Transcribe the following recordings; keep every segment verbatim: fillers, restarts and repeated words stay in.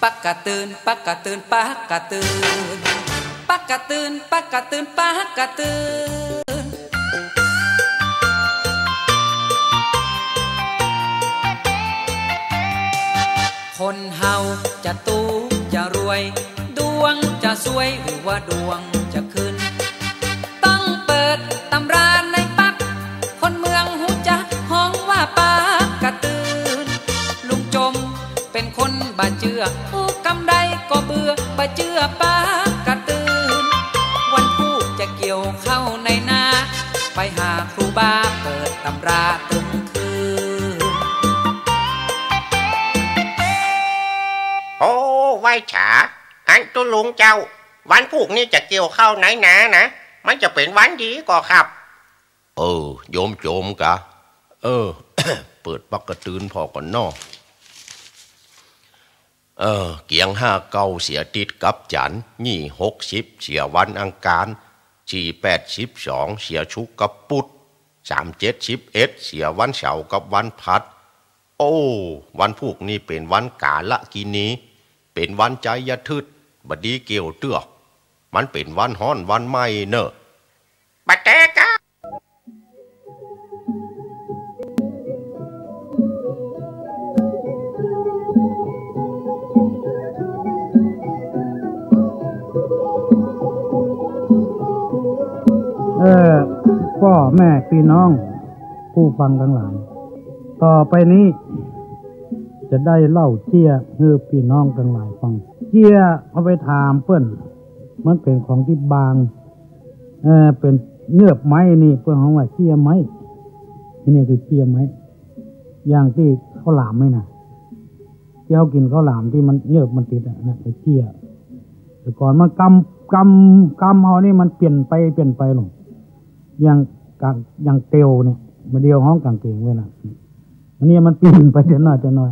ปักกะตื่น ปักกะตื่น ปักกะตื่น ปักกะตื่น ปักกะตื่น ปักกะตื่น คนเฮาจะตุ๊กจะรวย ดวงจะซวยหรือว่าดวงจะขึ้น ต้องเปิดตำราในปัก คนเมืองฮู้จักฮ้องว่าปักกะตื่น ลุงจมเป็นคนบ่เจื้อ ฮู้กำใดก็เบื่อ บ่เจื้อปักกะตื่น วันพูกจะเกี่ยวข้าวในนา ไปหาครูบาเปิดตำราตึงคืน โอ้ ไหว้จ๋า อันตุ๊ลุงเจ้า วันพูกนี้จะเกี่ยวข้าวในนานะ มันจะเป๋นวันดีก่อครับ เออ โยมโจมกะ เออ เปิดปักกะตื่นพ่อก่อนเนาะ เออ เกียงห้าเก้าเสียอาทิตย์กับจันทร์ ยี่หกสิบเสียวันอังคาร สี่แปดสิบสองเสียศุกร์กับปุธ สามเจ็ดสิบเอ็ดเสียวันเสาร์กับวันพฤหัส โอ้ วันพูกนี้เป๋นวันกาลกินี เป๋นวันไชยพฤกษ์ บ่ดีเกี่ยวเตื้อ มันเป๋นวันฮ้อนวันไหม้เน่อ บ่แต๊กา เออ ป้อแม่ปี้น้องผู้ฟังตังหลาย ต่อไปนี้ จะได้เล่าเจี้ยหื้อปี้น้องตังหลายฟัง เจี้ยเอาไปถามเปิ้น มันเป๋นของตี้บาง เออ เป๋นเยือบไม้นี่ เปิ้นฮ้องว่าเจี้ยไม้ ตี้นี่คือเจี้ยไม้ อย่างตี้ข้าวหลามนี่นะ ตี้เฮากิ๋นข้าวหลามตี้มันเยือบมันติดอะ นั่นคือเจี้ย แต่ก่อนมันกำ กำ กำเฮานี่มันเปลี่ยนไป เปลี่ยนไปลง อย่างกาง อย่างเตียวเนี่ย บ่าเดี่ยวฮ้องก๋างเก๋งไว้นะ อันนี้มันเปลี่ยนไปเตื้อน้อยเตื้อน้อย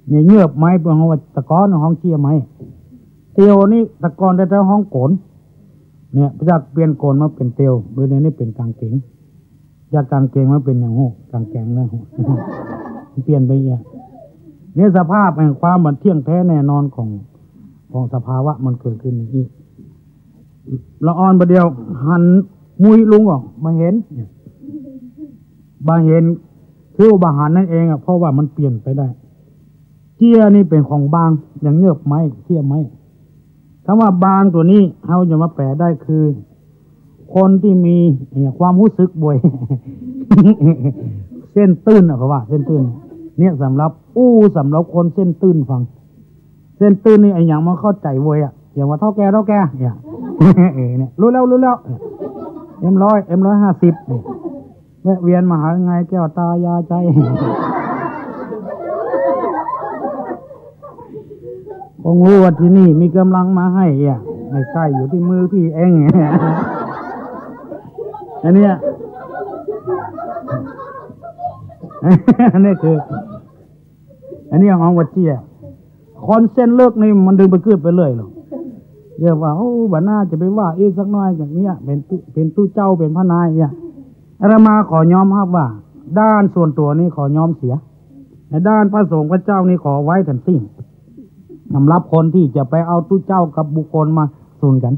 เนี่ยเยือบไม้เปิ้นฮ้องว่า แต่ก่อนฮ้องเจี้ยไม้ เตียวนี่แต่ก่อนแต๊ๆฮ้องโก๋น เนี่ย จากเปลี่ยนโก๋นมาเป๋นเตียว โดยในนี้เป๋นก๋างเก๋ง จากก๋างเก๋งมาเป๋นหยังฮู้ ก๋างแก๋งแล้วฮู้ เปลี่ยนไปเอีย เนี่ยสภาพแห่งความบ่เที่ยงแท้แน่นอนของ ของสภาวะมันเกิดขึ้นอย่างนี้ ละอ่อนบ่าเดี่ยวหันมุยลุงออก บ่เห็น บ่เห็น คือบ่หันนั่นเองอะ เพราะว่ามันเปลี่ยนไปได้ เจี้ยนี่เป๋นของบาง อย่างเยือบไม้ เจี้ยไม้ คำว่าบางตั๋วนี้ เฮาจะมาแปลได้คือ คนตี้มี เนี่ย ความฮู้สึกบ่วย เส้นตื้นอะ เขาว่าเส้นตื้น เนี่ยสำหรับ อู้สำหรับคนเส้นตื้นฟัง เส้นตื้นนี่อะหยังมันเข้าใจ๋บ่วยอะ อย่างว่าเฒ่าแก่ เฒ่าแก่ เนี่ย เออ เนี่ย ฮู้แล้ว ฮู้แล้ว เนี่ย เอ็มร้อย เอ็มร้อยห้าสิบ เนี่ย แวะเวียนมาหาไงแก้วตายาใจ คงฮู้ว่าตี้นี่มีก๋ำลังมาหื้อเยียะ ไม่ใก้อยู่ตี้มือปี้เอง อันเนี้ย อันนี้คือ อันนี้ฮ้องว่าเจี้ย คนเส้นเลิกนี่มันดึงไปกึ๊ดไปเรื่อยหรอก เรียกว่า โอ้ บ่น่าจะไปว่าอีกสักหน้อยอย่างเนี้ย เป๋นตุ๊ เป๋นตุ๊เจ้า เป๋นพระนายเนี่ย อาตมาขอยอมฮับว่า ด้านส่วนตั๋วนี่ขอยอมเสีย ในด้านพระสงฆ์พระเจ้านี่ขอไว้ตันสิ้น สำหรับคนตี้จะไปเอาตุ๊เจ้ากับบุคคลมาสุนกั๋น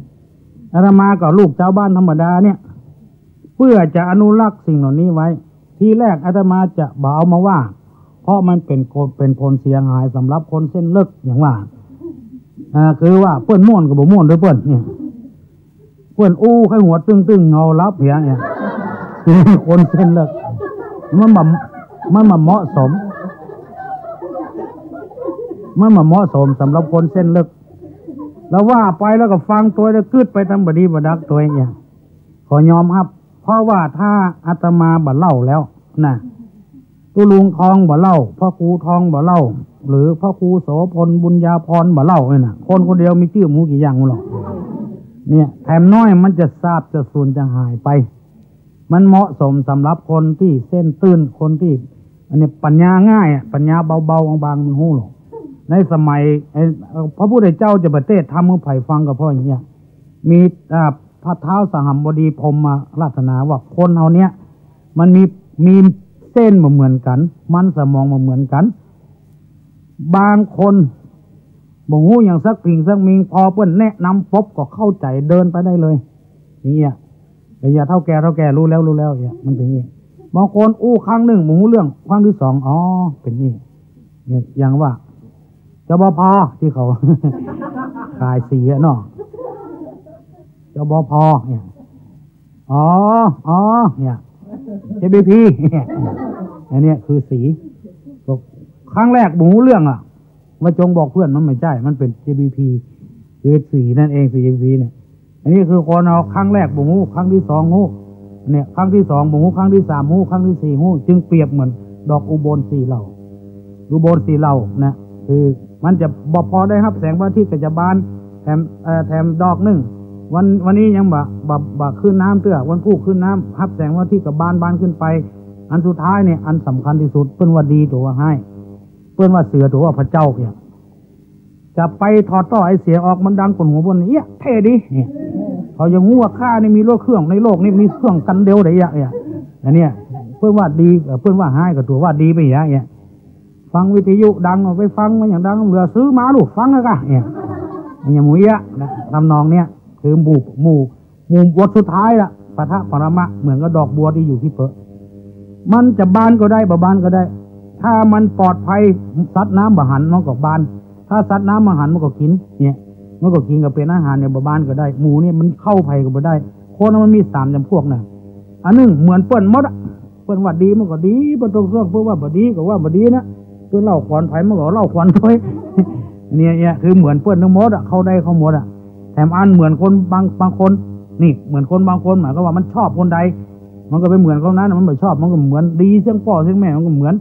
อาตมาก็ลูกจาวบ้านธรรมดาเนี่ย เพื่อจะอนุรักษ์สิ่งเหล่านี้ไว้ ทีแรกอาตมาจะบ่เอามาว่า เพราะมันเป๋นคน เป๋นผลเสียหายสำหรับคนเส้นเลิก อย่างว่า อ่า คือว่าเปิ้นม่วนก็บ่ม่วนด้วยเปิ้นเนี่ย เปิ้นอู้ใค่หัวตึงๆ เงาลับเหียเนี่ย คนเส้นเลิก มันบ่ มันบ่เหมาะสม มันบ่เหมาะสมสำหรับคนเส้นเลิก แล้วว่าไปแล้วก็ฟังตวยแล้วกึ๊ดไปต๋ามบ่ดีบ่ดักตวยเนี่ย ขอยอมฮับ เพราะว่าถ้าอาตมาบ่เล่าแล้วนะ ตุ๊ลุงทองบ่เล่า พระครูทองบ่เล่า หรือพระครูโสภณ บุญญาภรณ์บ่เล่าเนี่ยนะ คนคนเดียวมีจื้อบ่ฮู้กี่อย่างหรอก เนี่ย แถมน้อยมันจะสาบจะสูญจะหายไป มันเหมาะสมสำหรับคนตี้เส้นตื้น คนตี้ อันนี้ปัญญาง่ายอะ ปัญญาเบาๆ บางๆ มันฮู้หรอก ในสมัย ไอ้ เอ่อ พระพุทธเจ้าจะประเทศน์ธรรมหื้อใผฟังก็เพราะอย่างเนี้ย มี อ่า พระท้าวสหัมบดีพรหมมาราธนาว่าคนเฮาเนี้ย มันมี มีเส้นบ่เหมือนกั๋น มันสมองบ่เหมือนกั๋น บางคน บ่ฮู้หยังสักสิ่งสักมิง พอเปิ้นแนะนำปุ๊บก็เข้าใจ๋ เดินไปได้เลย อย่างเงี้ย แต่อย่าเฒ่าแก่ เฒ่าแก่ ฮู้แล้ว ฮู้แล้ว เนี่ย มันเป๋นอย่างงี้ บางคนอู้ครั้งหนึ่งบ่ฮู้เรื่อง ครั้งตี้สอง อ๋อ เป๋นนี่ เนี่ย อย่างว่า จบภ ตี้เขา ขายสีอะเนาะ จบภ เนี่ย อ๋อ อ๋อ เนี่ย เจบีพี เนี่ย อันเนี้ยคือสี ครั้งแรกบ่ฮู้เรื่องอะ ว่าจงบอกเพื่อน มันไม่ใจ้ มันเป๋น เจบีพี คือสีนั่นเอง สี เจบีพี เนี่ย อันนี้คือคนเอาครั้งแรกบ่ฮู้ ครั้งตี้สองฮู้ เนี่ย ครั้งตี้สองบ่ฮู้ ครั้งตี้สามฮู้ ครั้งตี้สี่ฮู้ จึงเปรียบเหมือนดอกอุบลสี่เหล่า อุบลสี่เหล่านะ คือมันจะบ่ พอได้ฮับแสงพระอาทิตย์ก็จะบาน แถม เอ่อ แถมดอกหนึ่ง วัน วันนี้ยังบ่ บ่ บ่ขึ้นน้ำเตื้อ วันพูกขึ้นน้ำ ฮับแสงพระอาทิตย์ก็บาน บานขึ้นไป อันสุดท้ายเนี่ย อันสำคัญตี้สุด เปิ้นว่าดีตั๋วว่าฮ้าย เปิ้นว่าเสือตั๋วว่าพระเจ้าเนี่ย จะไปถอดต้อไอเสียงออก มันดังก้นหูเปิ้น เอี้ยะ เท่ดี เนี่ย เขายังฮู้ว่าข้านี่มีรถเครื่อง ในโลกนี้มีเครื่องคันเดียวได้ เอี้ยะ เนี่ย อันเนี้ย เปิ้นว่าดี เอ่อ เปิ้นว่าฮ้ายก็ตั๋วว่าดีไป เอี้ยะ เนี่ย ฟังวิทยุดัง เอาไปฟัง มันอย่างดัง เหลือซื้อมาลูกฟังแล้วกะ เนี่ย อันเนี้ยหมู่เอี้ยะนะ ทำนองเนี้ย คือหมู่ หมู่ หมู่บทสุดท้ายละ ปะทะปรมะ เหมือนกับดอกบัวตี้อยู่ตี้เป๊อะ มันจะบานก็ได้ บ่บานก็ได้ ถ้ามันปลอดภัย สัตว์น้ำบ่หัน มันก็บาน ถ้าสัตว์น้ำมาหัน มันก็กิ๋น เนี่ย มันก็กิ๋นก็เป๋นอาหารเนี่ย บ่บานก็ได้ หมู่เนี่ยมันเข้าใผก็บ่ได้ คนมันมีสามจ๋ำพวกนะ อันหนึ่งเหมือนเปิ้นหมดอะ เปิ้นว่าดีมันก็ดี เปิ้นต้องเครื่อง เปิ้นว่าบ่ดีก็ว่าบ่ดีนะ เปิ้นเล่าขวัญใผมันก็เล่าขวัญตวย เนี่ย เนี่ย คือเหมือนเปิ้นตึงหมดอะ เข้าได้เข้าหมดอะ แถมอันเหมือนคนบาง บางคน นี่ เหมือนคนบางคน หมายความว่ามันชอบคนใด มันก็ไปเหมือนคนนั้นน่ะ มันบ่ชอบ มันก็เหมือน ดีเสี้ยงป้อเสี้ยงแม่ มันก็เหมือน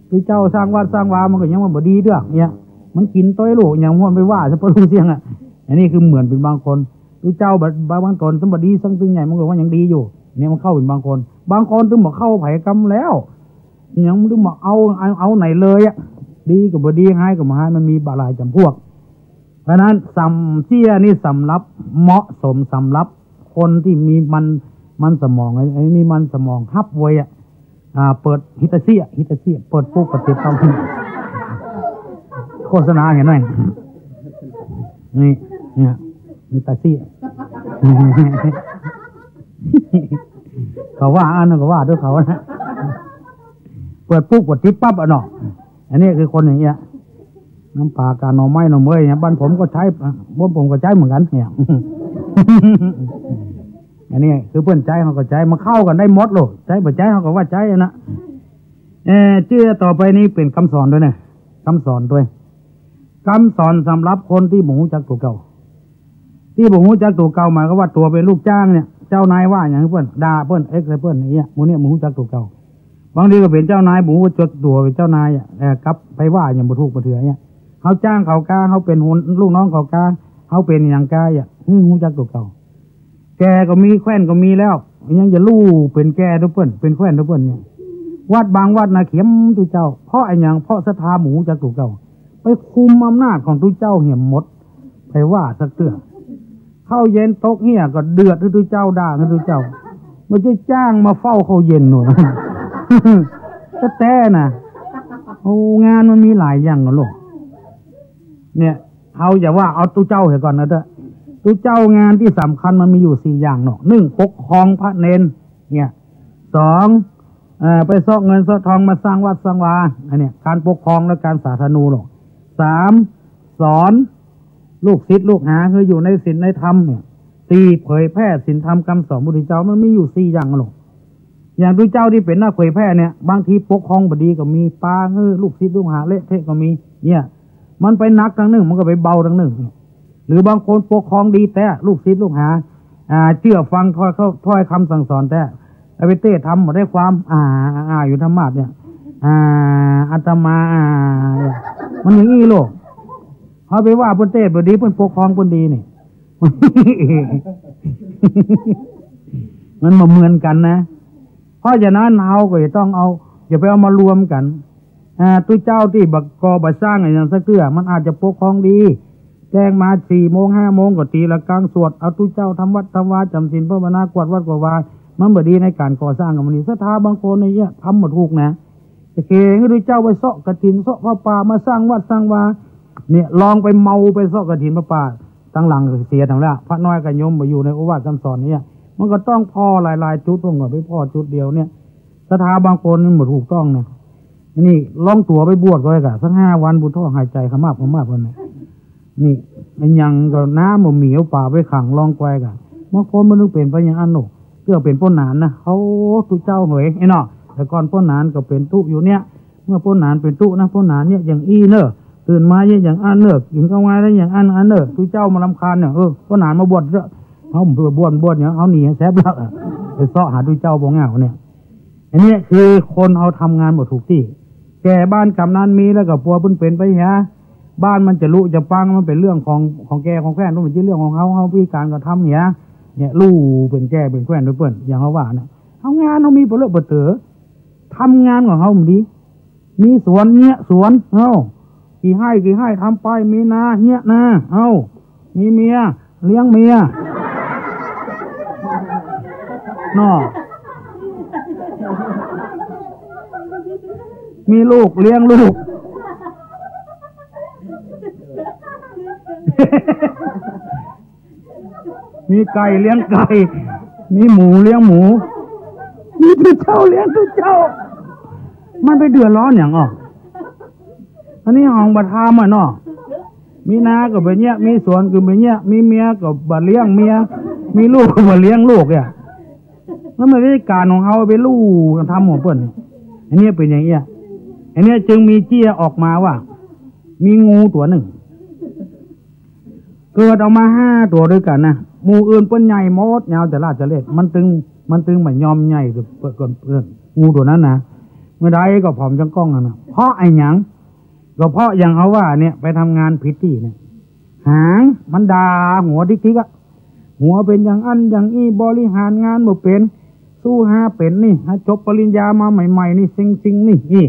คือเจ้าสร้างวัดสร้างวา มันก็ยังว่าบ่ดีเตื้อ เนี่ย มันกิ๋นตวยลูก ยังม่วนไปว่าซะปะลูกเสี้ยงอะ อันนี้คือเหมือนเป๋นบางคน คือเจ้าบาง บาง บางต๋น สำบ่ดีสักตึงใหญ่ มันก็ว่ายังดีอยู่ เนี่ย มันเข้าเป๋นบางคน บางคนตึงบ่เข้าใผกำแล้ว ยังตึงบ่เอา เอา เอาไหนเลยอะ ดีก็บ่ดี ฮ้ายก็บ่ฮ้าย มันมีบ่าหลายจ๋ำพวก เพราะฉะนั้นสำ เสี้ยนี่สำหรับเหมาะสมสำหรับคนตี้มีมัน มันสมอง ไอ้ ไอ้มีมันสมองฮับไวอะ อ่า เปิดฮิตาเสี้ย ฮิตาเสี้ย เปิดปุ๊บก็ติดตาม โฆษณาเห็นไหม นี่ เนี่ย ฮิตาเสี้ย เขาว่าอันนั้นก็ว่าตวยเขานะ เปิดปุ๊บก็ติดปั๊บอะเนาะ อันนี้คือคนอย่างเงี้ย น้ำปลากาหน่อไม้หน่อเมยเนี่ย บ้านผมก็ใจ๊ บ้านผมก็ใจ๊เหมือนกั๋นเนี่ย อันนี้คือเปิ้นใจ๊ เฮาก็ใจ๊ มันเข้ากั๋นได้หมดโลด ใจ๊บ่ใจ๊ เฮาก็ว่าใจ๊อะนะ เอ่อ เจื้อต่อไปนี้เป๋นกำสอนตวยนะ กำสอนตวย กำสอนสำหรับคนตี้บ่ฮู้จักตั๋วเก่า ตี้บ่ฮู้จักตั๋วเก่า หมายความว่าตั๋วเป๋นลูกจ้างเนี่ย เจ้านายว่าหยังหื้อเปิ้น ด่าเปิ้น เอ็กใส่เปิ้น อย่างเงี้ย หมู่เนี่ยบ่ฮู้จักตั๋วเก่า บางทีก็เป๋นเจ้านาย บ่ฮู้จักตั๋วเป๋นเจ้านายอะ เอ่อ กลับไปว่าหยังบ่ถูกบ่เถื่อเนี่ย เฮาจ้างเขากา เฮาเป๋นหัว ลูกน้องเขากา เฮาเป๋นหยังกาอะ หื้อฮู้จักตั๋วเก่า แก่ก็มี แคว่นก็มีแล้ว ยังจะลู่เป๋นแก่ตวยเปิ้น เป๋นแคว่นตวยเปิ้นเนี่ย วัดบางวัดนะเข็มตุ๊เจ้า เพราะอะหยัง เพราะศรัทธาบ่ฮู้จักตั๋วเก่า ไปคุมอำนาจของตุ๊เจ้าเหียหมด ใผว่าสักเตื้อ ข้าวเย็นตกเฮี้ยก็เดือดหื้อตุ๊เจ้า ด่าหื้อตุ๊เจ้า บ่ใจ้จ้างมาเฝ้าข้าวเย็นหนู แต๊ๆ นะ โอ้ งานมันมีหลายอย่างเนาะลูก เนี่ย เฮาอย่าว่าเอาตุ๊เจ้าเหียก่อนนะเต๊อะ ตุ๊เจ้างานตี้สำคัญมันมีอยู่สี่อย่างเนาะ หนึ่ง ปกครองพระเณร เนี่ย สอง เอ่อ ไปเซาะเงินเซาะทองมาสร้างวัดสร้างวา อันเนี้ย ก๋านปกครองและก๋านสาธนูเนาะ สาม สอนลูกศิษย์ลูกหาหื้ออยู่ในศีลในธรรมเนี่ย สี่ เผยแผ่ศีลธรรมกำสอนพุทธเจ้า มันมีอยู่สี่อย่างเนาะ อย่างตุ๊เจ้าตี้เป๋นนักเผยแผ่เนี่ย บางทีปกครองบ่ดีก็มี ปาหื้อลูกศิษย์ลูกหาเละเทะก็มี เนี่ย มันไปหนักตางนึ่ง มันก็ไปเบาตางนึ่ง หรือบางคนปกครองดีแต๊ ลูกศิษย์ลูกหา อ่า เจื้อฟังถ้อย ถ้อยคำสั่งสอนแต๊ เอาไปเตะทำบ่ได้ความ อ่า อ่า อยู่ธรรมาสน์เนี่ย อ่า อาตมา อ่า เนี่ย มันอย่างอี้โลก เฮาไปว่าเปิ้นเตะบ่ดี เปิ้นปกครองเปิ้นดีนี่ มันบ่เหมือนกั๋นนะ เพราะฉะนั้นเฮาก็จะต้องเอา อย่าไปเอามารวมกั๋น อ่า ตุ๊เจ้าตี้บ่ก่อบ่สร้างอะหยังสักเตื้อ มันอาจจะปกครองดี แจ้งมาสี่โมงห้าโมงก็ตีระฆังสวด เอาตุ๊เจ้าทำวัดทำวา จ๋ำศีลภาวนา กวาดวัดกวาดวา มันบ่ดีในก๋านก่อสร้างอะ มันนี่ศรัทธาบางคนเนี่ยทำบ่ถูกนะ จะเขหื้อตุ๊เจ้าไปเซาะกฐิน เซาะผ้าป่า มาสร้างวัดสร้างวา เนี่ย ลองไปเมาไปเซาะกฐินผ้าป่า ตังหลังเสียทั้งแล้ว พระน้อยก็ยอมมาอยู่ในโอวาทคำสอนเนี่ย มันก็ต้องผ่อหลายๆ จุด ผมก็ไปผ่อจุดเดียวเนี่ย ศรัทธาบางคนมันบ่ถูกต้องเนี่ย นี่ลองตั๋วไปบวชก็ได้กะ สักห้าวัน ปุถะหายใจ๋ขมับขมับกันนะ นี่ มันยังก็น้ำบ่มี เอาป๋าไปขังลองแกวกะ บางคนมันนึกเป๋นไปอย่างอั้นโน่ เตื้อเป๋นป้นหนานนะ โอ้ ตุ๊เจ้าเหย ไอ้เนาะ แต่ก่อนป้นหนานก็เป๋นตุ๊อยู่เนี่ย เมื่อป้นหนานเป๋นตุ๊นะ ป้นหนานเนี่ยอย่างอี้เน่อ ตื่นมาเนี่ยอย่างอั้นเน่อ กิ๋นข้าวงายแล้วอย่างอั้น อั้นเน่อ ตุ๊เจ้ามารำคาญเนี่ย เออ ป้นหนานมาบวชเถอะ เฮาบ่บวช บวชเนี่ย เฮาหนีแซบแล้วอะ ไปเซาะหาตุ๊เจ้าบ่เหงาเนี่ย อันเนี้ยคือคนเฮาทำงานบ่ถูกตี้ แก่บ้านก๋ำนันมีแล้วก็ปัวเปิ้นเป๋นไปเหีย บ้านมันจะลุจะปัง มันเป๋นเรื่องของ ของแก่ของแคว้น มันบ่ใจ้เรื่องของเฮา เฮาพิธีก๋านก็ทำเหีย เนี่ย ลู่เป๋นแก่เป๋นแคว้นไปเปิ้น อย่างเฮาว่านะ เฮางานเฮามีบ่เลอะบ่เต๋อ ทำงานของเฮามันดี มีสวนเยียะสวน เอ้า กี่ไฮ่กี่ไฮ่ทำไป มีนาเยียะนา เอ้า มีเมียเลี้ยงเมีย เนาะ มีลูกเลี้ยงลูก มีไก่เลี้ยงไก่ มีหมูเลี้ยงหมู มีตุ๊เจ้าเลี้ยงตุ๊เจ้า มันไปเดือดร้อนหยังอ่ะ อันนี้ของบ่ทำอ่ะเนาะ มีนาก็บ่เยียะ มีสวนก็บ่เยียะ มีเมียก็บ่เลี้ยงเมีย มีลูกก็บ่เลี้ยงลูกเนี่ย มันบ่ใจ้ก๋านของเฮา ไปลู่ทำของเปิ้น อันเนี้ยเป๋นอย่างเงี้ย อันเนี้ยจึงมีเจี้ยออกมาว่า มีงูตั๋วนึ่ง เกิดออกมาห้าตั๋วตวยกั๋นนะ หมู่อื่นเปิ้นใหญ่หมด ยาวจะลาดจะเล็ด มันตึง มันตึงบ่ยอมใหญ่เปิ้น เปิ้น งูตั๋วนั้นนะ เมื่อใดก็ผอมจังก้องนั่นนะ เพราะอะหยัง ก็เพราะอย่างเฮาว่าเนี่ย ไปทำงานผิดตี้เนี่ย หางมันด่าหัวทิกๆ อะ หัวเป๋นอย่างอั้นอย่างอี้ บริหารงานบ่เป๋น สู้หาเป๋นนี่ หาจบปริญญามาใหม่ๆ นี่ เซ็งๆ นี่ นี่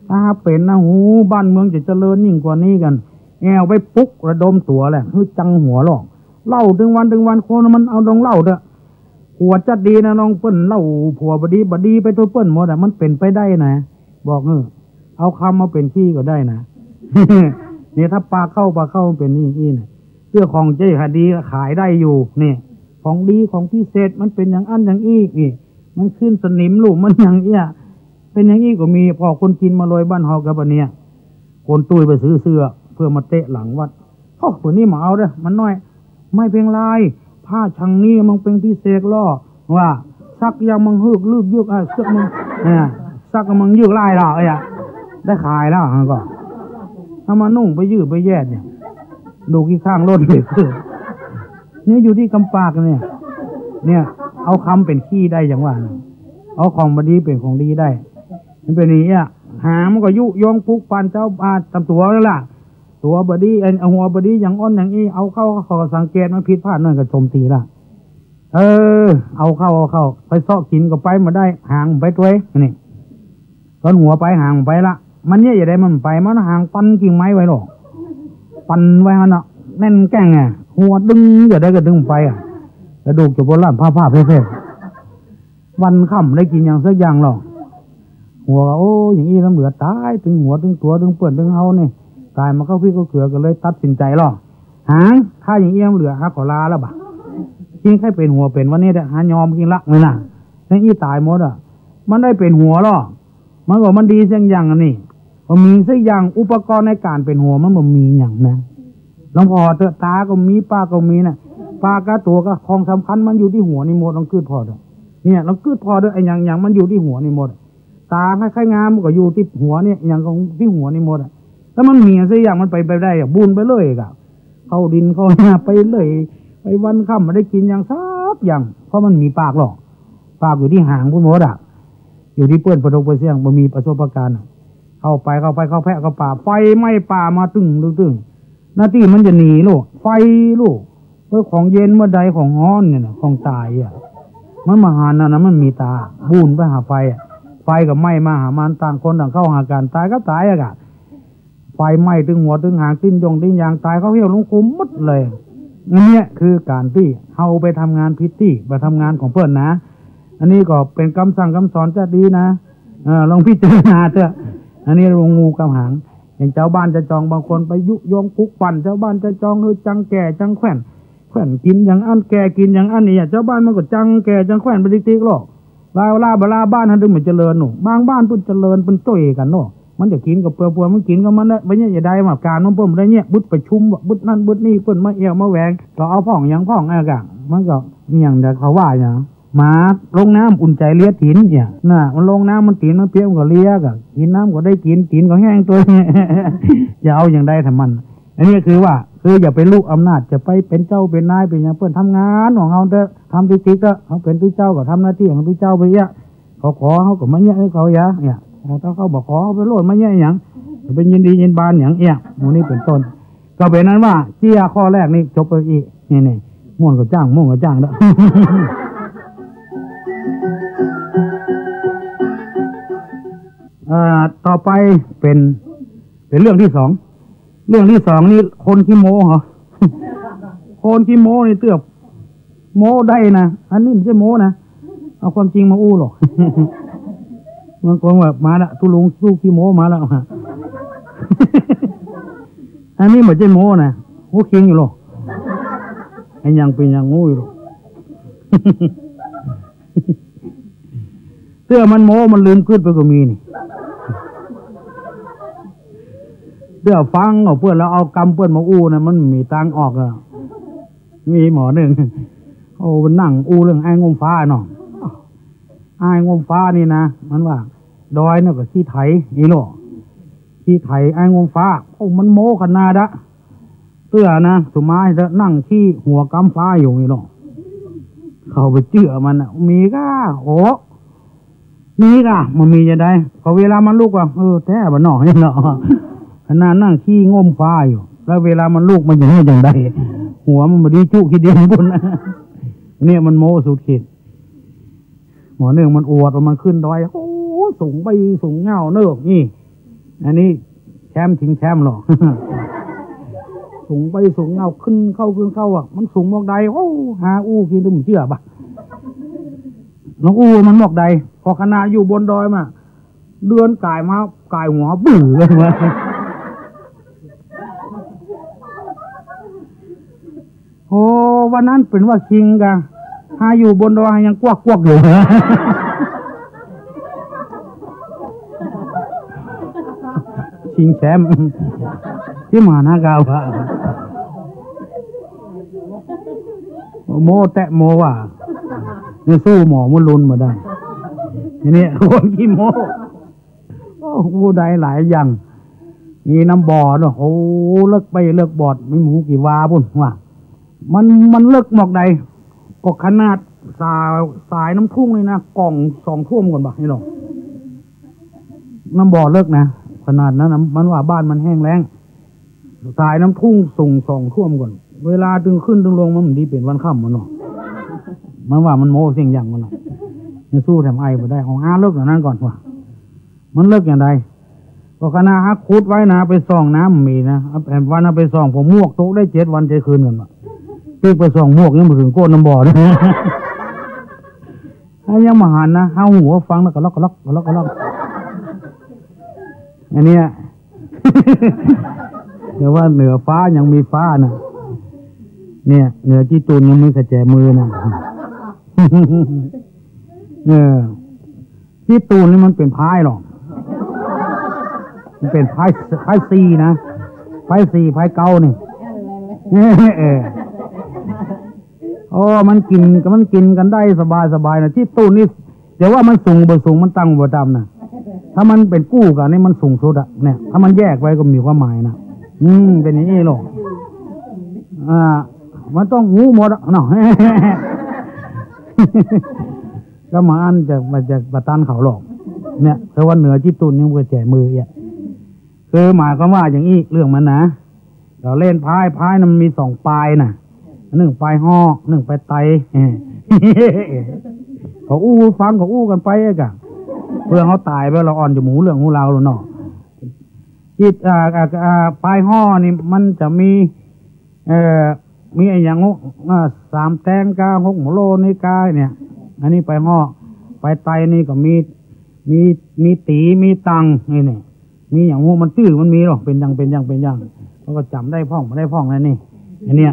ถ้าหาเป๋นนะ โห บ้านเมืองจะเจริญยิ่งกว่านี้กั๋น แอ่วไปปลุกระดมตั๋วแหละ หื้อจังหัวลอก เล่าตึงวันตึงวัน คนมันเอาดองเล่าเต๊อะ ผัวจักดีนะน้อง เปิ้นเล่าผัวบ่ดี บ่ดีไปตวยเปิ้นหมดอะ มันเป๋นไปได้นะ บอก เออ เอาคำมาเป๋นขี้ก็ได้นะ เนี่ย ถ้าปากเข้า ปากเข้ามันเป๋นอย่างอี้นะ เตื้อของเจ๊ขายดีขายได้อยู่ เนี่ย ของดีของพิเศษมันเป๋นอย่างอั้นอย่างอี้ นี่ มันขึ้นสนิมลูก มันอย่างเอี้ย เป๋นอย่างอี้ก็มี พอคนจีนมาลอยบ้านเฮากับอันเนี้ย คนตุ้ยไปซื้อเสื้อเพื่อมาเตะหลังวัด โอ้ ตั๋วนี้บ่เอาเต๊อะ มันน้อย ไม่เป๋นไร ผ้าชังนี้มันเป๋นพิเศษลอ ว่า ซักยังมันหืกลืกยืก อ่ะ ซักมัน อ่ะ ซักมันยืกไล่ละ เอ้ย ได้ขายแล้ว ก็ ถ้ามานุ่งไปยืดไปแยดเนี่ย ดูขี้ข้างโลดเลย เนี่ย อยู่ตี้กำปากเนี่ย เนี่ย เอาคำเป๋นขี้ได้อย่างว่านะ เอาของบ่ดีเป๋นของดีได้ มันเป๋นอย่างเงี้ย หางมันก็ยุยงปลุกปั่นเจ้าบ้านตามตั๋วนั่นล่ะ ตั๋วบ่ดี เอ็น หัวบ่ดีอย่างอั้นอย่างอี้ เอาเข้า ขอสังเกตมันผิดพลาดหน่อยก็โจมตีละ เออ เอาเข้า เอาเข้า ไปเซาะกิ๋นก็ไปบ่ได้ หางไปตวย นี่ ตอนหัวไปหางไปละ มันเนี่ยจะได้มันไป มันหางปั่นกิ่งไม้ไว้หรอก ปั่นไว้หั่นน่ะ แน่นแก้งไง หัวดึงจะได้ก็ดึงไปอะ กระดูกจะบ่ลั่น ผ้าๆ เพ่ๆ วันค่ำได้กิ๋นหยังสักอย่างหรอก หัวก็ โอ้ อย่างอี้ลำเหลือต๋าย ตึงหัวตึงตั๋วตึงเปิ้นตึงเฮานี่ ต๋ายมาเข้าพริกเข้าเขือ ก็เลยตัดสินใจ๋หรอก หาง ถ้าอย่างอี้ลำเหลือ หาขอลาแล้วบ่ะ จริงใค่เป๋นหัวเป๋นวันนี้แหละ หายอมจริงละ ไม่น่ะ อย่างอี้ต๋ายหมดอะ มันได้เป๋นหัวหรอก มันก็มันดีสักอย่างอันนี้ บ่มีสักอย่าง อุปกรณ์ในก๋านเป๋นหัวมันบ่มีหยังนะ ลองผ่อเต๊อะ ต๋าก็มี ปากก็มีนะ ปากกับตั๋วกับของสำคัญมันอยู่ตี้หัวนี่หมด ลองกึ๊ดผ่อเต๊อะ เนี่ย ลองกึ๊ดผ่อเต๊อะ ไอ้หยังๆ มันอยู่ตี้หัวนี่หมด ต๋าใค่ๆ งามก็อยู่ตี้หัวเนี่ย หยังก็ตี้หัวนี่หมดอะ ถ้ามันมีสักอย่างมันไป ไปได้อะ บุญไปเลยอะ เข้าดินเข้านาไปเลย ไปวันค่ำบ่ได้กิ๋นหยังสักอย่าง เพราะมันมีปากหรอก ปากอยู่ตี้หางพุ้นหมดอะ อยู่ตี้เปิ้นปะดกปะเสี้ยง บ่มีประสบการณ์อะ เข้าไป เข้าไป เข้าแพะเข้าป่า ไฟไหม้ป่ามาตึ้งตึ้งตึ้ง หน้าตี้มันจะหนีลูก ไฟลูก เออ ของเย็นเมื่อใด ของฮ้อนเนี่ยนะ ของต๋ายอะ มันบ่หันนะ นะ มันมีต๋า บุญไปหาไฟอะ ไฟก็ไหม้มาหามัน ต่างคนต่างเข้าหากั๋น ต๋ายก็ต๋ายอะกะ ไฟไหม้ตึงหัวตึงหาง ติ๊นยงติ๊นยาง ต๋ายเข้าเหี่ยวลงคุมหมดเลย อันเนี้ยคือก๋านตี้เฮาไปทำงานผิดตี้ ไปทำงานของเปิ้นนะ อันนี้ก็เป๋นกำสั่งกำสอนจะดีนะ เออ ลองพิจารณาเต๊อะ อันนี้ลงงูกับหาง อย่างจาวบ้านจาวจองบางคนไปยุยงปลุกปั่นจาวบ้านจาวจอง หื้อจังแก่จังแคว่น แคว่นกิ๋นอย่างอั้น แก่กิ๋นอย่างอั้น เนี่ย จาวบ้านมันก็จังแก่จังแคว่นไปติ๊กๆ ลอ ลาวลาบ่าลาบ้านหั้น เถิงมันเจริญโน่ บางบ้านเปิ้นเจริญเปิ้นจ้วยกั๋นเนาะ มันจะกิ๋นก็เปื้อๆ มันกิ๋นของมันเน่อ บ่เยียะจะใด ว่าก๋านมันเปิ้นบ่ได้เยียะ บึดประชุม บึดนั่นบึดนี่ เปิ้นมาแอ่วมาแหวง ก็เอาพ่องหยังพ่อง อะก่ะ มันก็เหียงแต่เขาว่าหยัง หมาลงน้ำอุ่นใจ๋เลียตี๋นเนี่ย น่ะ มันลงน้ำมันตี๋นมันเปียกมันก็เลียก่ะ กิ๋นน้ำก็ได้กิ๋น ตี๋นก็แห้งตั๊ว จะเอาอย่างใดถ้ามัน อันนี้คือว่า คืออย่าไปลุอำนาจ จะไปเป๋นเจ้าเป๋นนายเป๋นหยัง เปิ้นทำงานของเฮาเต๊อะ ทำติ๊กๆ เต๊อะ เฮาเป๋นตุ๊เจ้าก็ทำหน้าตี้ของตุ๊เจ้าไปเยียะ เขาขอเฮาก็มาเยียะหื้อเขาเยียะ เนี่ย ถ้าเขาบ่ขอเฮาไปโลดมาเยียะหยัง จะไปยินดียินบานหยัง เนี่ย หมู่นี้เป๋นต้น ก็เป๋นอันว่าเจี้ยข้อแรกนี่จบไปอี้ นี่ๆ ม่วนก็จ้าง ม่วนก็จ้างเต๊อะ เอ่อ ต่อไปเป๋น เป๋นเรื่องตี้สอง เรื่องตี้สองนี่คนขี้โม้เหรอ คนขี้โม้นี่เตื้อโม้ได้นะ อันนี้บ่ใจ้โม้นะ เอาความจริงมาอู้หรอก บางคนว่ามาละ ตุ๊ลุงสู้ขี้โม้มาละ อันนี้บ่ใจ้โม้นะ ฮู้คิงอยู่หรอก อันยังเป๋นยังฮู้อยู่หรอก เตื้อมันโม้มันลืมกึ๊ดไปก็มีนี่ เตื้อฟังเอาเปิ้นแล้วเอากำเปิ้นมาอู้นะ มันมีตางออกอะ มีหมอนึ่ง โอ้ มันนั่งอู้เรื่องอ้ายงมฟ้าเนาะ อ้ายงมฟ้านี่นะ มันว่าดอยเนี่ยก็ขี้ไถนี่เนาะ ขี้ไถอ้ายงมฟ้า โอ้ มันโม้ขนาดอะ เตื้อนะ สุมายเตื้อนั่งขี้หัวกำฟ้าอยู่นี่เนาะ เข้าไปเจื้อมันอะ มีก้า โอ้ มีก้า มันมีจะใด พอเวลามันลุกอะ เออ แต๊บ่าเนาะ นี่เนาะ ขนาดนั่งขี้งมฟ้าอยู่ แล้วเวลามันลุกมันจะเฮ็ดจั่งใด หัวมันบ่ดีจุขี้ดินปุ้น เนี่ยมันโม้สุดขีด หมอนึ่งมันอวดว่ามันขึ้นดอย โอ้ สูงไปสูงเง่าเนิกนี่ อันนี้แชมป์ชิงแชมป์หรอก สูงไปสูงเง่า ขึ้นเข้าขึ้นเข้าอะ มันสูงหมอกใด โอ้ หาอู้ขี้ดินเจื้อบ่า ลองอู้มันหมอกใด พอขณะอยู่บนดอยมา เดือนก่ายมา ก่ายหัวบื้อเลยมา โอ้ วันนั้นเป๋นว่าคิงกะ หาอยู่บนดอยยังกวักๆ อยู่ ชิงแชมป์ ตี้มหานครอะ โม้แต๊โม้ว่า เนี่ยสู้หมอมดลุนบ่ได้ ทีนี้คนขี้โม้ โอ้ อู้ได้หลายอย่าง มีน้ำบ่อเนาะ โอ้ เลิกไปเลิกบอด มีหมู่กี่วาปุ้นว่า มัน มันเลิกหมอกใด ก็ขนาดสาย สายน้ำทุ่งนี่นะ ก่องสองถ้วมก่อนบ่า นี่ลอง น้ำบ่อเลิกนะ ขนาดนั้นนะ มันว่าบ้านมันแห้งแล้ง สายน้ำทุ่งสูงสองถ้วมก่อน เวลาตึงขึ้นตึงลงมันบ่ดีเป๋นวันค่ำมันเนาะ มันว่ามันโม้เสียงอย่างมันเนาะ เนี่ยสู้แถมไอ้บ่ได้ เอาหาเลิกอย่างนั้นก่อนว่า มันเลิกอย่างใด ก็ขณะหาขุดไว้นะ ไปส่องน้ำมีนะ แถมวันนะไปส่อง ผมมวกตกได้เจ็ดวันเจ็ดคืนก่อนว่ะ ปิ๊กไปส่องมวกยังบ่เถิงก้นน้ำบ่อนะ ถ้ายังบ่หันนะ หาหูฟังแล้วก็ล็อกก็ล็อกก็ล็อกก็ล็อก อันเนี้ย แต่ว่าเหนือฟ้ายังมีฟ้านะ เนี่ย เหนือจี้ตูนยังมีกระแจมือนะ เออ จี้ตูนนี่มันเป๋นพายหรอก มันเป๋นพาย พายสี่นะ พายสี่ พายเก่านี่ เออ โอ้ มันกิ๋น มันกิ๋นกั๋นได้สบายสบายนะ จี้ตูนนี่ แต่ว่ามันสูงบ่สูง มันต่ำบ่ต่ำนะ ถ้ามันเป๋นกู้กั๋นนี่มันสูงสุดอะ เนี่ย ถ้ามันแยกไว้ก็มีความหมายนะ อืม เป๋นอย่างนี้หรอก อ่า มันต้องฮู้หมดอะเนาะ ก็มาอันจะ มันจะบ่ตันเขาหรอก เนี่ย แต่ว่าเหนือจี้ตูนนี่มันกระแจมือเนี่ย คือหมายความว่าอย่างนี้ เรื่องมันนะ เขาเล่นพาย พายน่ะมันมีสองปายน่ะ นึ่งปายฮอก นึ่งปายไต เออ เขาอู้ฟัง เขาอู้กั๋นไปเอกอะ เปื่อเฮาต๋ายไป เฮาอ่อนจะบ่ฮู้เรื่องฮู้ราวแล้วเนาะ จิต อ่า อ่า อ่า ปายฮอกนี่มันจะมี เอ่อ มีอะหยัง อ่า สามแตงกา หกโมโลนาฬิกาเนี่ย อันนี้ปายฮอก ปายไตนี่ก็มี มี มีตี๋ มีตัง นี่ นี่ มีหยังฮู้ มันจื้อมันมีหรอก เป๋นอย่าง เป๋นอย่าง เป๋นอย่าง มันก็จ๋ำได้พ่อง บ่ได้พ่องนั่นนี่ อันเนี้ย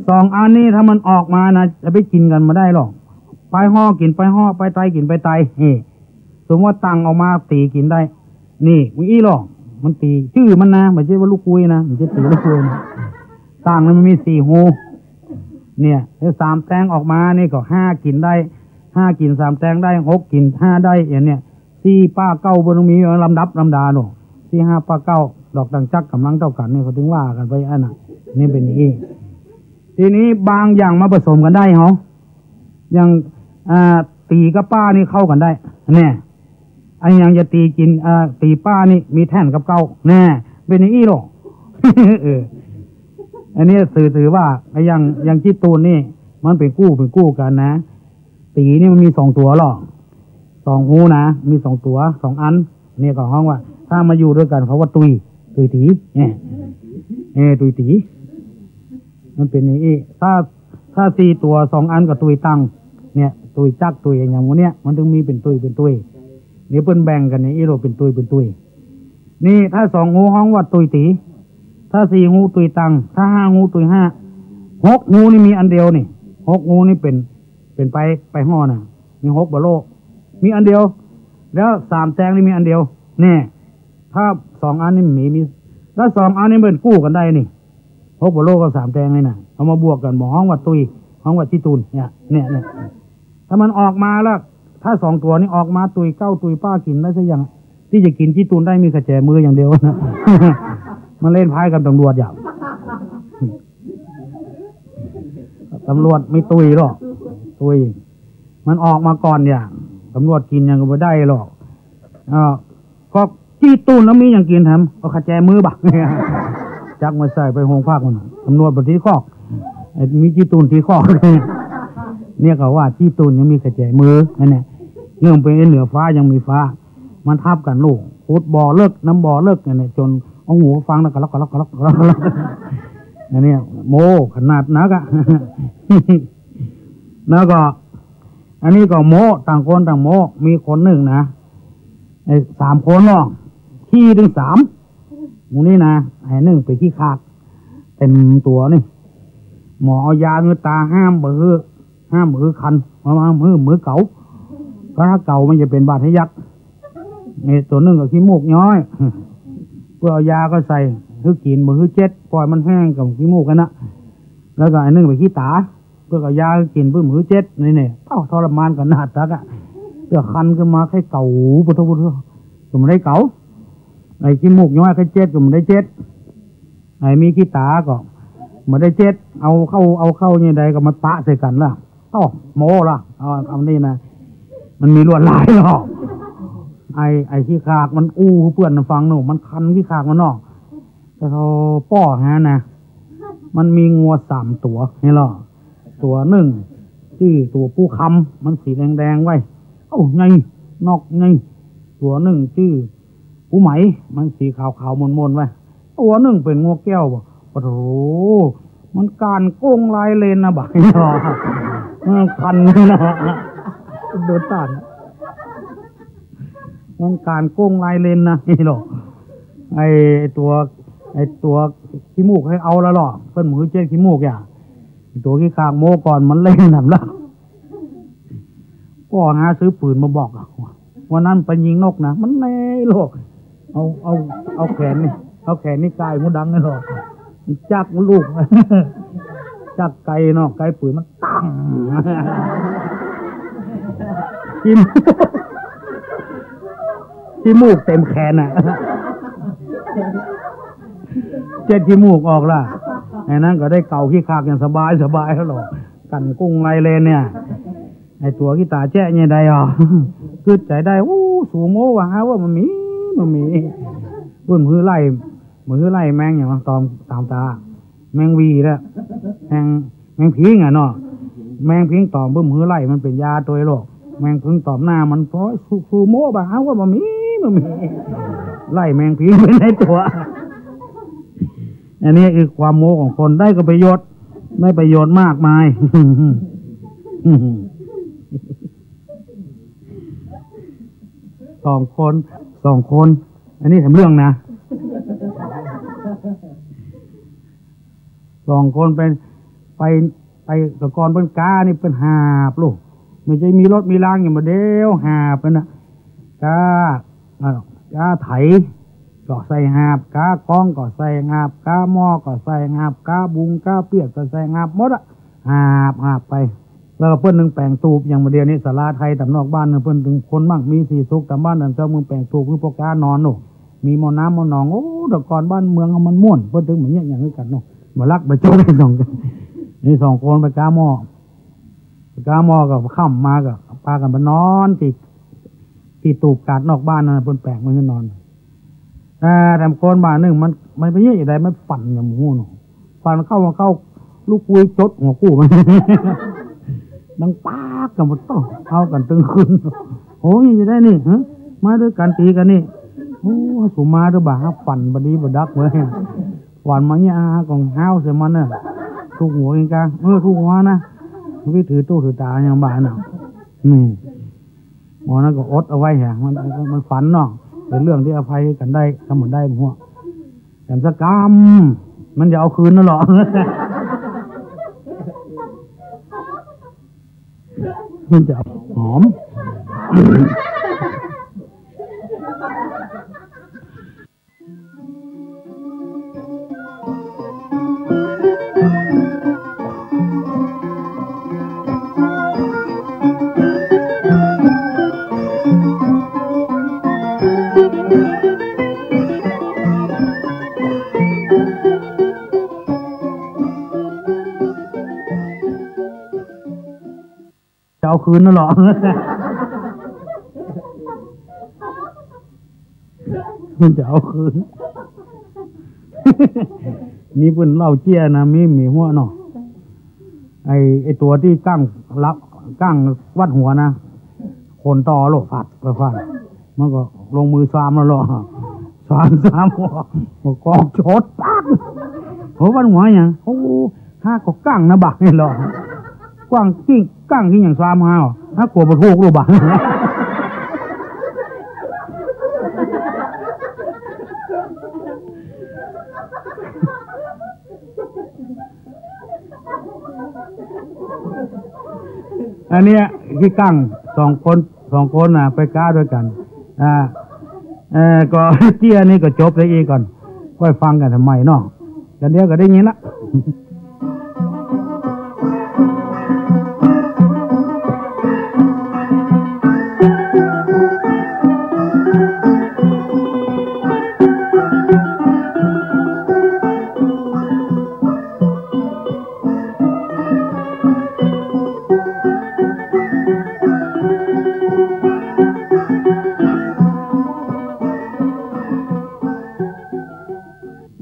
สองอันนี้ถ้ามันออกมานะ จะไปกิ๋นกั๋นบ่ได้หรอก ไปฮ้อกิ๋นไปฮ้อ ไปไตกิ๋นไปไต นี่ สมมุติว่าตังออกมาตี๋กิ๋นได้ นี่ มีอี้หรอก มันตี๋จื้อมันนะ บ่ใจ้ว่าลูกกุ้ยนะ บ่ใจ้ตี๋ลูกกุ้ยนะ ตังนี่มันมีสี่ฮู เนี่ย แล้วสามแตงออกมานี่ก็ห้ากิ๋นได้ ห้ากิ๋นสามแตงได้ หกกิ๋นห้าได้ อย่างเนี้ย สี่ป้าเก้าบ่ต้องมีลำดับลำดาหรอก สี่ห้าป้าเก้า ดอกตังจักก๋ำลังเต้ากั๋นนี่ เขาถึงว่ากั๋นไปอันน่ะ นี่เป๋นอย่างอี้ ทีนี้บางอย่างมาผสมกั๋นได้เหรอ อย่าง อ่า ตี๋กับป้านี่เข้ากั๋นได้ แน่ อันอย่างจะตี๋กิ๋น อ่า ตี๋ป้านี่มีแท่นกับเก๊า แน่ เป๋นอย่างอี้หรอก เออ อันนี้ถือ ถือว่าอย่าง อย่างจี้ตูนนี่ มันเป๋นกู้ เป๋นกู้กั๋นนะ ตี๋นี่มันมีสองตั๋วหรอก สองฮูนะ มีสองตั๋ว สองอัน เนี่ยก็ฮ้องว่า ถ้ามาอยู่ด้วยกั๋นเขาว่าตุย ตุยตี๋ เนี่ย เออ ตุยตี๋ มันเป๋นอย่างอี้ ถ้า ถ้าสี่ตั๋วสองอันก็ตุยตัง เนี่ย ตุยจัก ตุยอย่างหมู่เนี้ย มันถึงมีเป๋นตุย เป๋นตุย เดี๋ยวเปิ้นแบ่งกั๋นเนี่ย อี้โลเป๋นตุย เป๋นตุย นี่ถ้าสองฮูฮ้องว่าตุยตี๋ ถ้าสี่ฮูตุยตัง ถ้าห้าฮูตุยห้า หกฮูนี่มีอันเดียวนี่ หกฮูนี่เป๋น เป๋นไป ไปฮ้อน่ะ มีหกบ่โล่ มีอันเดียว แล้วสามแตงนี่มีอันเดียว แน่ ถ้าสองอันนี่มี มี แล้วสองอันนี่เป๋นกู้กั๋นได้นี่ หกบ่โล่กับสามแตงนี่น่ะ เอามาบวกกั๋น บ่ฮ้องว่าตุย ฮ้องว่าจี้ตูน เนี่ย เนี่ย เนี่ย ถ้ามันออกมาแล้ว ถ้าสองตั๋วนี่ออกมา ตุยเก๊า ตุยป้า กิ๋นได้สักอย่าง ตี้จะกิ๋นจี้ตูนได้มีขะแจมืออย่างเดียวนะ มันเล่นไพ่กับตำรวจอย่าง ตำรวจมีตุยหรอก ตุย มันออกมาก่อนอย่าง ตำรวจกิ๋นหยังก็บ่ได้หรอก เออ ก็จี้ตูนแล้วมีหยังกิ๋นแถม เอาขะแจมือบ่ะ จักมาใส่ไปโฮงพักมัน ตำรวจบ่ตีคอก ไอ้มีจี้ตูนตีคอก เนี่ยเขาว่าจี้ตูนยังมีขะแจมือ นั่นแหละ เรื่องเป๋นเหนือฟ้ายังมีฟ้า มันทับกั๋นลูก ขุดบ่อเลิก นำบ่อเลิก นั่นแหละ จ๋นเอาหูฟังแล้วก็ล็อก ก็ล็อก ก็ล็อก ก็ล็อก อันเนี้ย โม้ขนาดนักอะ แล้วก็ อันนี้ก็โม้ ต่างคนต่างโม้ มีคนนึ่งนะ ไอ้สามคนเนาะ ขี้ตึงสาม หมู่นี้นะ ไอ้นึ่งเป๋นขี้ขาก เต็มตั๋วนี่ หมอเอายาหื้อต๋าห้ามบ่หื้อ ห้ามบ่หื้อคัน ห้ามบ่หื้อมือเก๋า เพราะถ้าเก๋ามันจะเป๋นบาดทะยัก ไอ้ตั๋วนึ่งก็ขี้มูกย้อย เปิ้นเอายาก็ใส่ หื้อกิ๋นบ่หื้อเจ็ด ปล่อยมันแห้งกับขี้มูกกั๋นนะ แล้วก็ไอ้นึ่งเป๋นขี้ต๋า เปิ้นเอายาหื้อกิ๋น เปิ้นบ่หื้อเจ็ด นี่เนี่ย เอ้า ทรมานขนาดนักอะ เปิ้นคันขึ้นมาใค่เก๋า ปะโถ ปะโถ ก็บ่ได้เก๋า ไอ้ขี้มูกย้อยใค่เจ็ด ก็บ่ได้เจ็ด ไอ้มีขี้ต๋าก็บ่ได้เจ็ด เอาเข้า เอาเข้าเนี่ยใดก็มาปะใส่กั๋นละ เอ้า โม้ละ เอา เอานี่นะ มันมีลวดลายเนาะ ไอ้ ไอ้ขี้ขากมันอู้หื้อเปื้อนฟังหนู มันคันขี้ขากมันเนาะ แต่เขาป้อหานะ มันมีงัวสามตั๋วนี่หรอ ตั๋วนึ่งจื้อตั๋วปูคำ มันสีแดงๆ ไว้ เอ้า ใหญ่ นอกใหญ่ ตั๋วนึ่งจื้อปูไหม มันสีขาวๆ มนๆ ไว้ ตั๋วนึ่งเป๋นงัวแก้วบ่ ปะโถ มันก๋านโก้งลายเลนนะบ่ะ เออ คันเลยนะ โดนต้าน มันก๋านโก้งลายเลนนะ นี่หรอ ไอ้ตั๋ว ไอ้ตั๋วขี้มูกหื้อเอาละหรอ เปิ้นบ่หื้อเจ็ดขี้มูกอย่า ตั๋วขี้ขากโม้ก่อน มันเล่นหนำละ ก็หาซื้อปืนมาบอกอะ วันนั้นไปยิงนกนะ มันแน่โลก เอา เอา เอาแขนนี่ เอาแขนนี่กายหมูดังนี่หรอ จักลูก จักไกลเนาะ ไกลปืนมันตั้ง ขี้มูก ขี้มูกเต็มแขนน่ะ เจ็ดขี้มูกออกละ ไอ้นั้นก็ได้เก๋าขี้ขากอย่างสบายสบายแล้วหรอ ก๋านโก้งลายเลนเนี่ย ไอ้ตั๋วขี้ต๋าแจ๊ะเนี่ยได้อ่ะ กึ๊ดใจ๋ได้ อู้ สูโม้ว่า หาว่าบ่มี บ่มี เปิ้นหื้อไล่ บ่หื้อไล่แมงหยังวะ ตอมต๋ามต๋า แมงวีละ แมง แมงผิงอะเนาะ แมงผิงต๋อม เปิ้นหื้อไล่ มันเป๋นยาตวยโรค แมงผิงต๋อมหน้ามัน โอ๊ย สู สูโม้บ่ะ หาว่าบ่มี บ่มี ไล่แมงผิงไปในตั๋ว อันนี้คือความโม้ของคน ได้ก็ประโยชน์ ได้ประโยชน์มากมาย สองคน สองคน อันนี้แถมเรื่องนะ สองคนไป ไป ไป แต่ก่อนเปิ้นก๊านี่เปิ้นหาบลูก บ่ใจ้มีรถมีรางอย่างบ่าเดี่ยว หาบนั่นน่ะ ก๊า อ่า ก๊าไถก็ใส่หาบ ก๊ากองก็ใส่หาบ ก๊าหม้อก็ใส่หาบ ก๊าบุงก๊าเปียกก็ใส่หาบหมดอะ หาบ หาบไป แล้วก็เปิ้นนึ่งแป๋งตูบ อย่างบ่าเดี่ยวนี้ศาลาไทยต๋ามนอกบ้านน่ะ เปิ้นตึงคนมั่งมีสีสุข ต๋ามบ้านต๋ามจอง นึ่งแป๋งตูบหื้อป้อก๊านอนโน่น มีหม้อน้ำหม้อหนอง โอ้ แต่ก่อนบ้านเมืองมันม่วน เปิ้นตึงบ่เยียะหยังหื้อกั๋นโน่น บ่ลักบ่โจ้นสองคน นี่สองคนไปก๊าหม้อ ไปก๊าหม้อก็ค่ำมาก็ปากั๋นไปนอนตี้ ตี้ตูบกาดนอกบ้านนั่นน่ะ เปิ้นแป๋งไว้หื้อนอน แต่ แต่คนบ้านนึ่งมัน มันไปเยียะอย่างใด มันฝันอย่างบ่ฮู้เนาะ ฝันเข้ามาเข้า ลูกกุยจดหัวกู้มัน ดังป๊ากกั๋นหมด โต้ เอากั๋นตึงคืน โห อย่างใดนี่ ฮะ มาด้วยกั๋นตี๋กั๋นนี่ โอ้ สุมาด้วยบ่า ฝันบ่ดีบ่ดักเว้ย ฝันมาเนี่ย หาของห้าวใส่มันน่ะ ถูกหัวกิ๋นกา เออ ถูกหัวนะ ไปถือตู้ถือต๋าอย่างบ่าน่ะ อืม หมอนั้นก็อดเอาไว้ฮะ มัน มันฝันเนาะ เป๋นเรื่องตี้อภัยกั๋นได้ กั๋นบ่ได้ หัว แต่สักกำ มันจะเอาคืนนั่นเหรอ มันจะเอาหอม จะเอาคืนนั่นเหรอ มันจะเอาคืน นี่เปิ้นเล่าเจี้ยนะ มี มีหัวเนาะ ไอ้ ไอ้ตั๋วตี้กั้งลับ กั้งวัดหัวนะ คนต่อโลด ฟัดไปฟัด มันก็ลงมือซามแล้วเหรอ ซาม ซามหัว หัวกอกโฉด ปั๊ก โห วัดหัวหยัง โอ้ ฮะ ก็กั้งนะบ่านี่เหรอ กั้งกิ๋น กั้งกิ๋นหยังซามฮะ ฮะ กั๋วบ่ถูกหรือบ่า อันเนี้ยขี้กั้งสองคน สองคนน่ะ ไปก๊าด้วยกั๋น อ่า เอ่อ ก็เตี้ยนี่ก็จบไปอีกก่อน ค่อยฟังกั๋นใหม่เนาะ กั๋นเดี๋ยวก็ได้ยินละ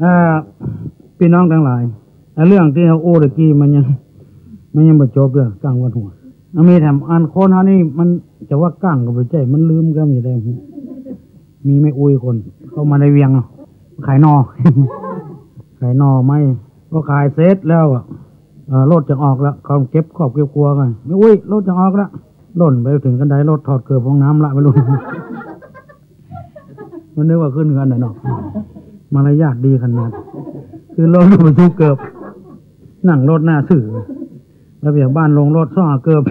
เอ่อ ปี้น้องตังหลาย เรื่องตี้เฮาอู้ตะกี้มันยัง มันยังบ่จบเตื้อ กั้งวัดหัว มันมีแถมอันคนเฮานี่ มันจะว่ากั้งก็บ่ใจ้ มันลืมก็มีได้ มีแม่อุ๊ยคน เข้ามาในเวียงเนาะ ขายหน่อ ขายหน่อไม้ พอขายเสร็จแล้วอะ เอ่อ รถจะออกแล้ว เขาเก็บครอบเก็บครัวกั๋น แม่อุ๊ย รถจะออกแล้ว ล่นไปเถิงคันไดรถ ถอดเกิบห้องน้ำละไปลูก มันนึกว่าขึ้นเฮือนน่ะเนาะ มารยาทดีขนาด ขึ้นรถบ่ใส่เกิบ นั่งรถหน้าซื่อ ระเบียบบ้านลงรถ ซ้อเกิบ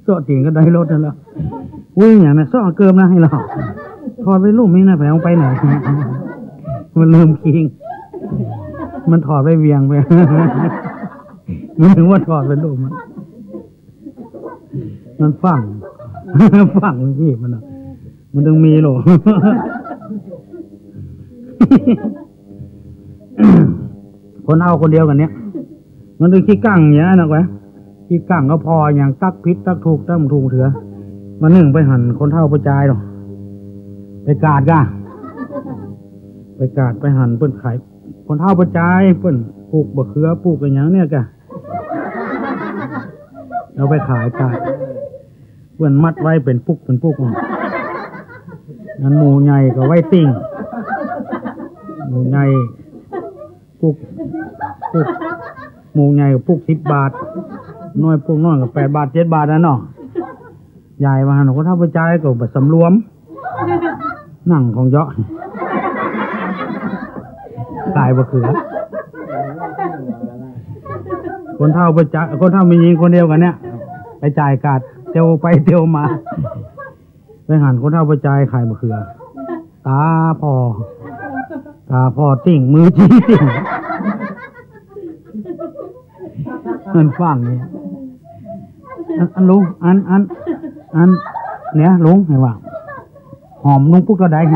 ซ้อเตียงคันไดรถนั่นแหละ อุ๊ย หยังนะ ซ้อเกิบนะ ให้เรา ถอดไว้ลุ่มนี่นะ แผลไปไหน มันลืมคิง มันถอดไว้เวียงไป มันนึกว่าถอดไว้ลุ่มอะ มันฝัง ฝังชีพมันน่ะ มันต้องมีโหละ คนเอาคนเดียวกั๋นเนี่ย มันต้องขี้กั้งอย่างนั้นนะ ขี้กั้งก็ผ่ออย่าง ตักผิดตักถูก ตักบ่ถูกเถือ วันนึ่งไปหันคนเฒ่าป้อจายเนาะ ไปกาดก่ะ ไปกาดไปหันเปิ้นขาย คนเฒ่าป้อจายเปิ้นปลูกบ่าเขือ ปลูกอะหยังเนี่ยก่ะ เอาไปขายกาด เปิ้นมัดไว้เป๋นปุกเป๋นปุก อันหมู่ใหญ่ก็ไว้ติ๊ง หมู่ใหญ่ ปุก ปุก หมู่ใหญ่ปุกสิบบาท น้อยปุกน้อยก็แปดบาท เจ็ดบาทนะเนาะ ยายว่าหัน คนเฒ่าป้อจายก็บ่สำรวม นั่งของเยาะ ขายบ่าเขือ คนเฒ่าไปจ่าย คนเฒ่าแม่ญิงคนเดียวกั๋นเนี่ย ไปจ่ายก๋าด เตียวไปเตียวมา ไปหันคนเฒ่าไปจ่ายขายบ่าเขือ ต๋าผ่อ ต๋าผ่อติ่ง มือจี้ติ่ง มันฟังเนี่ย อัน อันลุง อัน อัน อัน เนี่ยลุง หันว่า หอมลุงปุ๊กเต้าใด เ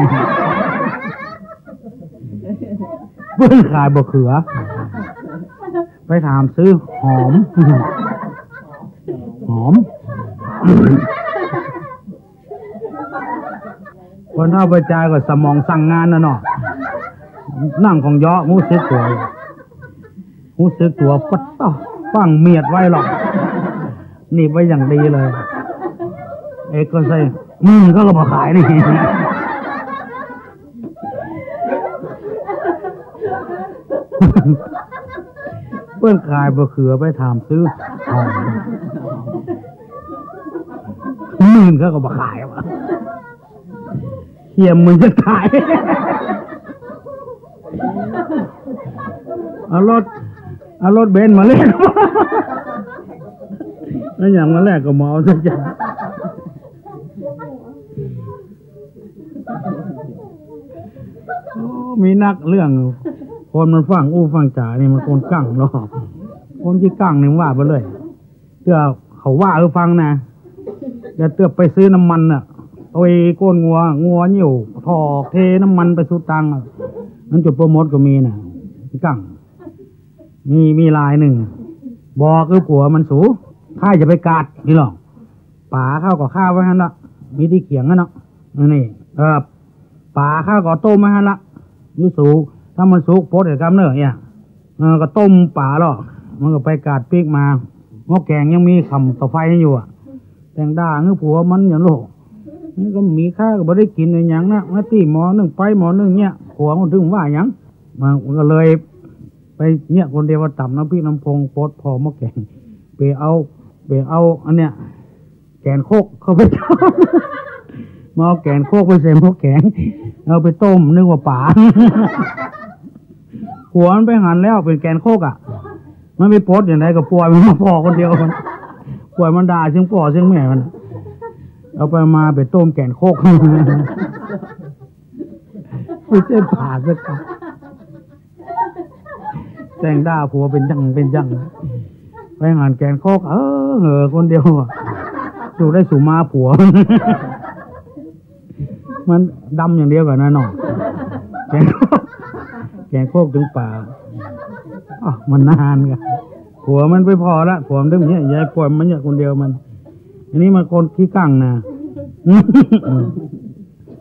ปิ้นขายบ่าเขือ ไปถามซื้อหอม หอม คนเฒ่าไปจ่ายก็สมองสั่งงานน่ะเนาะ นั่งของเยาะ ฮู้สึกตั๋ว ฮู้สึกตั๋ว ปั๊ดเต้า ฟั่งเมียดไว้หรอก หนีบไว้อย่างดีเลย เอกก็ใส่ อืม ก็ ก็บ่าขายนี่ เปิ้นขายบ่าเขือ ไปถามซื้อหอม หมื่นก็ ก็บ่าขายว่ะ เขียมมันจะต๋าย เอารถ เอารถเบนซ์มาแลก แล้วอย่างมาแลกก็บ่เอาสักอย่าง โอ้ มีนักเรื่อง คนมันฟั่งอู้ฟั่งจ๋านี่มันคนกั้งเนาะ คนขี้กั้งนี่ว่าไปเลย เตื้อเขาว่าหื้อฟังนะ แล้วเตื้อไปซื้อน้ำมันน่ะ เอาไอ้ก้นงัว งัวเยี่ยว ถอกเทน้ำมันไปสุดตังค์อะ มันจุดโปรโมทก็มีน่ะ กั้ง มี มีรายนึ่ง บอกกับผัวมัน สู ข้าจะไปกาดนี่หรอก ป๋าข้าก็ฆ่าไว้หั้นละ มีตี้เขียงหั้นเนาะ นี่ เออ ป๋าข้าก็ต้มไว้หั้นละ อยู่สู ถ้ามันสุกปลดไอ้กำเนิดเนี่ย เออ ก็ต้มป๋าหรอก มันก็ไปกาดปิ๊กมา หม้อแกงยังมีข่ำต่อไฟอยู่อะ แต่งด่าหื้อผัวมันอย่างโลก นี่ก็มีข้าก็บ่ได้กิ๋นอะหยังนะ มาตี้หม้อนึ่งไปหม้อนึ่งเนี่ย ผัวมันถึงว่าหยัง มันก็เลย ไปเนี่ยคนเดียวว่าต๋ำน้ำพริกน้ำพง ปลดผ่อหม้อแกง ไปเอา ไปเอาอันเนี้ย แก๋นโคกเข้าไปต้ม มาเอาแก๋นโคกไปใส่หม้อแกง เอาไปต้ม นึกว่าป๋า ผัวมันไปหันแล้วเป๋นแก๋นโคกอะ มันไปปลดอย่างใดก็ปล่อยมันมาผ่อคนเดียว ปล่อยมันด่าเสียงป้อเสียงแม่มัน เอาไปมาไปต้มแก๋นโคก ไม่ใช่ป๋าสักคำ แต่งด่าผัวเป๋นจังเป๋นจัง ไปหันแก๋นโคก เออ เออ คนเดียวอะ สูได้สูมาผัว มันดำอย่างเดียวกั๋นนะน้อง แก๋นโคก แก๋นโคกถึงป๋า อ้าว มันนานกั๋น ผัวมันไปผ่อละ ผัวมันถึงเนี่ย ยายปล่อยมันเนี่ยคนเดียวมัน อันนี้มันคนขี้กั้งนะ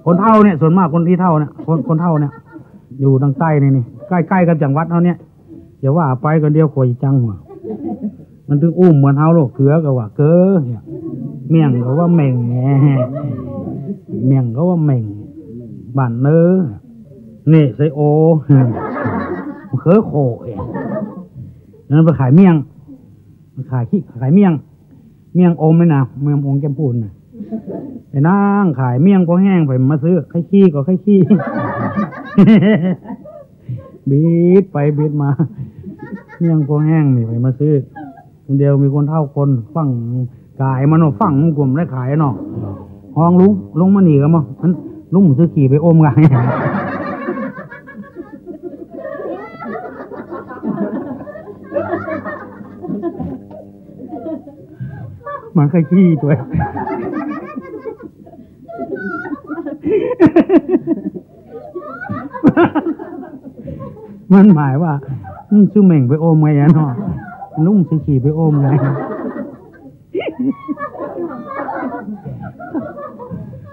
คนเฒ่าเนี่ย ส่วนมากคนขี้เฒ่าเนี่ย คน คนเฒ่าเนี่ย อยู่ตางใต้นี่ นี่ ใก้ๆ กับจังหวัดเฮาเนี่ย อย่าว่าไปคนเดียว ข่อยจังหัว มันถึงอู้เหมือนเฮาโลก เขือก็ว่าเก๋อ เนี่ย เมี่ยงก็ว่าเม่ง เมี่ยงก็ว่าเม่ง บ้านเน้อ นี่ไส้โอ เขือโขเอง นั้นไปขายเมี่ยง ขายขี้ ขายเมี่ยง เมี่ยงอมนี่นะ เมี่ยงอมแก้มปูนนะ ไปนั่งขายเมี่ยงพอแห้ง ไผมาซื้อ ใค่ขี้ก็ใค่ขี้ บิดไปบิดมา เมี่ยงพอแห้ง มีไผมาซื้อ คนเดียว มีคนเฒ่าคน ฟั่งก๋ายมันเนาะ ฟั่งมันก็บ่ได้ขายเนาะ ฮ้องลุง ลุงมานี่ก็มา อัน ลุงซื้อขี้ไปอมกั๋น มันใค่ขี้ตั๋ว มันหมายว่า อืม ซื้อเม่งไปอมไงอะเนาะ ลุงซื้อขี้ไปอมไง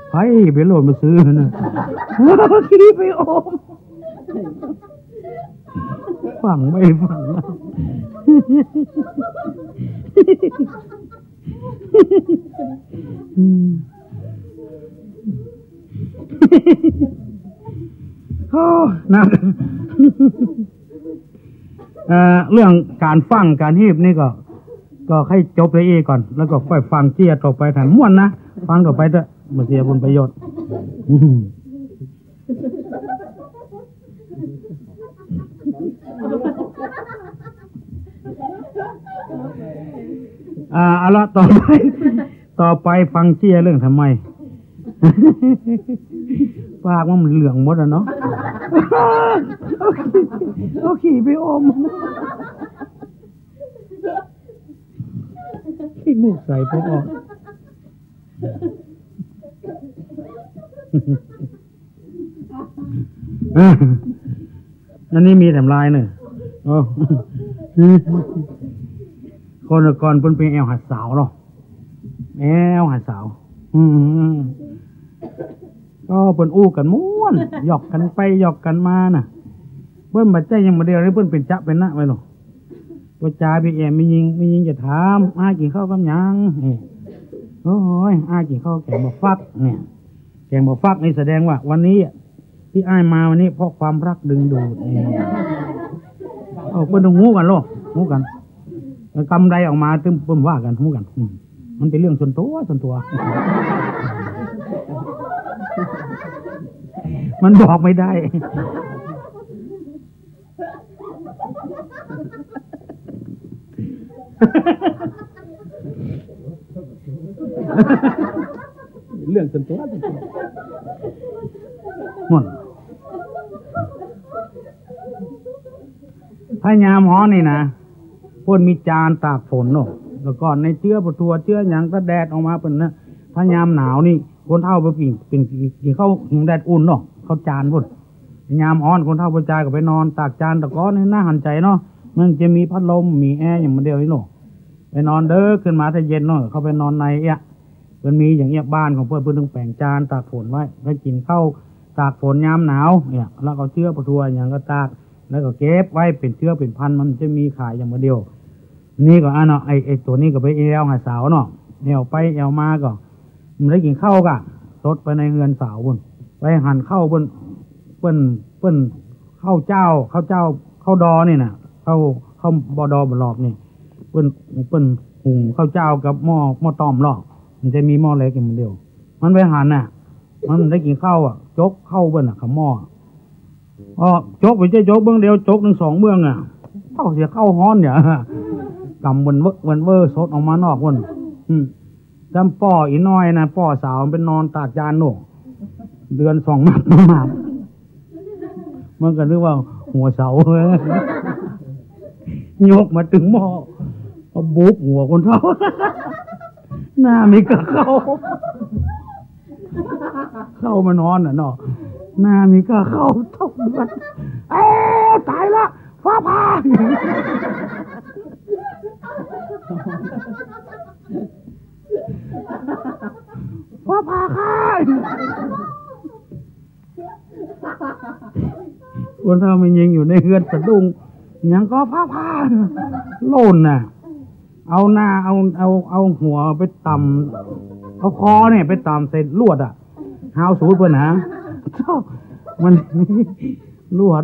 ไผไปโลดมาซื้อนะ ขี้ไปอม ฟั่งไม่ฟั่ง อืม โอ้ นะ เอ่อ เรื่องก๋านฟั่งก๋านฮีบนี่ก็ ก็ใค่จบได้อี้ก่อน แล้วก็ค่อยฟังเตื้อต่อไป ถ้าม่วนนะ ฟังต่อไปเต๊อะ บ่เสียผลประโยชน์ อืม อ่า เอาละ ต่อไป ต่อไปฟังเสี้ยเรื่องทำไม ปากมันเหลืองหมดอะเนาะ เอาขี้ไปอม ขี้มูกใสพอออก อันนี้มีแถมลายเน่อ โอ้ คนก่อนเปิ้นไปแอ่วหาสาวเนาะ แอ่วหาสาว อืม ก็เปิ้นอู้กั๋นม่วน หยอกกั๋นไปหยอกกั๋นมาน่ะ เปิ้นบ่ใจ้อย่างบ่าเดี่ยวนี้ เปิ้นเป๋นจ๊ะเป๋นนะไปเนาะ ก็จ๋าไปแอ่วแม่ญิง แม่ญิงจะถาม อ้ายกิ๋นข้าวกับหยัง นี่ โอ้ย อ้ายกิ๋นข้าวแก๋งบ่าฟัก เนี่ย แก๋งบ่าฟักนี่แสดงว่าวันนี้ ตี้อ้ายมาวันนี้เพราะความรักดึงดูด นี่ เอ้า เปิ้นต้องฮู้กั๋นโลด ฮู้กั๋น แล้วกำใดออกมาตึงเปิ้นว่ากั๋น ฮู้กั๋น อืม มันเป๋นเรื่องส่วนตั๋ว ส่วนตั๋ว มันบอกไม่ได้ เรื่องส่วนตั๋ว ม่วน ถ้ายามฮ้อนนี่นะ เปิ้นมีจานตากฝนเนาะ แล้วก็ในเจื๊อผ้าถั่วเจื๊อหยังก็แดดออกมาเปิ้นนะ ถ้ายามหนาวนี่ คนเฒ่าไปปิ้ง ปิ้ง กิ๋นข้าวหุงแดดอุ่นเนาะ ข้าวจานปู้น ยามฮ้อนคนเฒ่าผู้จายก็ไปนอนตากจาน แต่ก่อนนี่น่าหันใจ๋เนาะ มันจะมีพัดลม มีแอร์อย่างบ่าเดี่ยวนี้เนาะ ไปนอนเต๊อะ ขึ้นมาถ้าเย็นเนาะ เข้าไปนอนในเอี้ย เปิ้นมีอย่างเอี้ย บ้านของเปิ้น เปิ้นต้องแป๋งจานตากฝนไว้ ไว้กิ๋นข้าวตากฝนยามหนาวเนี่ย แล้วก็เจื๊อผ้าถั่วหยังก็ตาก แล้วก็เก็บไว้เป๋นเจื๊อเป๋นพัน มันจะมีขายอย่างบ่าเดี่ยว นี่ก็อันเนาะ ไอ้ ไอ้ตั๋วนี้ก็ไปแอ่วหาสาวเนาะ แอ่วไปแอ่วมาก็ บ่ได้กิ๋นข้าวก่ะ ตดไปในเฮือนสาวปู้น ไปหันข้าวเปิ้น เปิ้น เปิ้น ข้าวเจ้า ข้าวเจ้า ข้าวดอนี่น่ะ ข้าว ข้าวบ่อดอบ่อหลอกนี่ เปิ้น เปิ้นหุงข้าวเจ้ากับหม้อ หม้อต้อมลอก มันจะมีหม้อเล็กอย่างเดียว มันไปหันน่ะ มันบ่ได้กิ๋นข้าวอะ จกข้าวเปิ้นน่ะ ข้าวหม้อ อ้อ จกไปเจ๊ จกเบื้องเดียว จกหนึ่งสองเบื้องอะ เต้าเสียข้าวฮ้อนเนี่ย กำเวินเว้อ เวินเว้อ สดออกมานอกปู้น อืม จำป้ออีน้อยนะ ป้อสาวมันไปนอนตากจานโน่น เดือนสองมาบมาบ มันก็นึกว่าหัวเสา ยกมาตึงหม้อ เอาบุบหัวคนเฒ่า หน้ามีก้าข้าว ข้าวมันฮ้อนน่ะเนาะ หน้ามีก้าข้าวเต้าเดือด เอ๊ะ ต๋ายละ ฟ้าผ่า ฟ้าผ่าข้า คนเฒ่าแม่ญิงอยู่ในเฮือนสะดุ้ง หยังก็ฟ้าผ่า โล่นน่ะ เอาหน้า เอา เอา เอาหัวไปต่ำ เอาคอเนี่ยไปต่ำใส่ลวดอะ ฮาวสูตรเปิ้นนะ มัน ลวด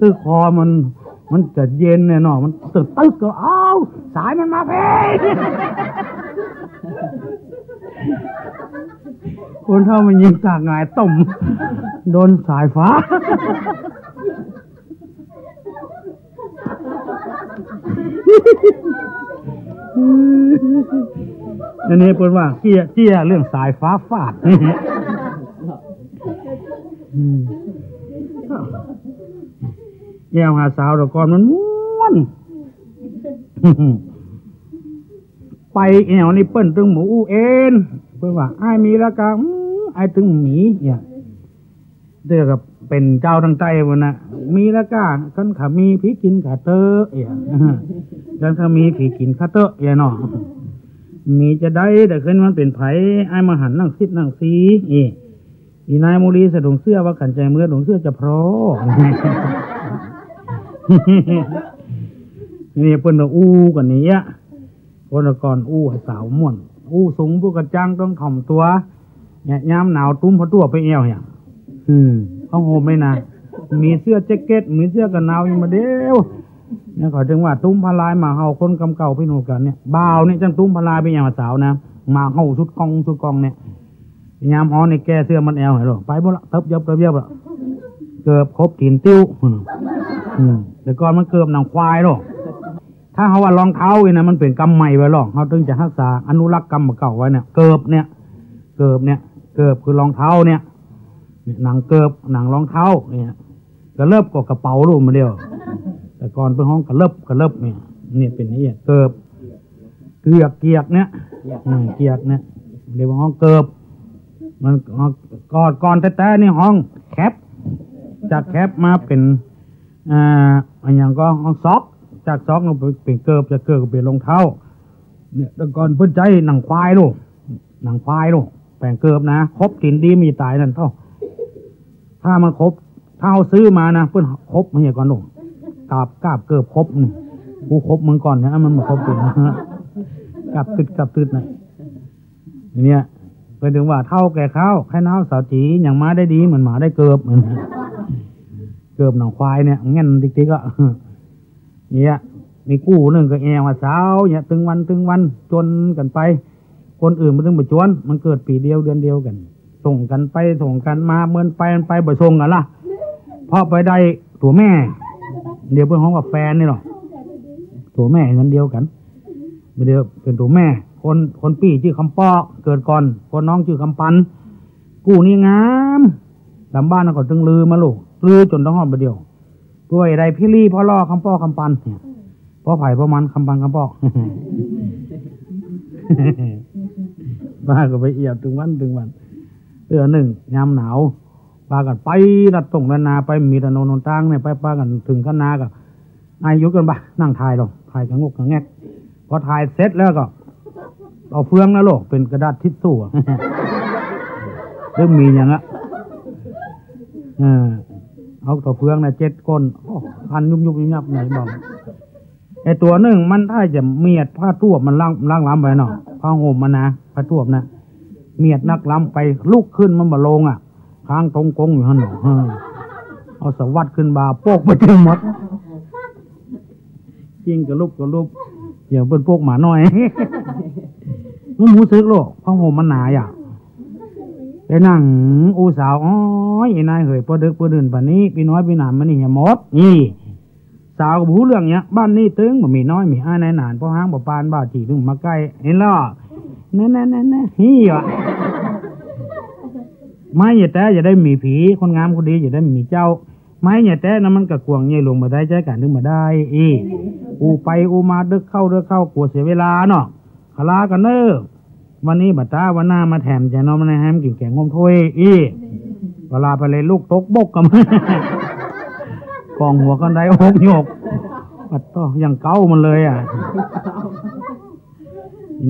ตึกคอมัน มันจะเย็นเนี่ยเนาะ มันตึกตึกก็ เอ้า สายมันมาเพ่ คนเฒ่าแม่ญิงตากหงายต้ม โดนสายฟ้า อันนี้เปิ้นว่าเกี้ย เกี้ยเรื่องสายฟ้าฟาด อืม แอ่วหาสาวแต่ก่อนมันม่วน ไปแอ่วนี่เปิ้นตึงบ่อู้เอน เปิ้นว่า อ้ายมีละก้า อืม อ้ายตึงมี เนี่ย เดี๋ยวก็เป๋นเจ้าตังใต้ปู้นน่ะ มีละก้า คันข้ามีผีกิ๋นข้าเต๊อะ เนี่ย คันข้ามีผีกิ๋นข้าเต๊อะ เนี่ยเนาะ มีจะได้ แต่ขึ้นมันเป๋นไผ อ้ายบ่หันนั่งซิดนั่งซี เอ้ อีนายมูลีสะดุ้งเสื้อว่าขันใจ๋เมือหลวงเสื้อจะพร้อ นี่เปิ้นก็อู้กั๋นนี่อะ คนก่อนอู้หาสาวม่วน อู้สูงผู้กระจังต้องถ่อมตั๋ว เนี่ย ยามหนาวตุ้มผ้าตั๋วไปแอ่วเนี่ย อืม ผ้าห่มเลยนะ มีเสื้อแจ็คเก็ต มีเสื้อกั๋นหนาวอย่างบ่าเดี่ยว เนี่ยเขาจึงว่าตุ้มผ้าลายหมาเห่าคนกำเก่าพี่หนูกันเนี่ย บ่าวเนี่ยจั่งตุ้มผ้าลายไปแอ่วหาสาวนะ หมาเห่าสุดก้องสุดก้องเนี่ย ยามฮ้อนนี่แก้เสื้อมันแอ่วให้โลด ไปบ่ละ เติบเยิบเติบเยิบละ เกิบครบตี๋นติ้ว อืม แต่ก่อนมันเกิบหนังควายโลด ถ้าเฮาว่ารองเท้านี่นะ มันเป๋นกำใหม่ไว้ลอ เฮาตึงจะฮักษาอนุรักษ์กำเก่าไว้เนี่ย เกิบเนี่ย เกิบเนี่ย เกิบคือรองเท้าเนี่ย เนี่ย หนังเกิบ หนังรองเท้าเนี่ย กะเลิบก็กระเป๋าลูกมาเดียว แต่ก่อนเปิ้นฮ้องกะเลิบ กะเลิบเนี่ย เนี่ยเป๋นเนี่ย เกิบ เกียก เกียกเนี่ย อืม เกียกเนี่ย เดี๋ยวฮ้องเกิบ มัน ก่อน ก่อนแต๊ๆ นี่ฮ้องแคป จากแคปมาเป๋น อ่า อะหยังก็ฮ้องซอก จากซอกก็เป๋นเกิบ จากเกิบก็เป๋นรองเท้า เนี่ย แต่ก่อนเปิ้นใจ๊หนังควายลูก หนังควายลูก แป๋งเกิบนะ ครบตี๋นดีมีต๋ายนั่นเต้า ถ้ามันครบ ถ้าเฮาซื้อมานะ เปิ้นครบมันอย่างก่อนลูก กาบ กาบเกิบครบนี่ กูครบมึงก่อนนะ มันบ่ครบตี๋น กาบตึด กาบตึดนะ เนี่ย เปิ้นตึงว่าเฒ่าแก่ข้าว ไข้หนาวสาวจี๋ ยังมาได้ดีเหมือนหมาได้เกิบ เหมือนเกิบหนังควายเนี่ย แง่นติ๊กๆ อะ เนี่ย มีกู้นึ่งก็แอ่ว่าสาวเนี่ย ตึงวันตึงวัน จ๋นกั๋นไป คนอื่นมันตึงบ่จ๋วน มันเกิดปี๋เดียวเดือนเดียวกั๋น ส่งกั๋นไปส่งกั๋นมา เมินไปมันไปบ่ส่งกั๋นละ เพราะไปได้ตั๋วแม่ เดี๋ยวเปิ้นฮ้องว่าแฟนนี่ลอ ตั๋วแม่เฮือนเดียวกั๋น บ่าเดี๋ยวเป๋นตั๋วแม่ คน คนปี้จื้อคำป้อ เกิดก่อน คนน้องจื้อคำปัน กู้นี่งาม ต๋ามบ้านก็ตึงลือมาลูก ลือจ๋นต้องฮอดบ่าเดี๋ยว เปื้อไอ้ใดพี่ลี่พ่อล่อคำป้อคำปันเนี่ย ป้อไผป้อมัน คำปันคำป้อ ป้าก็ไปเอียบตึงวันตึงวัน เตื้อนึ่งยามหนาว ปากั๋นไปลัดต้งลัดนา ไปมีถนนหนตางเนี่ย ไปปากั๋นเถิงคันนาก็ อ้ายหยุดก่อนปะ นั่งถ่ายลอ ถ่ายกะงกกะแงก พอถ่ายเสร็จแล้วก็ เอาเฟืองนะลูก เป๋นกระดาษทิชชู่อะ หรือมีอย่างอะ เออ เอาตั๋วเฟืองนะ เจ็ดก้น โอ้ พันยุบยุบยับยับไหนบอก ไอ้ตั๋วนึ่งมันถ้าจะเมียดผ้าทวบมันล้าง ล้างล้ำไปเนาะ ผ้าห่มมันนะ ผ้าทวบนะ เมียดนักล้ำไป ลุกขึ้นมันบ่ลงอะ ค้างตรงกงอยู่หั้นเนาะ เออ เอาสะวัดขึ้นบ่า โป๊กไปเต็มหมด จิ่งกะลุบกะลุบ อย่างเปิ้นโป๊กหมาน้อย มันฮู้สึกโลก ผ้าห่มมันหนาอะ ไปนั่งอู้สาว โอ๊ย ไอ้นายเหย ปอดึกปอดื่นป่านนี้ ปี้น้อยปี้หนานมานี่เหียหมด นี่ สาวก็บ่ฮู้เรื่องเนี้ย บ้านนี้ตึงบ่มีน้อยมีอ้ายนายหนาน ป้อฮ้างป้อปาน บ่าวจี๋ตึงมาใก้ เห็นแล้ว แน่ๆๆๆ ฮี่ว่ะ ไม้อย่าแต๊อย่าได้มีผี คนงามคนดีอย่าได้มีเจ้า ไม้อย่าแต๊นะมันกะกว้างใหญ่หลวงบ่ได้ ใจ๊ก๋านตึงบ่ได้ อี้ อู้ไปอู้มา ดึกเข้าดึกเข้า กั๋วเสียเวลาเนาะ ขะลากั๋นเน่อ วันนี้บ่าต๊า วันหน้ามาแถมจะเนาะ มันให้มันกิ๋นแก๋งฮ่วมถ้วย อี้ เวลาไปเลยลูกตกบกกำ กองหัวคันไดหกโยก ปัดโต้ อย่างเก๊ามันเลยอะ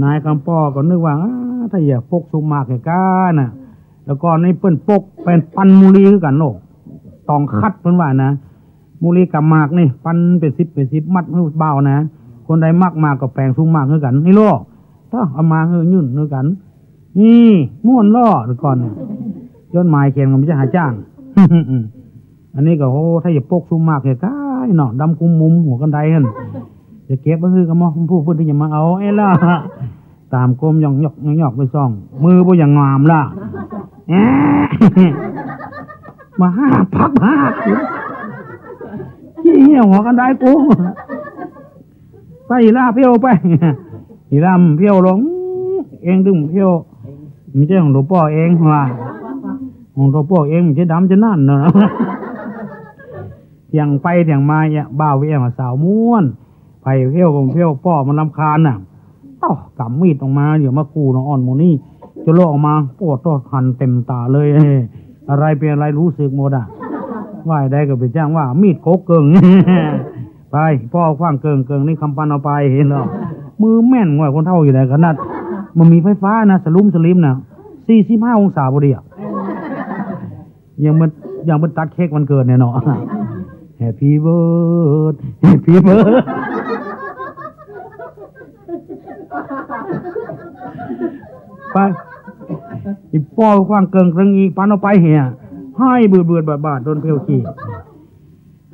นายคำป้อก็นึกว่า อ้า ถ้าอย่าปกสุกหมากแก่ก้าน่ะ แต่ก่อนนี้เปิ้นปกเป๋นปันมูลีคือกั๋นโลก ต๋องคัดเปิ้นว่านะ มูลีกับหมากนี่ ปันเป๋นสิบเป๋นสิบมัดหื้อบ่าวนะ คนใดมักหมากก็แป๋งสุกหมากคือกั๋น นี่โลก เต้า เอามาหื้อยื่นคือกั๋น นี่ ม่วนลอ แต่ก่อนน่ะ จดหมายเขียนก็บ่ใจ้หาจ้าง อันนี้ก็ โอ้ ถ้าอย่าปกสุกหมากแก่ก้าเนาะ ดำกุมมุมหัวคันไดหั้น จะเก็บไว้หื้อกับหมู่ผู้เปิ้นตี้จะมาเอา เอ๊ะล่ะ ต๋ามก้มย่องยอกย่องยอกไปส่อง มือบ่อย่างงามล่ะ แอะ มาห้าพักห้า ขี้เหี่ยวหัวคันไดกู ไปอีหล้าเผี้ยวไป อีหล้ามันเผี้ยวลง เองตึงเผี้ยว บ่ใจ้ของตั๋วป้อเองว่า ของตั๋วป้อเองบ่ใจ้ดำจะนั่นเนาะ เถียงไปเถียงมาเนี่ย บ่าวเวียงกับสาวม่วน ไผเผี้ยวก็เผี้ยว ป้อมันรำคาญน่ะ เต้า ก๋ำมีดออกมา อย่ามากู้น้องอ่อนหมู่นี้ จะเลาะออกมา โอ้โต้ หันเต็มต๋าเลย อะไรเป๋นอะไรฮู้สึกหมดอะ ว่าไอ้ใดก็ไปจ้างว่า มีดโกกเกิ่ง ไป ป้อขว้างเกิ่ง เกิ่งนี้คำปันเอาไป เห็นแล้ว มือแม่นกว่าคนเฒ่าอยู่ไหนขนาด มันมีไฟฟ้านะ สลุมสลิมนะ สี่สิบห้าองศาพอดีอะ อย่างมัน อย่างมันตัดเค้กวันเกิดเนี่ยเนาะ Happy birthday Happy birthday ไป อีป้อขว้างเกิ่งเกิ่ง อีปันเอาไปเหีย ไห้เบือดเบือดบาดบาด โดนเผี้ยวขี้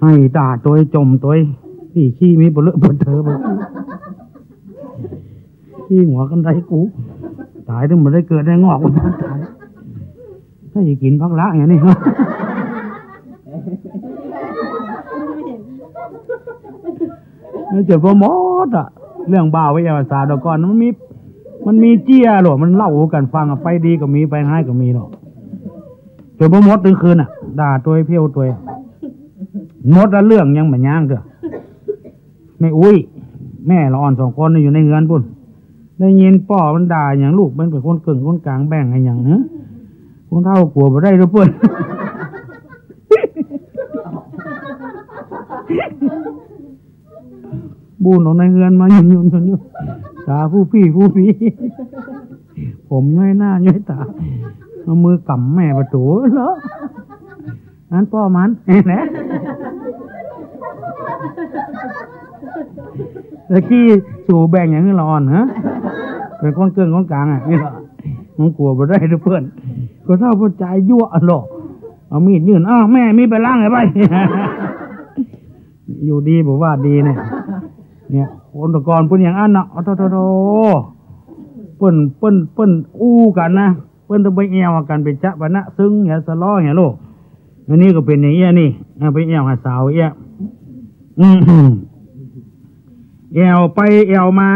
ไห้ต๋าตวย จ่มตวย ขี้ ขี้มีเปลือกเปลือกเถอะ ขี้หัวคันไดกู ต๋ายตึงบ่ได้เกิดได้งอก ต๋าย ถ้าจะกิ๋นผักละอย่างนี้ เจ็บปวดหมด ดอะ เรื่องบ่าวไปแอ่วสาวแต่ก่อน มันมี มันมีเจี้ยโลด มันเล่ากั๋นฟังอะ ไปดีก็มี ไปฮ้ายก็มีโลด จ๋นบ่หมดตึงคืนอะ ด่าตวยเผี้ยวตวย หมดละเรื่อง ยังบ่ยั้งเตื้อ แม่อุ๊ย แม่ละอ่อนสองคนอยู่ในเฮือนปู๊น ได้ยินป้อมันด่าหยัง ลูกมันเป๋นคนเกิ่งคนก๋าง แบ่งอะหยัง ฮะ คนเฒ่ากั๋วบ่ได้เด้อเปิ้น บูนออกในเฮือนมา หยุนๆๆๆ ต๋าผู้ปี้ผู้ปี้ ผมย้อยหน้าย้อยต๋า เอามือก๋ำแม่ประตู๋ เหรอ อันป้อมัน แหละ ตะกี้สูแบ่งหยังหื้อละอ่อน ฮะ เป๋นคนเกิ่งคนก๋างอะ นี่เหรอ มันกั๋วบ่ได้เด้อเปิ้น คนเฒ่าผู้จายั่วอะโลด เอามีดยื่น อ้าว แม่ มีดไปล้างไอ้ใบ้ อยู่ดีบ่ว่าดีเนี่ย เนี่ย คนแต่ก่อนเปิ้นอย่างอั้นน่ะ โอ้โธ่โธ่โธ่ เปิ้น เปิ้น เปิ้นอู้กั๋นนะ เปิ้นต้องไปแอ่วกั๋น ไปจ๊ะปะนะ ซึ่งเหีย สะล้อเหียโลด อันนี้ก็เป๋นอย่างเอี้ยนี่ อ่ะ ไปแอ่วหาสาวเอี้ย อืม แอ่วไปแอ่วมา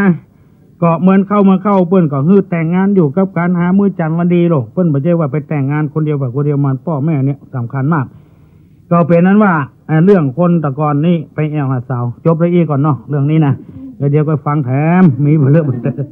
ก็เหมือนเข้ามาเข้า เปิ้นก็หื้อแต่งงานอยู่กับก๋านหามื้อจันทร์วันดีโลด เปิ้นบ่ใจ้ว่าไปแต่งงานคนเดียว ไปคนเดียว มันป้อแม่เนี่ยสำคัญมาก ก็เป๋นอันว่า อ่า เรื่องคนแต่ก่อนนี้ไปแอ่วหาสาว จบเตื้ออี้ก่อนเนาะ เรื่องนี้นะ แล้วเดี๋ยวก็ฟังแถม มีบ่เลิกบ่เติม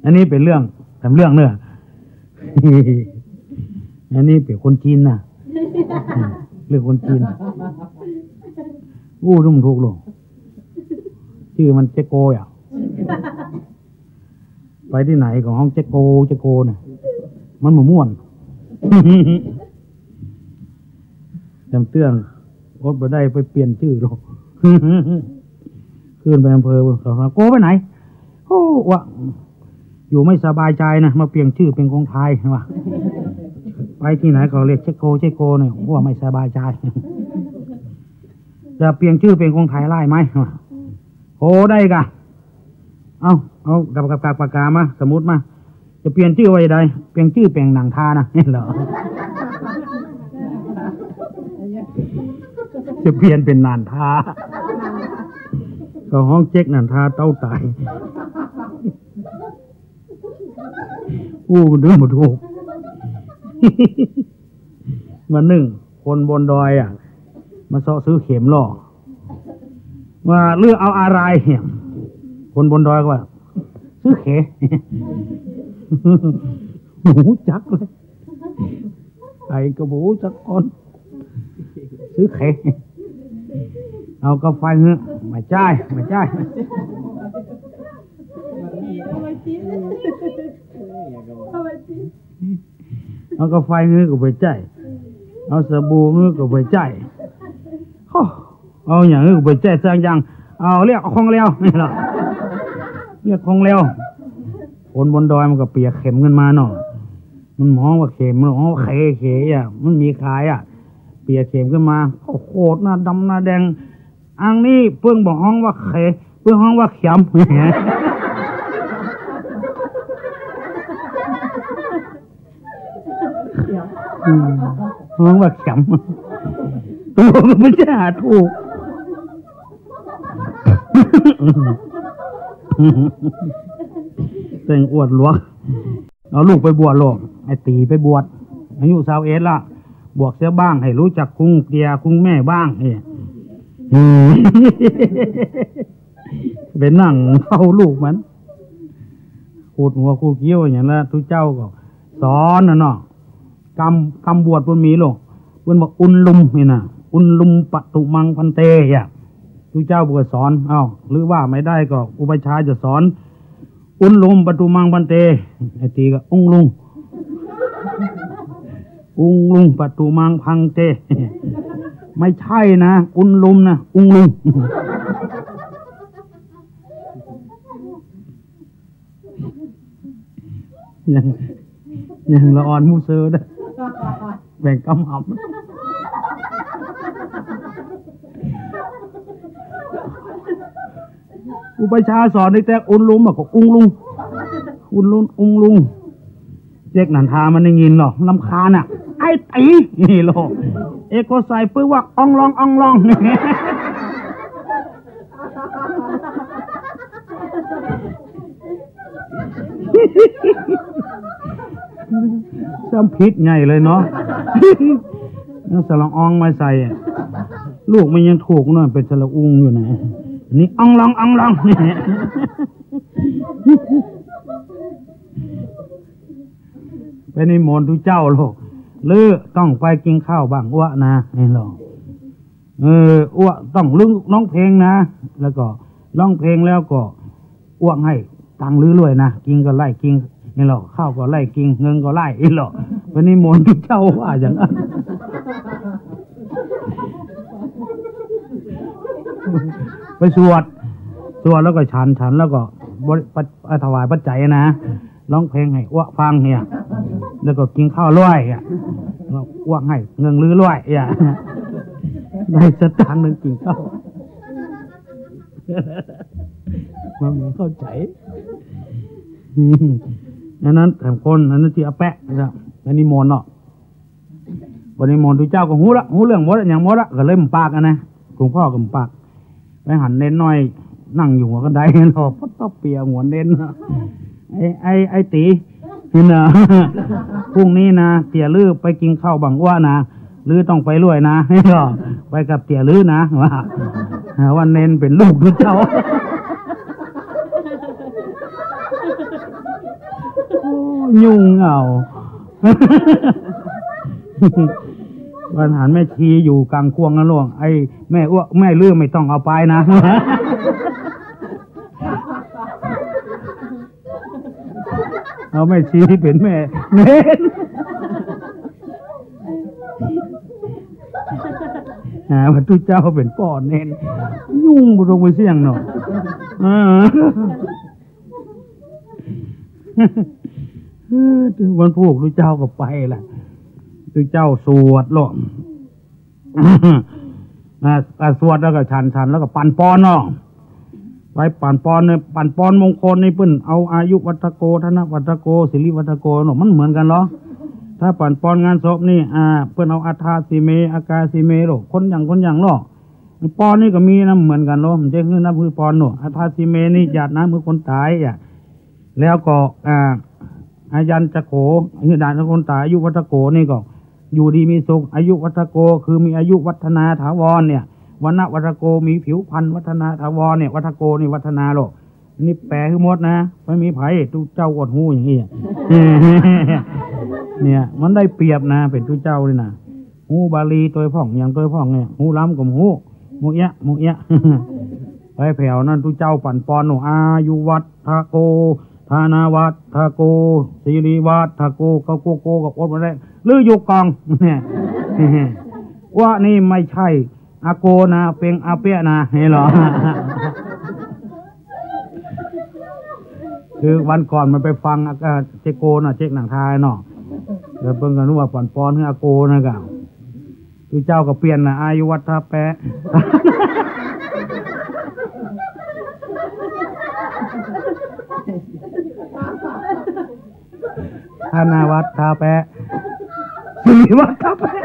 อันนี้เป๋นเรื่อง แถมเรื่องเน่อ อันนี้เป๋นคนจีนนะ เรื่องคนจีน อู้ ถูกบ่ถูกโลด จื้อมันเจ๊โกยอะ ไปตี้ไหนก็ฮ้องเจ๊โก เจ๊โกเนี่ย มันบ่ม่วน แถมเตื้อ อดบ่ได้ไปเปลี่ยนจื้อโลด ขึ้นไปอำเภอ เขาถาม โกไปไหน โอ้ ว่า อยู่ไม่สบายใจนะ มาเปลี่ยนจื้อเป๋นกงไทย ว่า ไปตี้ไหนเขาเรียกเจ๊โก เจ๊โกเนี่ย ว่าไม่สบายใจ จะเปลี่ยนจื้อเป๋นกงไทยได้ไหม ว่า โอ้ ได้ก่ะ เอา เอา กับ กับ กับ ปากกามา สมุดมา จะเปลี่ยนจื้อว่าจะใด เปลี่ยนจื้อเป๋นหนานทานะ เหรอ จะเปลี่ยนเป๋นหนานทา เขาฮ้องเจ๊กหนานทาเต้าต๋าย อู้ มันดึงบ่ถูก วันนึ่ง คนบนดอยอะ มาเซาะซื้อเข็มลอ ว่า ลือเอาอะไร คนบนดอยก็ว่า ซื้อเข บ่ฮู้จักเลย ใผก็บ่ฮู้จักคน ซื้อเข เอากาแฟหื้อ บ่ใจ้ บ่ใจ้ เอากาแฟหื้อก็บ่ใจ้ เอาสบู่หื้อก็บ่ใจ้ โอ้ เอาหยังหื้อก็บ่ใจ้สักอย่าง เอาเรียกของแล้ว นี่เหรอ เรียกของแล้ว คนบนดอยมันก็เปียเข็มขึ้นมาเนาะ มันฮ้องว่าเข็ม มันฮ้องว่าเข เขอะ มันมีขายอะ เปียเข็มขึ้นมา โอ้โห หน้าดำหน้าแดง อันนี้เปิ้นบ่ฮ้องว่าเข เปิ้นฮ้องว่าเข็ม อืม ฮ้องว่าเข็ม ตั๋วก็บ่ใจ้หาถูก แต่งอวดหลวง เอาลูกไปบวชโลด ไอ้ตี๋ไปบวช อายุซาวเอ็ดละ บวชเสียบ้าง หื้อฮู้จักคุงเตียคุงแม่บ้าง นี่ อืม ไปนั่งเฝ้าลูกมัน ขูดหัวขูดคิ้วอย่างนั้นละ ตุ๊เจ้าก็สอนน่ะเนาะ กำ กำบวชเปิ้นมีโลด เปิ้นว่าอุนลุมนี่นะ อุนลุมปะตุมังภันเต อะ ตุ๊เจ้าเปิ้นก็สอน เอ้า หรือว่าไม่ได้ก็อุปัชฌาย์จะสอน อุนลุมปะตุมังภันเต ไอ้ตี๋ก็อุงลุง อุงลุงปะตุมังภันเต ไม่ใช่นะ อุนลุมนะ อุงลุง ยัง ยังละอ่อนหมู่เซอเด้อ แบ่งกำหำ อุปัชฌาย์สอนได้แต่อุนลุมอะ ก็อุงลุง อุนลุง อุงลุง เจ๊กนันทามันได้ยินหรอก รำคาญอะ ไอ้ตี๋ นี่โล เอกก็ใส่ปื้อว่า อองลอง อองลอง ซ้ำผิดใหญ่เลยเนาะ เอาสระอองมาใส่อะ ลูกมันยังถูกเนาะ เป๋นสระอุงอยู่นะ อันนี้อองลอง อองลอง นี่ ไปนิมนต์ตุ๊เจ้าโลก ลือต้องไปกิ๋นข้าวบ้างอั้วนะ นี่โล เออ อั้วต้องลึกฮ้องเพลงนะ แล้วก็ฮ้องเพลงแล้วก็อั้วหื้อตังค์ลือด้วยนะ กิ๋นก็ไล่กิ๋น นี่โล ข้าวก็ไล่กิ๋น เงินก็ไล่ นี่โล ไปนิมนต์ตุ๊เจ้าว่าอย่างนั้น ไปสวด สวดแล้วก็ฉัน ฉันแล้วก็บริ ปัจ ถวายปัจจัยนะ ฮ้องเพลงหื้ออั้วฟังเนี่ย แล้วก็กิ๋นข้าวด้วยอะ อั้วหื้อเงินลือด้วยอะ ได้สตางค์นึ่งกิ๋นข้าว มันเข้าใจ๋ อันนั้นสามคน อันนั้นตี้อาแปะนะ อันนี้มนต์เนาะ วันนี้มนต์ตุ๊เจ้าก็ฮู้ละ ฮู้เรื่องหมดละ หยังหมดละ ก็เลยบ่ปากอะนะ หลวงพ่อก็บ่ปาก ไปหันเณรน้อย นั่งอยู่หัวกั๋นได รอปั๊บปั๊บเปียหัวเณร ไอ้ ไอ้ ไอ้ตี๋ นี่นะ พรุ่งนี้นะ เตี่ยลือไปกิ๋นข้าวบ้างอั้วนะ ลือต้องไปด้วยนะ ไปกับเตี่ยลือนะ ว่า ว่าเณรเป๋นลูกตุ๊เจ้า โอ้ ยุ่งเอา วันหันแม่ชีอยู่ก๋างข่วงนะหลวง ไอ้แม่อั้ว แม่ลือไม่ต้องเอาไปนะ เอาแม่ชีเป๋นแม่เณร อ่า ว่าตุ๊เจ้าเป๋นป้อเณร ยุ่งบ่ต้องไปเสี่ยงเนาะ อ่า เออ วันพูกตุ๊เจ้าก็ไปละ ตุ๊เจ้าสวดโลด อ่า อ่า สวดแล้วก็ฉัน ฉันแล้วก็ปั๋นปอนเนาะ ไปปั๋นปอนเนี่ย ปั๋นปอนมงคลนี่เปิ้นเอาอายุวัฑโก ธนวัฑโก สิริวัฑโกเนาะ มันเหมือนกั๋นเหรอ ถ้าปั๋นปอนงานศพนี่ อ่า เปิ้นเอาอัฏฐาสิเม อากาสิเมโลด คนอย่างคนอย่างเนาะ ปอนนี่ก็มีนะ เหมือนกั๋นโลด มันจะหื้อนับหื้อปอนเนาะ อัฏฐาสิเมนี่หยาดน้ำหื้อคนต๋ายอะ แล้วก็ อ่า อายัญจโข หื้อดาบหื้อคนต๋าย อายุวัฑโกนี่ก็อยู่ดีมีสุข อายุวัฑโกคือมีอายุวัฒนาถาวรเนี่ย วรรณวัฑโกมีผิวพรรณวัฒนาถาวรเนี่ย วัฑโกนี่วัฒนาโลด นี่แปลหื้อหมดนะ ไม่มีใผ ตุ๊เจ้าอวดฮู้อย่างอี้อะ เนี่ย มันได้เปรียบนะ เป๋นตุ๊เจ้านี่นะ ฮู้บาลีตวยพ่อง หยังตวยพ่องเนี่ย ฮู้ล้ำก็ฮู้ หมู่เอี้ยะ หมู่เอี้ยะ ไปแผวนั้นตุ๊เจ้าปั๋นปอนโน่ อายุวัฑโก ธนวัฑโก สิริวัฑโก เก้าโกโกก็อดบ่ได้ ลืออยู่ก่อง เนี่ย อั้วนี่ไม่ใจ้อาโกนะ เป๋นอาเปี้ยะนะ หันเหรอ คือวันก่อนมันไปฟัง เอ่อ เจ๊โกเนาะ เจ๊กหนังทายเนาะ แล้วเปิ้นก็นึกว่าปั๋นปอนหื้ออาโกนะกะ ตุ๊เจ้าก็เปลี่ยนนะ อายุวัฒแป๊ะ ธนวัฒแป๊ะ สิริวัฒแป๊ะ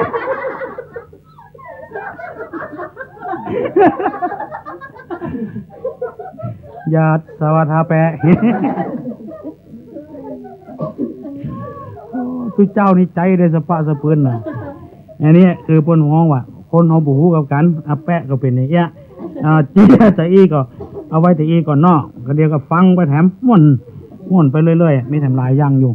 ยาสวัฒแป๊ะ ตุ๊เจ้านี่ใจ๊ได้สะป๊ะสะปืนนะ อันนี้คือเปิ้นฮ้องว่า คนเฮาบ่ฮู้กับกั๋น อาแป๊ะก็เป๋นอย่างเอี้ย อ่า เจียตะอี้ก็เอาไว้ตะอี้ก่อนเนาะ ก็เดี๋ยวก็ฟังไปแถมม่วน ม่วนไปเรื่อยๆ มีแถมหลายอย่างอยู่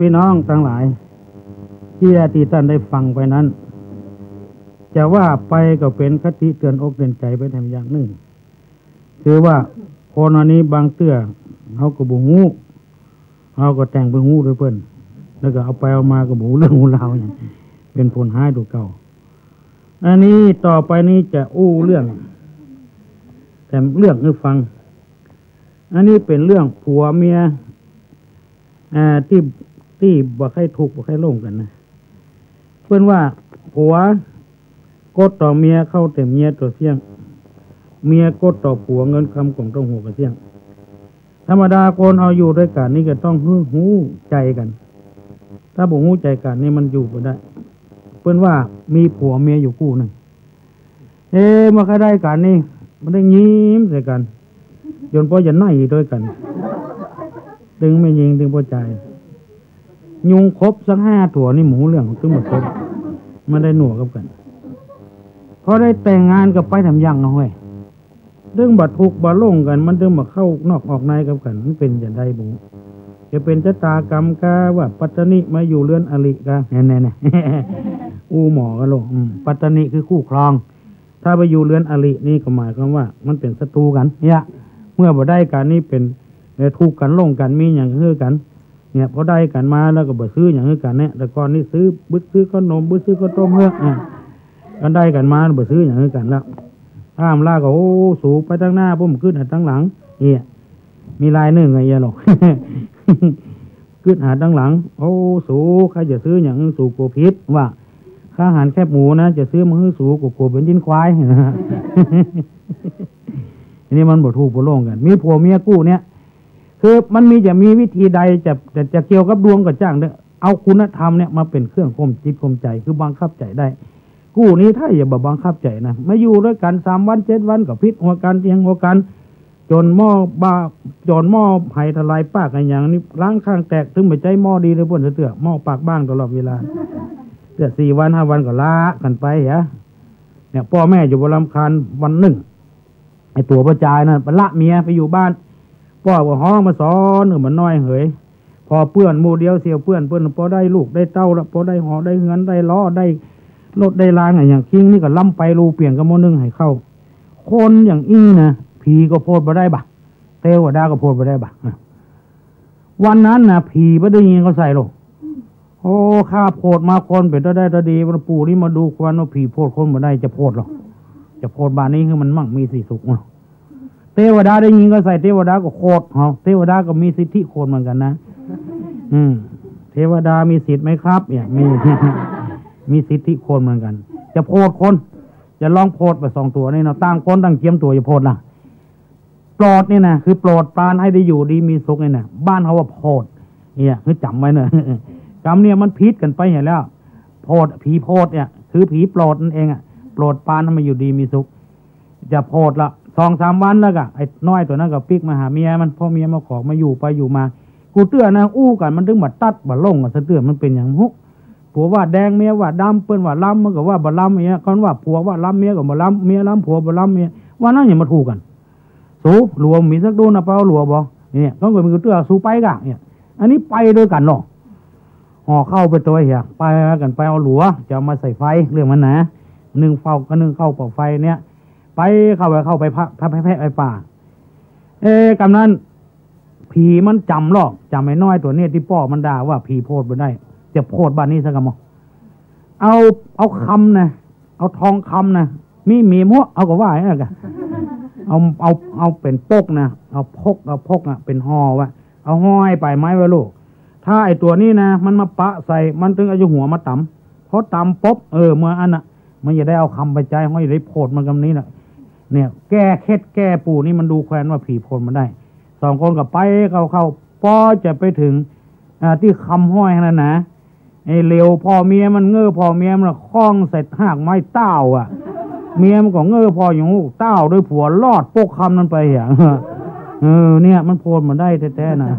พี่น้องตังหลาย ตี้ ตี้ต้านได้ฟังไปนั้น จะว่าไปก็เป๋นคติเตื๋อนอกเตื๋อนใจ๋ไปแถมอย่างนึ่ง คือว่าคนอันนี้บางเตื้อเฮาก็บ่ฮู้ เฮาก็แต่งไปฮู้ตวยเปิ้น แล้วก็เอาไปเอามาก็บ่ฮู้เรื่องฮู้ราวหยัง เป๋นผลฮ้ายตั๋วเก่า อันนี้ต่อไปนี้จะอู้เรื่อง แถมเรื่องหื้อฟัง อันนี้เป๋นเรื่องผัวเมีย อ่า ตี้ ตี้บ่ใค่ทุกข์บ่ใค่ลงกั๋นนะ เปิ้นว่าผัวโกดต่อเมียข้าวเต็มเยียะตั๋วเสี้ยง เมียโกดต่อผัวเงินคำก๋องต้มหัวก็เสี้ยง ธรรมดาคนเฮาอยู่ตวยกั๋นนี่ก็ต้องฮู้ ฮู้ใจ๋กั๋น ถ้าบ่ฮู้ใจ๋กั๋นนี่มันอยู่บ่ได้ เปิ้นว่ามีผัวเมียอยู่กู้นึ่ง เอ๊ะ เมื่อใค่ได้กั๋นนี่ มันได้ยิ้มใส่กั๋น จ๋นป้อจะไน่ตวยกั๋น ตึงแม่ญิงตึงป้อจาย ยุงครบสักห้าตั๋วนี่หมู่เรื่องตึงบ่ครบ มันได้หนัวกับกั๋น พอได้แต่งงานก็ไปแถมอย่างนะเฮ้ย ตึงบ่ทุกข์บ่ลงกั๋น มันตึงบ่เข้านอกออกในกับกั๋น มันเป๋นจะใดบ่ จะเป๋นจะต๋ากรรมกาว่าปัตตนิมาอยู่เฮือนอริกา แน่ๆๆ อู้หมอกั๋นโลก อืม ปัตตนิคือคู่ครอง ถ้าไปอยู่เฮือนอรินี่ก็หมายความว่ามันเป๋นศัตรูกั๋นเนี่ย เมื่อบ่ได้กั๋นนี่เป๋น เอ่อ ทุกข์กั๋นลงกั๋น มีหยังหื้อกั๋นเนี่ย พอได้กั๋นมาแล้วก็บ่ซื้อหยังหื้อกั๋นเนี่ย แต่ก่อนนี่ซื้อ บึดซื้อข้าวหนม บึดซื้อข้าวต้มหื้อ อ่ะ ก็ได้กั๋นมาบ่ซื้อหยังหื้อกั๋นแล้ว ถ้าอำลาก็ โอ้ สูไปตังหน้า ผมกึ๊ดหาตังหลัง เนี่ย มีลายนึ่งไงเยอะหรอก กึ๊ดหาตังหลัง โอ้ สู ใค่จะซื้อหยัง สูกั๋วผิด ว่า ข้าหารแคบหมูนะ จะซื้อมาหื้อสู กั๋ว กั๋วเป๋นจิ๊นควาย อันนี้มันบ่ทุกข์บ่ลงกั๋น มีผัวเมียกู้เนี่ย คือมันมี จะมีวิธีใด จะ จะ จะเกี่ยวกับดวงก็จ้างเต๊อะ เอาคุณธรรมเนี่ยมาเป๋นเครื่องข่มจิตข่มใจ๋ คือบังคับใจ๋ได้ กู้นี้ถ้าอย่าบ่บังคับใจ๋นะ มาอยู่ตวยกั๋นสามวันเจ็ดวันก็ผิดหัวกั๋น เถียงหัวกั๋น จ๋นหม้อบ้า จ๋นหม้อไหทลายปากกั๋นอย่างนี้ ล้างข้างแตก ตึงบ่ใจ้หม้อดีเลย ป้นเตื้อ หม้อปากบ้างตลอดเวลา เตื้อสี่วันห้าวันก็ละกั๋นไปเหรอ เนี่ย ป้อแม่จะบ่รำคาญ วันนึ่ง ไอ้ตั๋วป้อจายนั่นไปละเมียไปอยู่บ้าน ป้อก็ฮ้องมาสอน เออ มันน้อยเหย ผ่อเปื้อนหมู่เดียวเสียเปื้อน เปิ้น ปอได้ลูกได้เต้าละ ปอได้หอได้เฮือนได้ล้อได้รถได้รางอะ อย่างคิงนี่ก็ล้ำไปลูเปียงกับหม้อนึ่งไหเข้า คนอย่างอี้นะ ผีก็โผดบ่ได้บ่ะ เตวดาก็โผดบ่ได้บ่ะ วันนั้นนะ ผีบ่ได้ยินเขาใส่หรอก โอ้ ข้าโผดมาคนเป๋นตาได้ตาดี วันปู่นี่มาดูควันว่าผีโผดคนบ่ได้ จะโผดหรอก จะโผดบ่านี้คือมันมั่งมีสีสุขเนาะ เตวดาได้ยินก็ใส่ เตวดาก็โผด เฮา เตวดาก็มีสิทธิโผดเหมือนกั๋นนะ อืม เทวดามีสิทธิ์ไหมครับ เนี่ย มี มีสิทธิโผดเหมือนกั๋น จะโผดคน จะลองโผดไปสองตั๋วนี่เนาะ ต่างคนต่างเจียมตั๋วจะโผดนะ โปรดเนี่ยนะ คือโปรดปรานให้ได้อยู่ดีมีสุขเนี่ยนะ บ้านเฮาว่าโผด เนี่ย คือจ๋ำไว้เนอะ กำเนี่ยมันผิดกั๋นไปเหียแล้ว โผด ผีโผดเนี่ย คือผีโปรดนั่นเองอะ โปรดปรานให้มาอยู่ดีมีสุข จะโผดละ สองสามวันแล้วก็ ไอ้น้อยตั๋วนั้นก็ปิ๊กมาหาเมียมัน พ่อเมียมาขอมาอยู่ไปอยู่มา กูเตื้อนะ อู้กั๋นมันตึงบ่ตัดบ่ลงกั๋นสักเตื้อ มันเป๋นหยังฮุ ผัวว่าแดง เมียว่าดำ เปิ้นว่าล้ำ มันก็ว่าบ่ล้ำอย่างเงี้ย คนว่าผัวว่าล้ำ เมียก็บ่ล้ำ เมียล้ำผัวบ่ล้ำ เมียว่านั้น อย่ามาถูกกั๋น สู หลัวมีสักดูนะ ไปเอาหลัวบ่ เนี่ย ก็มีกูเตื้อ สูไปก่ะ เนี่ย อันนี้ไปตวยกั๋นเนาะ ห่อข้าวไปตวยเหีย ไปกั๋นไปเอาหลัว จะเอามาใส่ไฟ เรื่องมันนะ นึ่งข้าวก็นึ่งข้าวเป่าไฟเนี่ย ไปเข้าไป เข้าไปพระ พระ พระ พระ ไปป่า เอ๊ะ กำนั้น ผีมันจ๋ำลอก จ๋ำไอ้น้อยตั๋วเนี่ยตี้ป้อมันด่าว่าผีโผดบ่ได้ จะโผดบ่านี้สักกำมอ เอา เอาคำนะ เอาทองคำนะ มี มีหมวก เอาก็ว่าอย่างนั้นกะ เอา เอา เอาเป๋นปกนะ เอาปก เอาปกอะ เป๋นห่อไว้ เอาห้อยป๋ายไม้ไว้ลูก ถ้าไอ้ตั๋วนี้นะ มันมาปะใส่ มันตึงเอาหัวมาต๋ำ พอต๋ำปุ๊บ เออ เมื่ออันน่ะ มันจะได้เอาคำไปใจ๊ ห้อยได้โผดมันกำนี้น่ะ เนี่ย แก้เคล็ดแก้ปู่นี่มันดูแควนว่าผีโผดมันได้ สองคนก็ไปเข้าเข้า ปอจะไปเถิง อ่า ตี้คำห้อยหั้นนะ ไอ้เหลียวผ่อเมียมัน เง้อผ่อเมียมัน ค้องใส่ฮากไม้ต้าวอะ เมียมันก็เง้อผ่ออยู่ ต้าวตวยผัว ลอดปกคำนั้นไปเหีย เออ เนี่ย มันโผดบ่ได้แต๊ๆ นะ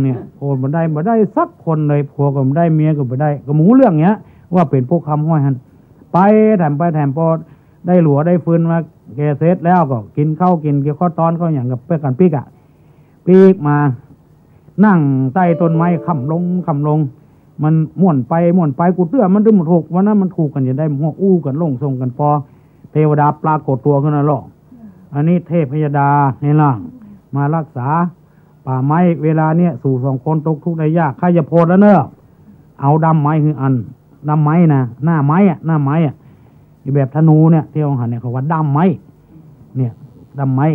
เนี่ย โผดบ่ได้ บ่ได้สักคนเลย ผัวก็บ่ได้ เมียก็บ่ได้ ก็บ่ฮู้เรื่องเนี้ย ว่าเป๋นปกคำห้อยหั้น ไปแถมไปแถมปอ ได้หลัวได้ฟืนมาแก่เสร็จแล้วก็กิ๋นข้าวกิ๋นเกี๊ยวข้าวตอนข้าวหยังก็ไปกั๋นปิ๊กอะ ปิ๊กมา นั่งใต้ต้นไม้ค่ำลงค่ำลง มันม่วนไปม่วนไป กูเตื้อมันตึงบ่ถูก วันนั้นมันถูกกั๋นจะได้ หัวอู้กั๋นลงส่งกั๋นปอ เตวดาปรากฏตั๋วขึ้นมาลอ อันนี้เทพยดาในร่างมารักษาป่าไม้ เวลาเนี้ยสูสองคนตกทุกข์ได้ยาก ข้าจะโผดแล้วเน่อ เอาด้ามไม้หื้ออัน ด้ามไม้นะ หน้าไม้อะ หน้าไม้อะ อีแบบธนูเนี่ย ตี้เฮาหันเนี่ย เขาว่าด้ามไม้ เนี่ย ด้ามไม้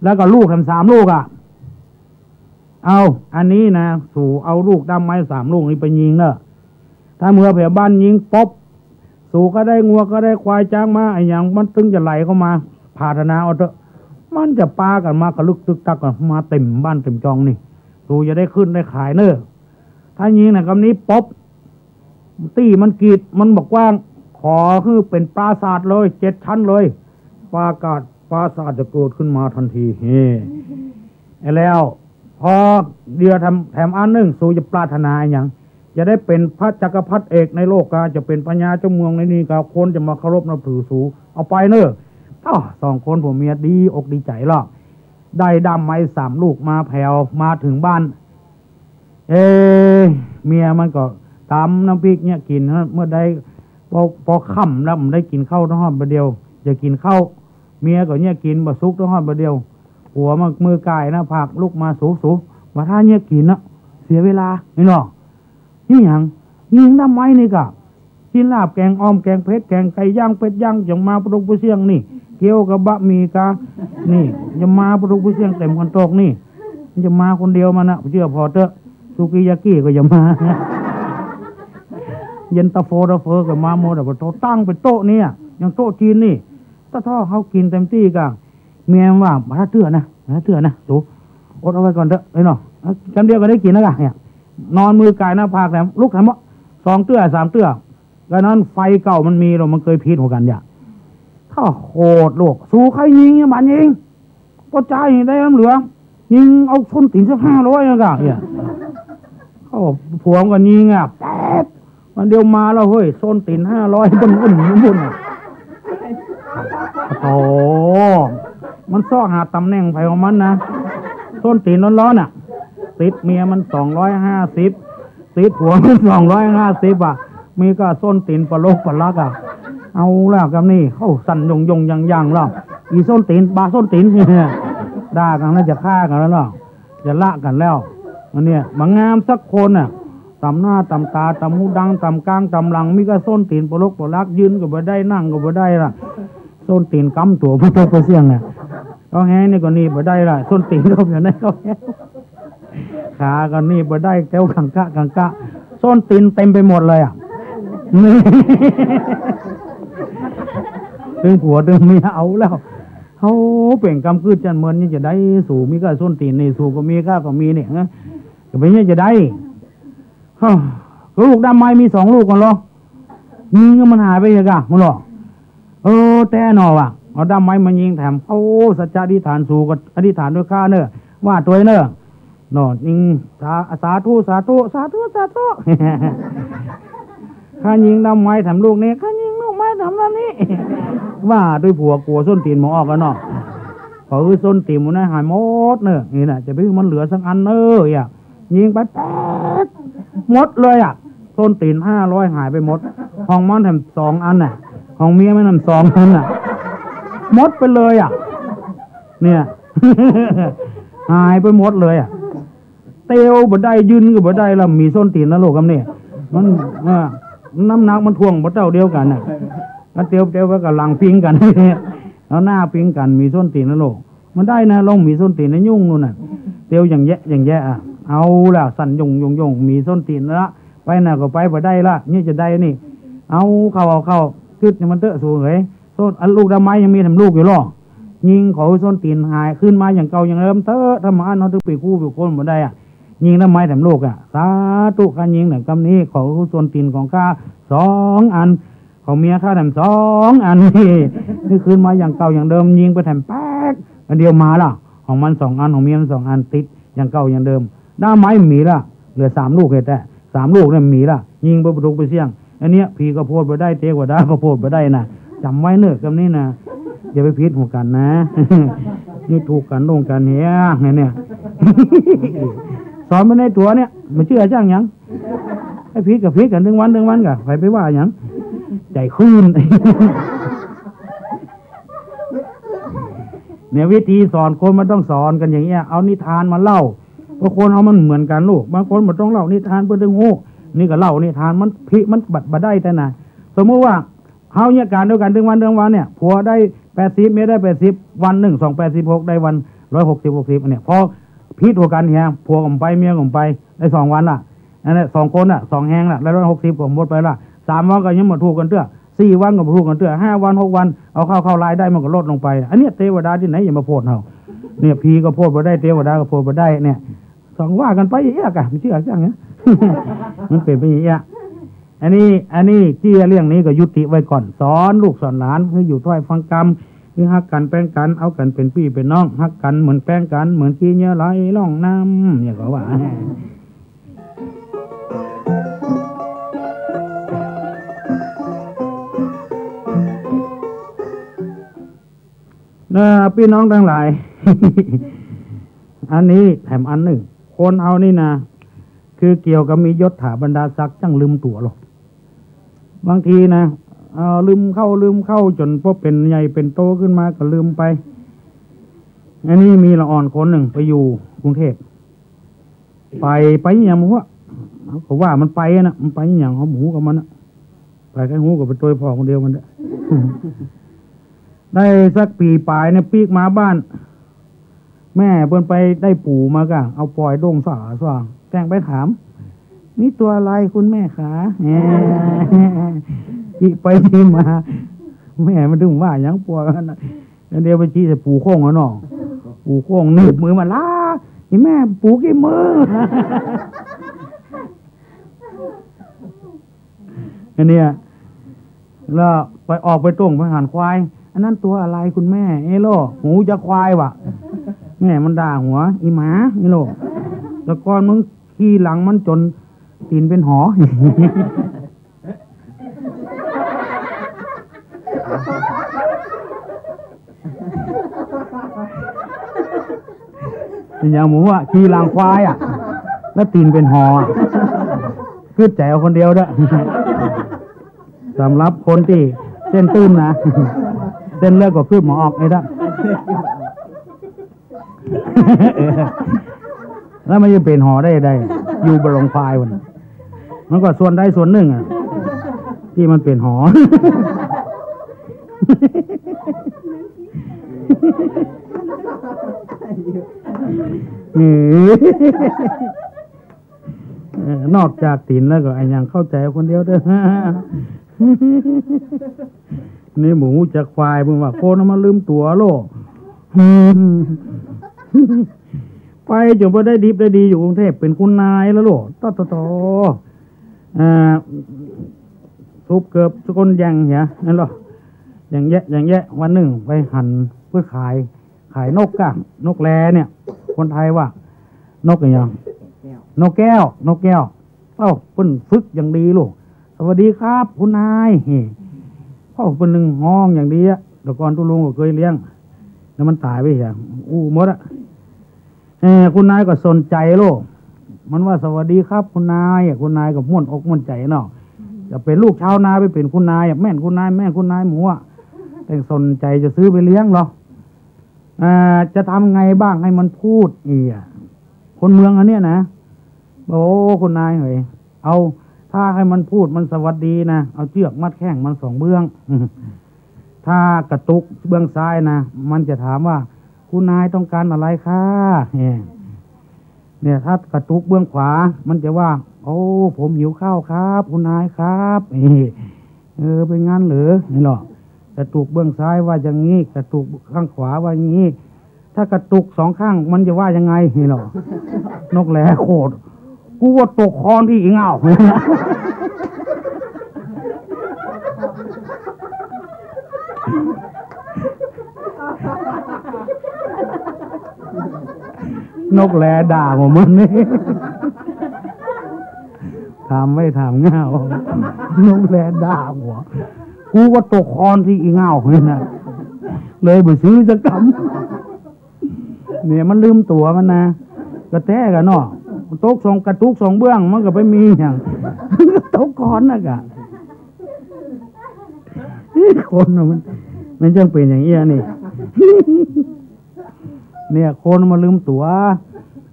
แล้วก็ลูกแถมสามลูกอะ เอา อันนี้นะ สูเอาลูกด้ามไม้สามลูกนี้ไปยิงเน่อ ถ้าเมื่อแผวบ้านยิงป๊บ สูก็ได้งัวก็ได้ควายจ๊างม้าอะหยัง มันตึงจะไหลเข้ามา ผาถนาเอาเต๊อะ มันจะปากั๋นมากระลึกตึกตักกั๋นมาเต็มบ้านเต็มจองนี่ สูจะได้ขึ้นได้ขายเน่อ ถ้ายิงนะกำนี้ป๊บ ตี้มันกีด มันบ่กว้าง ขอหื้อเป๋นปราสาทเลย เจ็ดชั้นเลย ปราสาท ปราสาทจะเกิดขึ้นมาทันที เฮ้ แล้ว พอเดียวแถม แถมอันนึ่ง สูจะปรารถนาอะหยัง จะได้เป๋นพระจักรพรรดิเอกในโลกกา จะเป๋นพญาเจ้าเมืองในนี่กา คนจะมาเคารพนับถือสู เอาไปเน่อ อ้อ สองคนผัวเมียดีอกดีใจ๋ลอ ได้ด้ามไม้สามลูกมาแผว มาเถิงบ้าน เอ๊ะ เมียมันก็ต๋ำน้ำพริกเนี่ยกิ๋นฮะ เมื่อใด ปอ ปอค่ำแล้วมันได้กิ๋นข้าวตังฮอดบ่าเดี่ยว จะกิ๋นข้าว เมียก็เนี่ยกิ๋นบ่สุกตังฮอดบ่าเดี่ยว ผัวมันมือก่ายหน้าผากลุกมา สู สู บ่าถ้าเนี่ยกิ๋นนะ เสียเวลา นี่เนาะ นี่หยัง ยิงด้ามไม้นี่ก่ะ กิ๋นลาบแก๋งอ่อมแก๋งเผ็ดแก๋งไก่ย่างเป็ดย่าง จะมาปะตกปะเสี้ยงนี่ เกี๊ยวกับบะหมี่กา นี่ จะมาปะตกปะเสี้ยงเต็มคันโตกนี่ มันจะมาคนเดียวมันนะ เจื้อผ่อเต๊อะ สุกี้ยากี้ก็อย่ามา เย็นตาโฟตาเฟอก็มาหมดอะ ปะโถตั้งเป๋นโต๊ะเนี่ย อย่างโต๊ะจีนนี่ ตะท่อเขากิ๋นเต็มตี้ก่ะ เมียมันว่า บ่าถ้าเตื้อนะ บ่าถ้าเตื้อนะ สู อดเอาไว้ก่อนเต๊อะ เอ้ยเนาะ เอา กำเดียวก็ได้กิ๋นแล้วก่ะ เนี่ย นอนมือก่ายหน้าผากแถม ลุกแถมว่า สองเตื้อ สามเตื้อ ก็นั้นไฟเก่ามันมีแล้ว มันเกยผิดหัวกั๋นเนี่ย ถ้าโหดลูก สูใค่ยิงเนี่ย มันยิง ปอจ่ายได้ลำเหลือ ยิงเอาส้นตี๋นสักห้าร้อยนะก่ะ เนี่ย เขาผัวมันก็ยิงอะ แป๊ด มันเดียวมาแล้วเฮ้ย ส้นตี๋นห้าร้อย บุ่นๆๆ อะ โอ้ มันเซาะหาต๋ำแหน่งใผของมันนะ ส้นตี๋นร้อนๆ อะ ติดเมียมันสองร้อยห้าสิบ ติดผัวมันสองร้อยห้าสิบ อะ มีก้าส้นตี๋นปะลกปะลัก อะ เอาแล้วกำนี้ เข้าสั่นยงๆ ยังๆ แล้ว อีส้นตี๋น บ่าส้นตี๋น ด่ากั๋นแล้ว จะฆ่ากั๋นแล้วเนาะ จะละกั๋นแล้ว อันเนี้ย บ่งามสักคนน่ะ ต๋ำหน้าต๋ำต๋า ต๋ำหูดัง ต๋ำก้าง ต๋ำหลัง มีก้าส้นตี๋นปะลกปะลัก ยืนก็บ่ได้ นั่งก็บ่ได้ละ ส้นตี๋นกำตั๋วปะตกปะเสี้ยงน่ะ เขาแฮ้นี่ก็หนีบ่ได้ละ ส้นตี๋นเขาอยู่ในเขาแฮ้ ขาก็หนีบ่ได้ แก้วกังกะกังกะ ส้นตี๋นเต็มไปหมดเลยอะ นี่ ตึงผัวตึงเมียเอาแล้ว เฮาเป๋นกำกึ๊ดจั้นเมินนี่จะได้ สูมีก้าส้นตี๋นนี่ สูก็มี ข้าก็มีนี่ ฮะ จะเป๋นเนี่ยจะได้ ฮะ ลูกด้ามไม้มีสองลูกกั๋นลอ ยิงก็มันหายไปเหียก่ะ มันลอ เออ แต๊เนาะว่ะ เอาด้ามไม้มายิงแถม โอ้ สัจจะอธิษฐาน สูก็อธิษฐานด้วยข้าเน่อ ว่าตวยเน่อ เนาะ ยิง สา สาธุ สาธุ สาธุ สาธุ ข้ายิงด้ามไม้แถมลูกนี้ ข้ายิงลูกไม้แถมด้านนี้ ว่าตวยผัวกั๋วส้นตี๋นบ่ออกแล้วเนาะ ขอหื้อส้นตี๋นหมู่นั้นหายหมดเน่อ นี่น่ะ จะไปหื้อมันเหลือสักอันเน่อ อ่ะ ยิงไปแป๊ด หมดเลยอะ ส้นตี๋นห้าร้อยหายไปหมด ของมันแถมสองอันน่ะ ของเมียมันแถมสองอันน่ะ หมดไปเลยอะ เนี่ย หายไปหมดเลยอะ เตียวบ่ได้ ยืนก็บ่ได้ แล้วมีส้นตี๋นนะลูกกำนี้ มัน อ่า น้ำหนักมันถ่วงบ่เต้าเดียวกั๋นน่ะ ก็เตียว เตียวไปกับหลังพิงกั๋น เอาหน้าพิงกั๋น มีส้นตี๋นนะลูก มันได้นะ ลองมีส้นตี๋นนะ ยุ่งนู่นน่ะ เตียวอย่างแยะอย่างแยะอะ เอาละ สั่นยงยงยง มีส้นตี๋นละ ไปน่ะก็ไปบ่ได้ละ เนี่ยจะได้นี่ เอาเข้า เอาเข้า กึ๊ดนี่มันเต๊อะสูเหย ส้น อันลูกด้ามไม้ยังมีแถมลูกอยู่ลอ ยิงขอหื้อส้นตี๋นหายคืนมาอย่างเก่าอย่างเดิมเต๊อะ ถ้าบ่อั้นเฮาตึงเป๋นกู้เป๋นคนบ่ได้อะ ยิงด้ามไม้แถมลูกอะ สาธุ ข้ายิงแถมกำนี้ ขอหื้อส้นตี๋นของข้าสองอัน ของเมียข้าแถมสองอัน นี่ นี่คืนมาอย่างเก่าอย่างเดิม ยิงไปแถมแป๊ก อันเดียวมาละ ของมันสองอัน ของเมียมันสองอัน ติดอย่างเก่าอย่างเดิม ด้ามไม้มีละ เหลือสามลูกแต๊ๆ สามลูกเนี่ยมีละ ยิงไปปะตกปะเสี้ยง อันเนี้ย ผีก็โผดบ่ได้ เตวดาก็โผดบ่ได้น่ะ จ๋ำไว้เน่อกำนี้น่ะ อย่าไปผิดหัวกั๋นนะ นี่ถูกกั๋นลงกั๋นเหีย เนี่ย สอนไปในตั๋วเนี่ย บ่เจื้อจั้งหยัง ไอ้ผิดก็ผิดกั๋นตึงวันตึงวันก่ะ ใผไปว่าหยัง ใจ๋คืน เนี่ย วิธีสอนคนมันต้องสอนกั๋นอย่างเงี้ย เอานิทานมาเล่า เพราะคนเฮามันเหมือนกั๋นลูก บางคนบ่ต้องเล่านิทานเปิ้นตึงฮู้ นี่ก็เล่านิทาน มันผิด มันบ่ บ่ได้แต๊นะ สมมุติว่า เฮาเยียะก๋านเดียวกั๋นตึงวันตึงวันเนี่ย ผัวได้แปดสิบ เมียได้แปดสิบ วันนึ่ง สองแปดสิบหก ได้วันร้อยหกสิบ หกสิบ อันเนี่ย พอผิดหัวกั๋นเหีย ผัวก็บ่ไป เมียก็บ่ไป ได้สองวันละ อันเนี้ย สองคนน่ะ สองแฮงละ ได้ร้อยหกสิบ ก็หมดไปละ สามวันก็ยังบ่ถูกกั๋นเตื้อ สี่วันก็บ่ถูกกั๋นเตื้อ ห้าวัน หกวัน เอาเข้า เข้ารายได้มันก็ลดลงไป อันเนี้ย เตวดาตี้ไหนจะมาโผดเฮา เนี่ย ผีก็โผดบ่ได้ เตวดาก็โผดบ่ได้เนี่ย สองว่ากั๋นไปเอี้ยก่ะ บ่เจื้อจั้งนะ มันเป๋นไปเอี้ย อันนี้ อันนี้เจื้อเรื่องนี้ก็ยุติไว้ก่อน สอนลูกสอนหลานหื้ออยู่ถ้อยฟังกำ หื้อฮักกั๋นแป้งกั๋น เอากั๋นเป๋นปี้เป๋นน้อง ฮักกั๋นเหมือนแป้งกั๋น เหมือนขี้เหยื่อไหลล่องน้ำ อย่างก็ว่า นะ ปี้น้องตังหลาย อันนี้แถมอันนึ่ง คนเฮานี่นะ คือเกี่ยวกับมียศถาบรรดาศักดิ์จั้งลืมตั๋วลง บางทีนะ เอ่อ ลืมเข้า ลืมเข้า จ๋นพอเป๋นใหญ่เป๋นโตขึ้นมาก็ลืมไป อันนี้มีละอ่อนคนนึ่งไปอยู่กรุงเทพฯ ไป ไปอะหยังบ่ฮู้ เขาว่ามันไปอะนะ มันไปอะหยัง เขาบ่ฮู้กับมันนะ ไปใค่ฮู้ก็ไปตวยพ่อคนเดียวมันแหละ ได้สักปี๋ป๋ายเนี่ยปิ๊กมาบ้าน แม่เปิ้นไปได้ปู๋มาก่ะ เอาปอยด้งสาสว่าง แกล้งไปถาม "นี่ตัวอะไรคุณแม่คะ" แหม จิไปจิมา แม่มันตึงว่าหยังปอยมันน่ะ แล้วเดี๋ยวไปจิใส่ปู๋โค้งเอาเนาะ ปู๋โค้งหนีบมือมา "ล้า นี่แม่ปู๋ขี้มือ" อันเนี้ย แล้วไปออกไปต้งไปหันควาย "อันนั้นตัวอะไรคุณแม่" "เอโล่ หูจะควายว่ะ" แม่มันด่าหัว "อีหมา เอโล่ แต่ก่อนมึงขี่หลังมันจ๋นตี๋นเป๋นหอ" อย่างหมูอะ ขี่หลังควายอะ แล้วตี๋นเป๋นหออะ กึ๊ดใจ๋เอาคนเดียวเด้อ สำหรับคนตี้เส้นตื้นนะ เส้นเลือดก็คืบหมอออกเลยเด้อ แล้วมันจะเป๋นหอได้ใด อยู่บ่าหลังควายมัน มันก็ส่วนใดส่วนนึ่งอะ ตี้มันเป๋นหอ เออ เออ นอกจากตี๋นแล้วก็อะหยังเข้าใจ๋คนเดียวเด้อ นี่บ่ฮู้จักควาย มึงว่าคนมันลืมตั๋วโลก ไปจ๋นบ่ได้ดิบได้ดีอยู่กรุงเทพฯ เป๋นคุณนายแล้วโลก ตอตอตอ อ่า ทุบเกือบก้นแย่งเหีย นั่นโลก แย่งแยะ แย่งแยะ วันนึ่งไปหันเปิ้นขาย ขายนกอะ นกแลเนี่ย คนไทยว่า นกอะหยัง นกแก้ว นกแก้ว เอ้า เปิ้นฝึกอย่างดีลูก "สวัสดีครับ คุณนาย" เฮ้ เอ้า เปิ้นนึ่งฮ้องอย่างดีอะ แต่ก่อนตุ๊ลุงก็เกยเลี้ยง แล้วมันต๋ายไปเหีย อู้หมดอะ เออ คุณนายก็สนใจ๋โลก มันว่า "สวัสดีครับ คุณนาย" อะ คุณนายก็ม่วนอกม่วนใจ๋เนาะ จะเป๋นลูกชาวนาไปเป๋นคุณนายอะ แม่นคุณนาย แม่นคุณนายหมูอะ แต่สนใจ๋จะซื้อไปเลี้ยงเหรอ อ่า จะทำไงบ้างให้มันพูด เอี้ย คนเมืองอันเนี้ยนะ "โอ้ คุณนายเหย เอา ถ้าให้มันพูด มันสวัสดีนะ เอาเจื้อกมัดแข้งมันสองเบื้อง ถ้ากระตุกเบื้องซ้ายนะ มันจะถามว่า คุณนายต้องการอะไรคะ" เนี่ย เนี่ย ถ้ากระตุกเบื้องขวา มันจะว่า "โอ้ ผมหิวข้าวครับ คุณนายครับ" เอ้ เออ เป๋นงั้นเหรอ นี่โลก กระตุกเบื้องซ้ายว่าอย่างงี้ กระตุกข้างขวาว่าอย่างงี้ ถ้ากระตุกสองข้างมันจะว่ายังไง นี่โลก นกแลโขด "กูว่าตกคอนที่อิงอ้าว" นกแลด่าหมดมันนี่ ถามไม่ถามง่าว นกแลด่าหัว "กูว่าตกคอนที่อิงอ้าว" เนี่ยนะ เลยบ่ซื้อสักกำ เนี่ยมันลืมตั๋วมันนะ ก็แต๊กั๋นเนาะ ตกสองกระตุกสองเบื้อง มันก็ไปมีหยัง ตกก่อนนะกะ คนมัน มันจั่งเป๋นอย่างเอี้ยนี่ เนี่ย คนมันลืมตั๋ว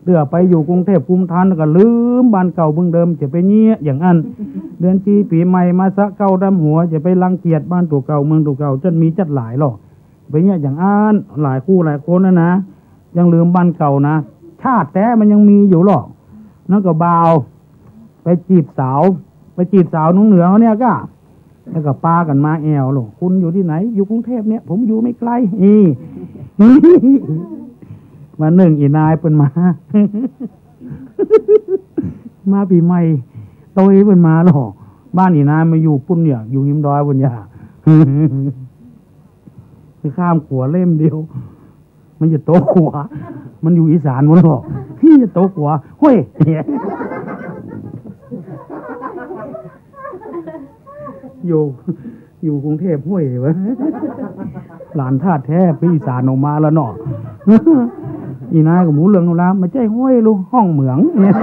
เตื้อไปอยู่กรุงเทพฯ กุมฐาน แล้วก็ลืมบ้านเก่าเมืองเดิม จะไปเยียะอย่างอั้น เดือนจีปี๋ใหม่มาสะเก๊าดำหัว จะไปรังเกียจบ้านตั๋วเก่าเมืองตั๋วเก่า จั้นมีจั๊ดหลายหลอก ไปเยียะอย่างอั้น หลายคู่หลายคนนะนะ ยังลืมบ้านเก่านะ ชาติแต๊มันยังมีอยู่หรอก นั่นก็บ่าว ไปจีบสาว ไปจีบสาวหนองเหนือเขาเนี่ยก้า แล้วก็ปากั๋นมาแอ่วหลอก "คุณอยู่ตี้ไหน" "อยู่กรุงเทพฯเนี่ย ผมอยู่ไม่ไกล" อี วันนึ่งอีนายเปิ้นมา มาปี๋ใหม่ โตยเปิ้นมาหลอก บ้านอีนายมาอยู่ปุ้นเนี่ย อยู่ฮิมดอยปุ้นเนี่ย คือข้ามขัวเล่มเดียว มันจะโตขัว มันอยู่อีสานหมดหรอก พี่จะโตขัว ห้วย อยู่ อยู่กรุงเทพฯ ห้วย วะ หลานธาตุแท้ พี่อีสานออกมาแล้วเนาะ อีนายก็หมู่เรื่องแล้ว "ไม่ใจ้ห้วยลูก ห้องเหมือง" เนี่ย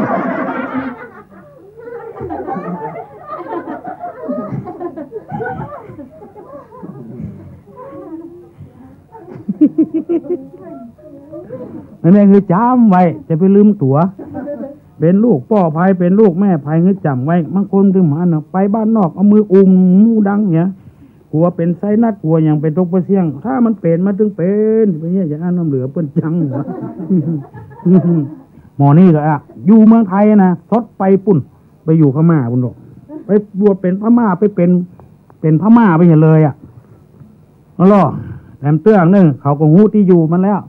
นั่นแหละ คือจ๋ำไว้ จะไปลืมตั๋ว เป๋นลูกป้อใผ เป๋นลูกแม่ใผ คือจ๋ำไว้ บางคนถือหมาเนาะ ไปบ้านนอก เอามืออุ้มหูดังเนี่ย กั๋วเป๋นไซนัส กั๋วหยัง ไปตกไปเสี่ยง ถ้ามันเป๋นมาตึงเป๋น ไปเยียะอย่างอั้น น้ำเหลือเปิ้นจังหวะ หมอนี่ก็อะ อยู่เมืองไทยนะ สดไปปุ้น ไปอยู่พม่าปุ้นหรอก ไปบวชเป๋นพม่า ไปเป๋น เป๋นพม่าไปเหียเลยอะ อ๋อเหรอ แถมเตื้องนึ่ง เขาก็ฮู้ตี้อยู่มันแล้ว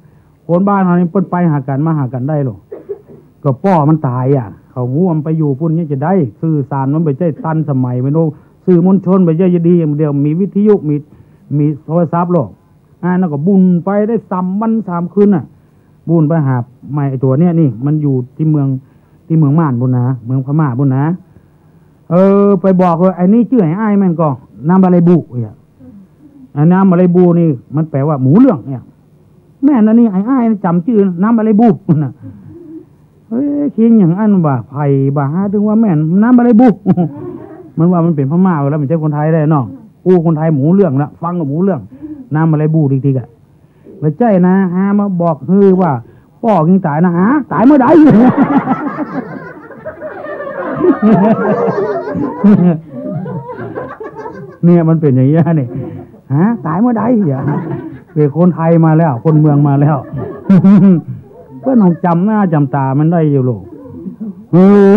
คนบ้านเฮานี่เปิ้นไปหากั๋นมาหากั๋นได้หรอ ก็ป้อมันต๋ายอะ เขาฮู้ว่ามันไปอยู่ปุ้นเนี่ยจะได้ สื่อสารมันบ่ใจ้ตันสมัย แม่นบ่ สื่อมวลชนบ่ใจ้จะดี เดี๋ยวมีวิทยุ มี มีโทรศัพท์หรอก อ่า แล้วก็บุ่นไปได้สามวันสามคืนน่ะ บุ่นไปหาใหม่ไอ้ตั๋วเนี่ยนี่ มันอยู่ตี้เมือง ตี้เมืองม่านปุ้นนะ เมืองพม่าปุ้นนะ เออ ไปบอกว่า "ไอ้นี่จื้อไอ้อ้ายแม่นก่อ น้ำบาเลบู" เนี่ย ไอ้น้ำบาเลบูนี่ มันแป๋ว่าหมู่เรื่องเนี่ย แม่นอันนี้ ไอ้อ้ายจ๋ำจื้อน้ำบาเลบูน่ะ เฮ้ย คิดอย่างอั้นบ่า ใผบ่าหา ตึงว่าแม่นน้ำบาเลบู มันว่ามันเป๋นพม่าแล้ว บ่ใจ้คนไทยแล้วเนาะ อู้คนไทยหมู่เรื่องละ ฟังก็หมู่เรื่อง น้ำบาเลบูติกๆ อะ บ่ใจ้นะ หามาบอกหื้อว่า ป้อกิ๋งต๋ายนะ ฮะ ต๋ายเมื่อใด เนี่ยมันเป๋นอย่างเงี้ยนี่ ฮะ ต๋ายเมื่อใด เหีย เป๋นคนไทยมาแล้ว คนเมืองมาแล้ว เปิ้นต้องจ๋ำหน้าจ๋ำต๋ามันได้อยู่ลูก เออ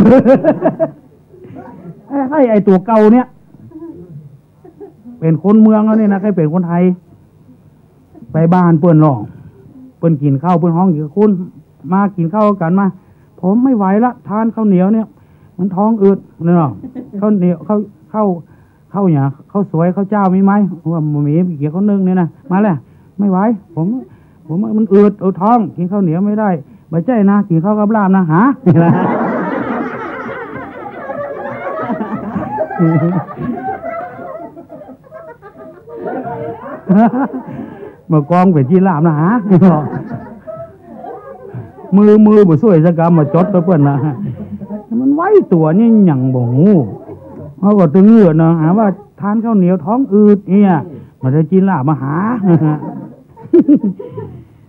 ไอ้ ไอ้ตั๋วเก่าเนี่ย เป๋นคนเมืองแล้วนี่นะ ใค่เป๋นคนไทย ไปบ้านเปิ้นหรอก เปิ้นกิ๋นข้าว เปิ้นฮ้อง "คุณ มากิ๋นข้าวกั๋นมา" "ผมไม่ไหวละ ทานข้าวเหนียวเนี่ย มันท้องอืด" เนาะ ข้าวเหนียว ข้าว ข้าว ข้าวหยัง ข้าวสวย ข้าวเจ้ามีไหม ว่าบ่มี เกี๊ยวข้าวนึ่งเนี่ยนะ มาแล้ว ไม่ไหว ผม ผมมันอืด เอาท้อง กิ๋นข้าวเหนียวไม่ได้ บ่ใจ้นะ กิ๋นข้าวกับลาบนะ ฮะ เมื่อก่อนเป๋นจีนลาบนะ ฮะ มือ มือบ่ซ่วยสักกำ มาจดไปเปิ้นนะ มันไว้ตั๋วนี่หยังบ่ฮู้ เขาก็ตึงเอือดเนาะ หาว่าทานข้าวเหนียวท้องอืดเนี่ย มาได้จีนลาบมาหา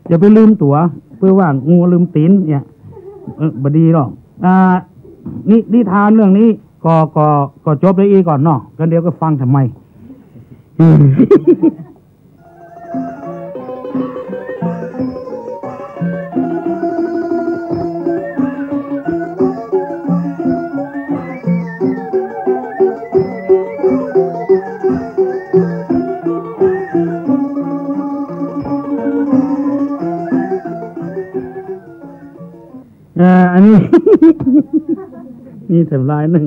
อย่าไปลืมตั๋ว เปื้อว่างัวลืมตี๋นเนี่ย เออ บ่ดีหรอก อ่า นิ นิทานเรื่องนี้ ก็ ก็ ก็จบได้อี้ก่อนเนาะ ก็เดี๋ยวก็ฟังทำไม เอ่อ อันนี้ มีแถมลายนึ่ง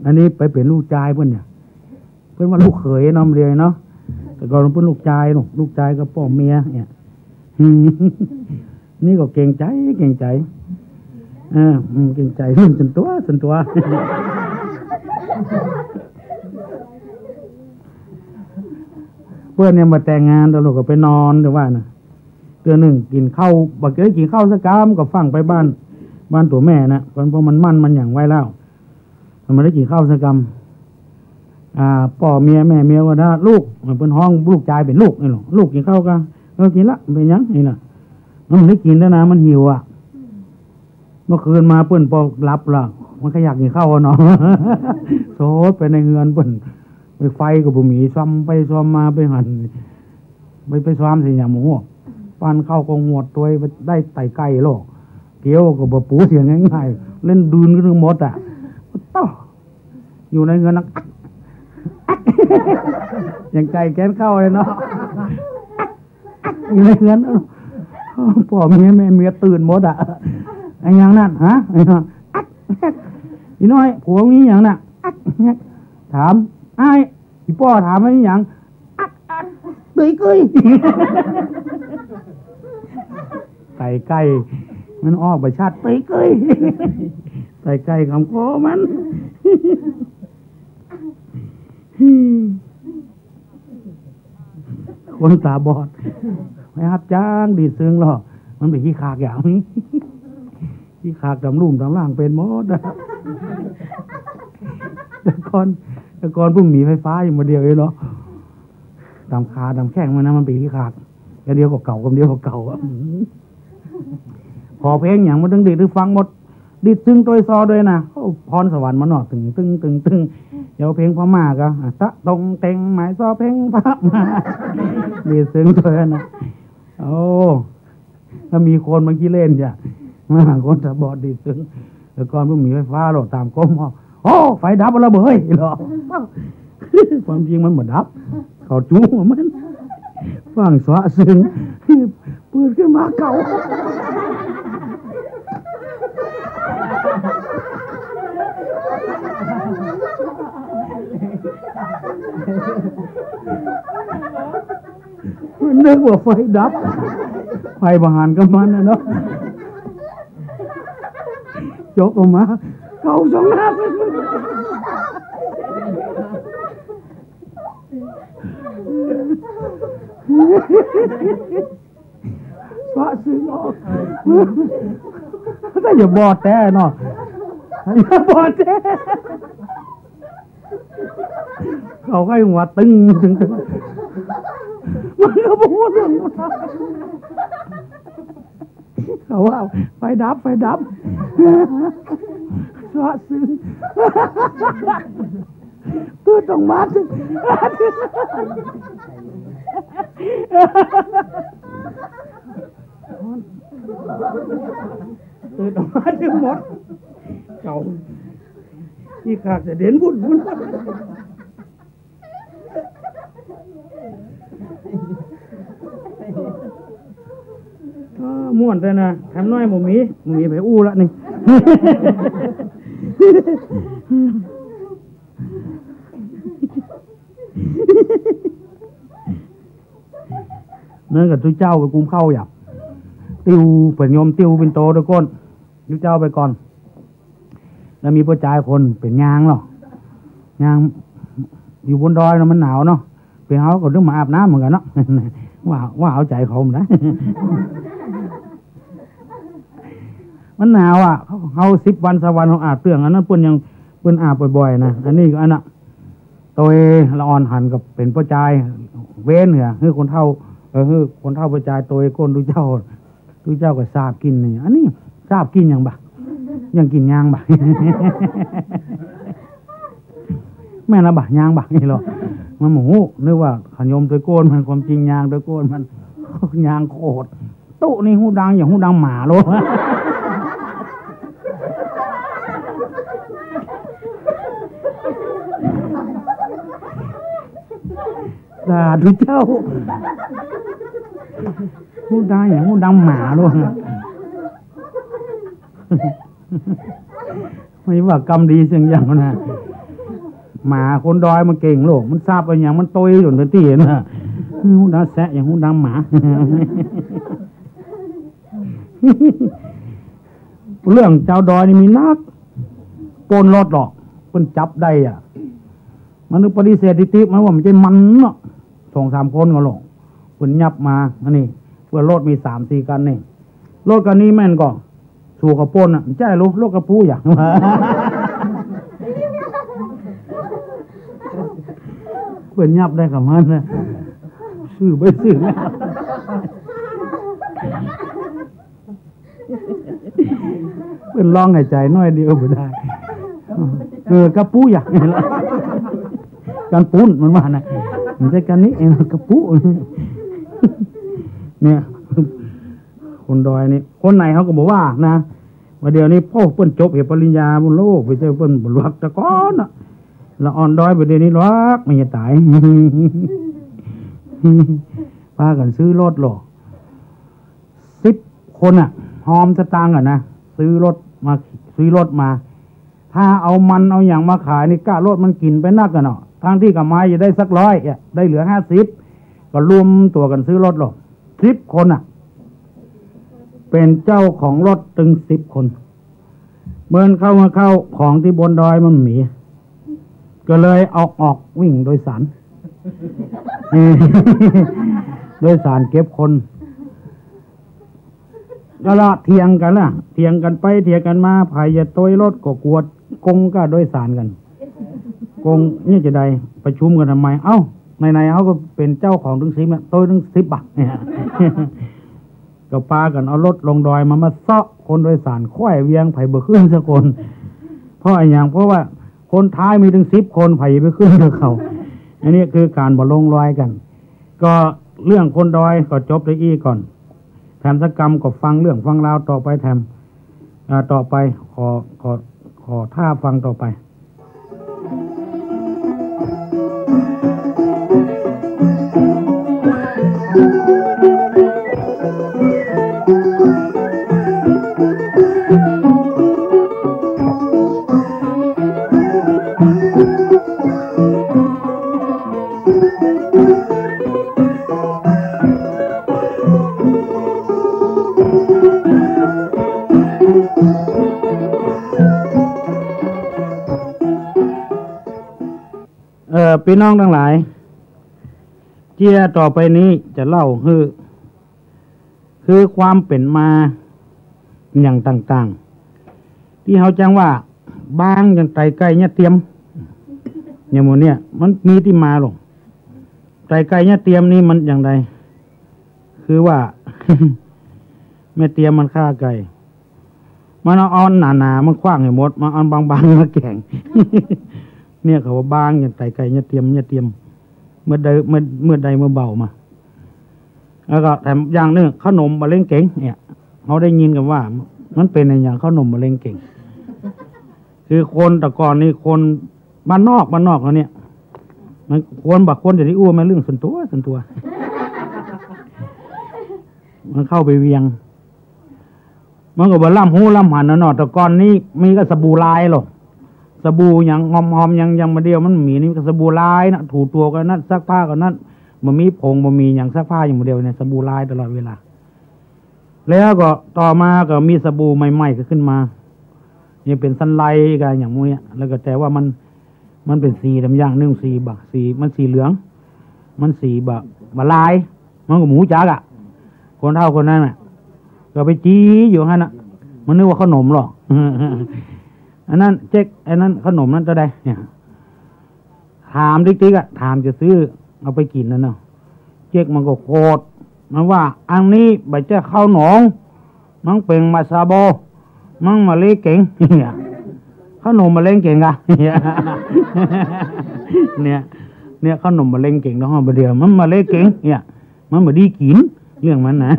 อันนี้ไปเป๋นลูกจายเปิ้นเนี่ย เปิ้นว่าลูกเขยเนาะ เรียกเนาะ แต่ก่อนเปิ้นลูกจายเนาะ ลูกจายกับป้อเมียเนี่ย นี่ก็เกรงใจ๋ เกรงใจ๋ เออ อืม เกรงใจ๋ รุ่นส่วนตั๋ว ส่วนตั๋ว เปิ้นเนี่ยมาแต่งงาน แล้วลูกก็ไปนอน แต่ว่าน่ะ เตื้อนึ่งกิ๋นข้าว บ่ได้กิ๋นข้าวสักกำ ก็ฟั่งไปบ้าน บ้านตั๋วแม่นะ เพราะมันหมั่นมันหยังไว้แล้ว มันบ่ได้กิ๋นข้าวสักกำ อ่า ป้อเมียแม่เมียก็ว่าลูก เปิ้นฮ้องลูกจายเป๋นลูกนี่หละ ลูกกิ๋นข้าวกั๋น เออ กิ๋นละ เป๋นหยังนี่นะ มันบ่ได้กิ๋นแล้วนะ มันหิวอะ เมื่อคืนมาเปิ้นปอหลับละ มันก็อยากกิ๋นข้าวอะเนาะ โสดไปในเฮือนเปิ้น ไฟก็บ่มี ส่องไปส่องมาไปหัน ไป ไปส่องสิหยังบ่ฮู้ ปั้นข้าวก็หวดตวย ได้ไตไก่โล เกี๊ยวก็บ่ปูเสียง่ายๆ เล่นดืนกั๋นตึงหมดอะ โต๊ะ อยู่ในเฮือนนะ ยังไก่แกนข้าวเลยเนาะ อยู่ในเฮือน ป้อเมียแม่เมียตื่นหมดอะ อะหยังนั่น ฮะ อีน้อย ผัวมีหยังน่ะ ถาม อ้าย อีป้อถามว่าอีหยัง ตึยกึย ไตไก่ มันออกบ่ชัด ตึยกึย ไตไก่กำคอมัน คนต๋าบอด ไปฮับจ้างดีดเซิงลอ มันเป๋นขี้ขลาดอย่างนี้ ขี้ขลาดต๋ามลุ่มต๋ามล่างเป๋นหมดอะ แต่ก่อน แต่ก่อนเปิ้นมีไฟฟ้าอยู่บ่าเดี่ยวเองเนาะ ต๋ามขาต๋ามแข้งมันนะ มันเป๋นขี้ขลาด กำเดียวก็เก่า กำเดียวก็เก่าอะ ขอเพลงหยังมันตึงดีดหื้อฟังหมด ดีดเซิงตวยซอตวยนะ โอ้ พรสวรรค์มันเนาะ ตึง ตึง ตึง ตึง เดี๋ยวเพลงพม่าก็ อ่ะ ตะตงเต็งหมายซอเพลงพม่า ดีดเซิงตวยนะ โอ้ ถ้ามีคนมาขี้เล่นจ้ะ มาหาคนต๋าบอดดีดเซิง แต่ก่อนเปิ้นมีไฟฟ้าลอ ต๋ามก้ม โอ้ ไฟดับแล้วเบ้ยลอ ความจริงมันบ่ดับ เขาจู้มัน ฟั่งซะเซิง เปิดขึ้นมาเก่า มันนึกว่าไฟดับ ไฟบ่หันกับมันน่ะเนาะ จกออกมา เก่าสองหน้า ซะเซิงออก แต่อย่าบอดแต๊เนาะ อย่าบอดแต๊ เขาก็หัวตึง ตึง ตึง มันก็บ่ฮู้เรื่อง เขาว่าไฟดับ ไฟดับ ซะเซิง ตื้อต้องมา ตื้อต้องมาตึงหมด เก่า ขี้ขลาดจะเด่นบุ่นบุ่น เออ ม่วนแต๊นะ แถมน้อยบ่มี บ่มีไผอู้ละนี่ นั้นก็ตุ๊เจ้าไปกุมข้าวอย่าง ติ้ว เป๋นโยมติ้วเป๋นโตตวยก้น ตุ๊เจ้าไปก่อน แล้วมีป้อจายคนเป๋นยางลอ ยาง อยู่บนดอยเนาะ มันหนาวเนาะ เป๋นเฮาก็ต้องมาอาบน้ำเหมือนกั๋นเนาะ ว่า ว่าเอาใจ๋เขานะ มันหนาวอะ เฮาสิบวันซาววันเฮาอาบเตื้อง อันนั้นเปิ้นยัง เปิ้นอาบบ่อยๆ นะ อันนี้ก็อันน่ะ ตวยละอ่อนหันกับเป๋นป้อจาย เว้นเหีย หื้อคนเฒ่า เออ หื้อคนเฒ่าป้อจายตวยก้นตุ๊เจ้า ตุ๊เจ้าก็ซาบกลิ่นนี่ อันนี้ซาบกลิ่นหยังบ่ะ ยังกลิ่นยางบ่ะ แม่นละบ่ะ ยางบ่ะ นี่ลอ มันบ่ฮู้ นึกว่าขะยมตวยก้นมัน ความจริงยางตวยก้นมัน ยางโคตร ตุ๊นี่ฮู้ดัง อย่างฮู้ดังหมาโลด สาธุเจ้า ฮู้ดังอย่างฮู้ดังหมาโลด ไม่ว่ากำดีเสียงอย่างนะ หมาคนดอยมันเก่งโลก มันซาบไปอย่างมันตวยอยู่ในตี้นะ ฮู้ดังแซะอย่างฮู้ดังหมา เรื่องจาวดอยนี่มีนัก ปล้นรถลอ เปิ้นจับได้อะ มันนึกปฏิเสธติดๆ มันว่ามันใจ้มันเนาะ สองสามคนก็ลง เปิ้นยับมา อันนี้ เปื้อรถมีสามสี่คันนี่ รถคันนี้แม่นก่อ สู่เขาป๊นน่ะ ใจ้ลูก รถกระปู๋อย่าง เปิ้นยับได้กับมันนะ ซื่อบ่ซื่อ เปิ้นร้องหายใจ๋หน้อยเดียวบ่ได้ เออ กระปู๋อย่าง คันปู๋นมันว่านะ มันใจ้คันนี้เอง กระปู๋ เนี่ย คนดอยนี่ คนไหนเขาก็บ่ว่านะ ว่าเดี๋ยวนี้ โอ้ เปิ้นจบเหียปริญญาบุญโลก ไปเจอเปิ้นบ่ลักแต่ก่อนน่ะ ละอ่อนดอย บ่าเดี๋ยวนี้ลัก มันจะต๋าย ปากั๋นซื้อรถหล่อ สิบคนน่ะ ฮอมสตางค์กั๋นนะ ซื้อรถมา ซื้อรถมา ถ้าเอามันเอาหยังมาขายนี่ กะรถมันกิ๋นไปนักกั๋นเนาะ ตังค์ตี้กำมาจะได้สักร้อยอะ ได้เหลือห้าสิบ ก็รวมตั๋วกั๋นซื้อรถหล่อ สิบคนน่ะ เป๋นเจ้าของรถตึงสิบคน เมินเข้ามาเข้าของตี้บนดอยมันมี ก็เลยเอาออกวิ่งโดยสาร เออ โดยสารเก็บคน ก็ละเถียงกั๋นละ เถียงกั๋นไปเถียงกั๋นมา ใผจะโตยรถก็กั๋วโกงก้าโดยสารกั๋น โกงเนี่ยจะได้ประชุมกั๋นทำไม เอ้า ไหนๆ เขาก็เป๋นเจ้าของตึงสิบเนี่ย โตยตึงสิบบ่าเนี่ย ก็ปากั๋นเอารถลงดอยมา มาเซาะคนโดยสาร คว่ายเวียง ใผบ่ขึ้นสักคน เพราะอะหยัง เพราะว่าคนท้ายมีตึงสิบคน ใผจะไปขึ้นกับเขา อันนี้คือก๋านบ่ลงรอยกั๋น ก็เรื่องคนดอยก็จบเต้าอี้ก่อน แถมสักกำก็ฟังเรื่องฟังราวต่อไปแถม อ่า ต่อไป ขอ ขอ ขอท่าฟังต่อไป เอ่อ ปี้น้องตังหลาย เจียต่อไปนี้จะเล่าหื้อ คือความเป๋นมาอย่างต่างๆ ตี้เฮาจังว่า บางอย่างไต่ไก่เนี่ยเตียม อย่างหมู่เนี่ย มันมีตี้มาหลง ไต่ไก่เนี่ยเตียมนี่มันอย่างใด คือว่า แม่เตียมมันฆ่าไก่ มันเอาอันหนาๆ มาขว้างหื้อหมด มาเอาอันบางๆ มาแก๋ง เนี่ยเขาว่าบางอย่างไต่ไก่เนี่ยเตียม เนี่ยเตียม เมื่อใด เมื่อ เมื่อใดเมื่อเบามา แล้วก็แถมอย่างนึ่ง เข้าหนมบ่าเล็งเก๋งเนี่ย เฮาได้ยินกั๋นว่า มันเป๋นอะหยังเข้าหนมบ่าเล็งเก๋ง คือคนแต่ก่อนนี่ คนบ้านนอก บ้านนอกเขาเนี่ย มันควรบ่ควรจะได้อู้ มันเรื่องส่วนตั๋ว ส่วนตั๋ว มันเข้าไปเวียง มันก็บ่ล้ำฮู้ล้ำหันนะเนาะ แต่ก่อนนี้มีก็สบู่ลายหรอก สบู่หยังหอมๆ หยัง หยังบ่าเดี่ยวมันมี นี่ก็สบู่ลายนะ ถูตั๋วก็นั้น ซักผ้าก็นั้น บ่มีผง บ่มีหยัง ซักผ้าอย่างบ่าเดี่ยวเนี่ย สบู่ลายตลอดเวลา แล้วก็ต่อมาก็มีสบู่ใหม่ๆ ก็ขึ้นมา นี่เป๋นซันไลต์กั๋นอย่างหมู่เนี่ย แล้วก็แต่ว่ามัน มันเป๋นสีแถมอย่างนึ่ง สีบ่า สี มันสีเหลือง มันสีบ่า บ่าลาย มันก็บ่ฮู้จักอะ คนเฒ่าคนนั้นน่ะ ก็ไปจี้อยู่หั้นน่ะ มันนึกว่าเข้าหนมหรอก อันนั้นเจ๊ก อันนั้นเข้าหนมนั้นเต้าใดเนี่ย ถามติ๊กๆ อะ ถามจะซื้อเอาไปกิ๋นนั่นเนาะ เจ๊กมันก็โขด มันว่า อันนี้บ่ใจ้เข้าหนม มันเป๋นบ่าซาโบ มันบ่าเล็งเก๋ง เนี่ย เข้าหนมบ่าเล็งเก๋งกะ เนี่ย เนี่ย เข้าหนมบ่าเล็งเก๋งเนาะ บ่าเดี่ยวมันบ่าเล็งเก๋ง เนี่ย มันบ่ดีกิ๋น เรื่องมันนะ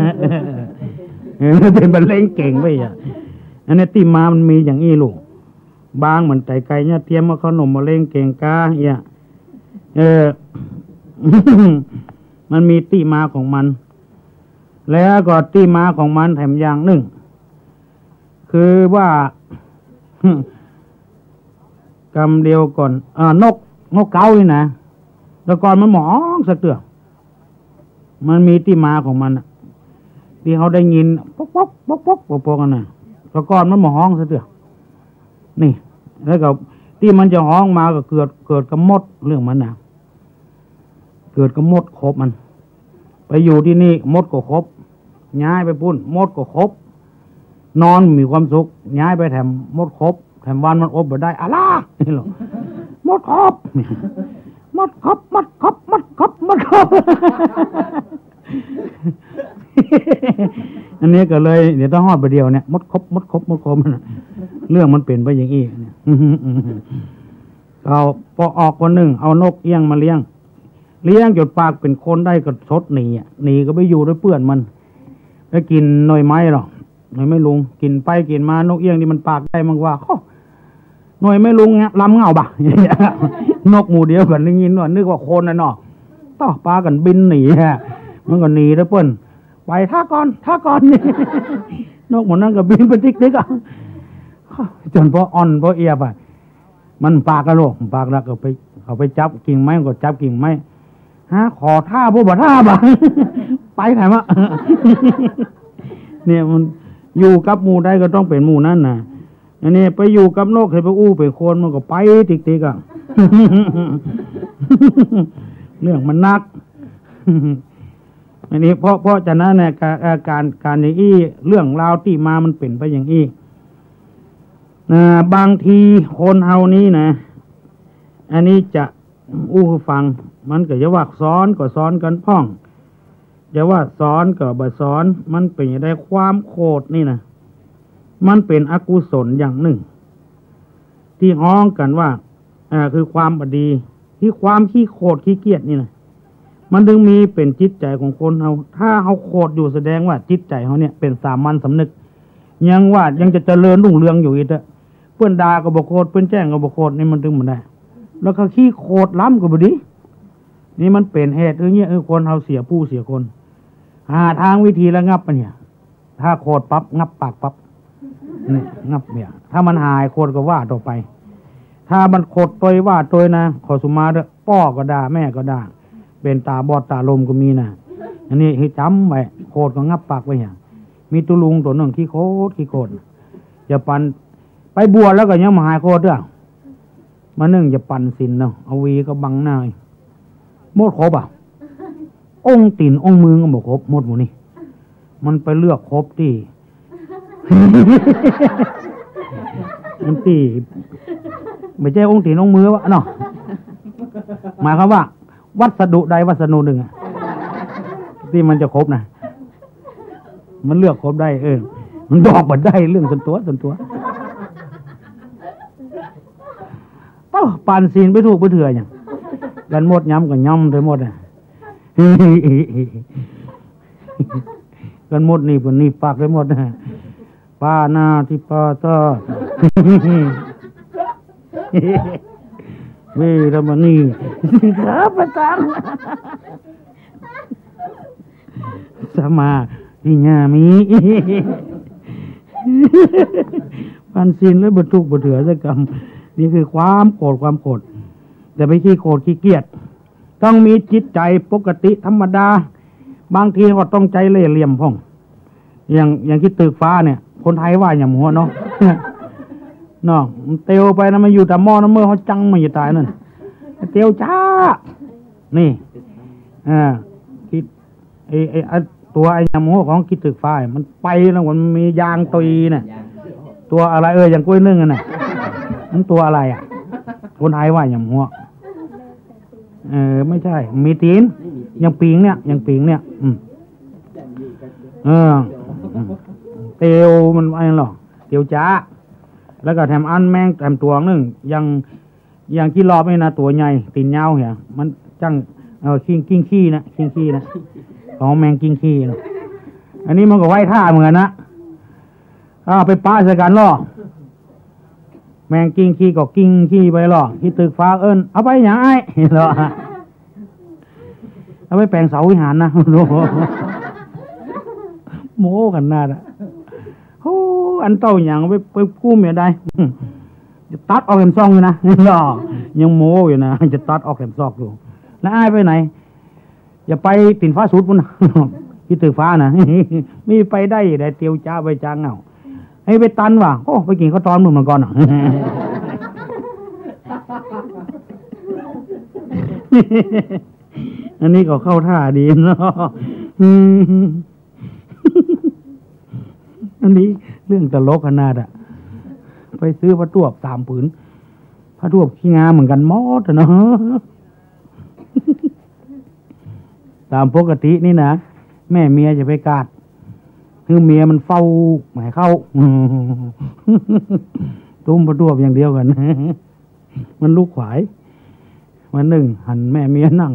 เออ มันเป๋นบ่าเล็งเก๋งไปอ่ะ อันนี้ตี้มามันมีอย่างอี้ลูก บางเหมือนไต่ไก่เนี่ยเตียม ว่าเข้าหนมบ่าเล็งเก๋งกาเนี่ย เออ มันมีตี้มาของมัน แล้วก็ตี้มาของมันแถมอย่างนึ่ง คือว่า กำเดียวก่อน อ่า นก นกเก๊านี่นะ แต่ก่อนมันบ่ฮ้องสักเตื้อ มันมีตี้มาของมันน่ะ ตี้เฮาได้ยิน ป๊อกป๊อกป๊อกป๊อกป๊อกป๊อกนั่นน่ะ แต่ก่อนมันบ่ฮ้องสักเตื้อ นี่ แล้วก็ตี้มันจะฮ้องมาก็เกิด เกิดกับมดเรื่องมันน่ะ เกิดกับมดขบมัน ไปอยู่ตี้นี่มดก็ขบ ย้ายไปปู๊น มดก็ขบ นอนมีความสุข ย้ายไปแถมมดขบ แถมวันมันอบบ่ได้ อะล่ะ นี่หรอ มดขบ มดขบ มดขบ มดขบ มดขบ อันนี้ก็เลย เดี๋ยวต้องฮอดบ่าเดี่ยวเนี่ย มดขบ มดขบ มดขบ เรื่องมันเป๋นไปอย่างอี้เนี่ย เขาปอออกคนนึ่ง เอานกเอี้ยงมาเลี้ยง เลี้ยงจ๋นปากเป๋นคนได้ก็สดหนีอะ หนีก็ไปอยู่ตวยเปื้อนมัน ไปกิ๋นหน่วยไม้หรอ หน่วยไม้ลุง กิ๋นไปกิ๋นมา นกเอี้ยงตี้มันปากได้มันว่า โอ้ หน่วยไม้ลุงเนี่ย ลำเหง้าบ่ะ นกหมู่เดียวกั๋นได้ยินว่า นึกว่าคนน่ะเนาะ ต้อ ปากั๋นบินหนีอะ มันก็หนีตวยเปื้อน ไป ถ้าก่อน ถ้าก่อน นกหมู่นั้นก็บินไปติ๊กๆ อะ จ๋นปออ่อนปอเอียบอะ มันปากแล้วลูก ปากแล้วก็ไป เขาไปจับกิ่งไม้ ก็จับกิ่งไม้ ฮะ ขอท่าบ่ บ่ท่าบ่ะ ไปไถมะ เนี่ยมันอยู่กับหมู่ใดก็ต้องเป๋นหมู่นั้นน่ะ อันนี้ไปอยู่กับนก เห็นไปอู้เป๋นคน มันก็ไปติ๊กๆ อะ เรื่องมันนัก อันนี้เพราะ เพราะฉะนั้นเนี่ย กา- เอ่อ ก๋าน ก๋านอย่างอี้ เรื่องราวตี้มามันเป๋นไปอย่างอี้ อ่า บางทีคนเฮานี้นะ อันนี้จะอู้หื้อฟัง มันก็จะว่าสอนก็สอนกั๋นพ่อง จะว่าสอนก็บ่สอน มันเป๋นจะไดความโขดนี่นะ มันเป๋นอกุศลอย่างนึ่ง ตี้ฮ้องกั๋นว่า อ่า คือความบ่ดี คือความขี้โขดขี้เกียจนี่นะ มันจึงมีเป๋นจิตใจ๋ของคนเฮา ถ้าเฮาโขดอยู่แสดงว่าจิตใจ๋เฮาเนี่ยเป๋นสามัญสำนึก ยังว่ายังจะเจริญรุ่งเรืองอยู่อีกอะ เปื้อนด่าก็บ่โขด เปื้อนแจ้งก็บ่โขด นี่มันจึงบ่ได้ แล้วก็ขี้โขดล้ำก็บ่ดี นี่มันเป๋นเหตุ เออ เนี่ย เออ คนเฮาเสียผู้เสียคน หาตางวิธีระงับมันเนี่ย ถ้าโขดปั๊บ งับปากปั๊บ นี่ งับเนี่ย ถ้ามันหายโขดก็ว่าต่อไป ถ้ามันโขดตวยว่าตวยนะ ขอสุมาเถอะ ป้อก็ด่า แม่ก็ด่า เป๋นต๋าบอดต๋าลมก็มีนะ อันนี้หื้อจ๋ำไว้ โขดก็งับปากไว้เนี่ย มีตุ๊ลุงตั๋วนึ่งขี้โขด ขี้โขด จะปัน ไปบวชแล้วก็ยังบ่หายโขดเตื้อ มานึ่งจะปันศีลเนาะ เอาหวีก็บังหน้า มดขบอะ องค์ตี๋นองค์มือก็บ่ขบ มดหมู่นี้ มันไปเลือกขบตี้ มันตี้ บ่ใจ้องค์ตี๋นองค์มือวะเนาะ หมายความว่า วัสดุใดวัสดุนึ่งอะ ตี้มันจะขบนะ มันเลือกขบได้ เออ มันบอกบ่ได้ เรื่องส่วนตั๋ว ส่วนตั๋ว เอ้า ปันศีลไปถูกไปเถื่อหยัง กั๋นมดย้ำก็ย้ำไปหมดอะ กั๋นมดนี่ ปะนี่ปากไปหมดอะ ปาณาติปาตา เวรมณี สิกขาปะทัง สมาธิยามิ ปันศีลแล้วบ่ถูกบ่เถื่อสักกำ นี่คือความโขด ความโขด อย่าไปขี้โขดขี้เกียจ ต้องมีจิตใจ๋ปกติธรรมดา บางทีก็ต้องใจ๊เล่ห์เหลี่ยมพ่อง อย่าง อย่างขี้ตึกฟ้าเนี่ย คนไทยว่าหย่ำหัวเนาะ เนาะ มันเตียวไปนะ มันอยู่ต๋ามหม้อน้ำเมื่อเขาจังมันจะต๋ายนั่น เตียวจ๊า นี่ อ่า ขี้ ไอ้ ไอ้ ไอ้ตั๋วไอ้หย่ำหัวของขี้ตึกฟ้า มันไปแล้ว มันมียางตีน่ะ ตั๋วอะไร เออ อย่างก้วยนึ่งอะน่ะ มันตั๋วอะไรอะ คนไทยว่าหย่ำหัว เออ ไม่ใจ้ มีตี๋น อย่างปิงเนี่ย อย่างปิงเนี่ย อืม เออ อืม เตียวมันไอ้นั่นหรอ เตียวจ๊า แล้วก็แถมอันแมงแถมตั๋วนึ่ง อย่าง อย่างขี้รอบนี่นะ ตั๋วใหญ่ ตี๋นยาวเหีย มันจั้ง เออ กิ้ง กิ้งขี้นะ กิ้งขี้นะ ของแมงกิ้งขี้นะ อันนี้มันก็ไว้ท่าเหมือนกันนะ อ่า ไปปะใส่กั๋นลอ แมงกิ้งขี้ก็กิ้งขี้ไปลอ ขี้ตึกฟ้าเอิ้น เอาไปหยังไอ้ ลอ เอาไปแป๋งเสาวิหารนะ โม้ขนาดอะ โอ้ อันเต้าหยังไป ไปกู้เมียได้ จะตัดออกแถมซองอยู่นะ ลอ ยังโม้อยู่นะ จะตัดออกแถมซองอยู่ แล้วอ้ายไปไหน อย่าไปตี๋นฟ้าสุดปุ้นนะ ขี้ตึกฟ้านะ มีไปได้ ได้เตียวจ๊าไปจ๊าเหงา ให้ไปตันว่ะ โอ้ ไปกิ๋นข้าวตอนมึงมันก่อนอะ อันนี้ก็เข้าท่าดีเนาะ อืม อันนี้เรื่องตลกขนาดอะ ไปซื้อผ้าตวบสามผืน ผ้าตวบขี้งาเหมือนกั๋นหมดอะเนาะ ต๋ามปกตินี่นะ แม่เมียจะไปกาด คือเมียมันเฝ้าบ่หื้อเข้า ตุ้มผ้าตวบอย่างเดียวกั๋น มันลูกขวาย วันนึ่งหันแม่เมียนั่ง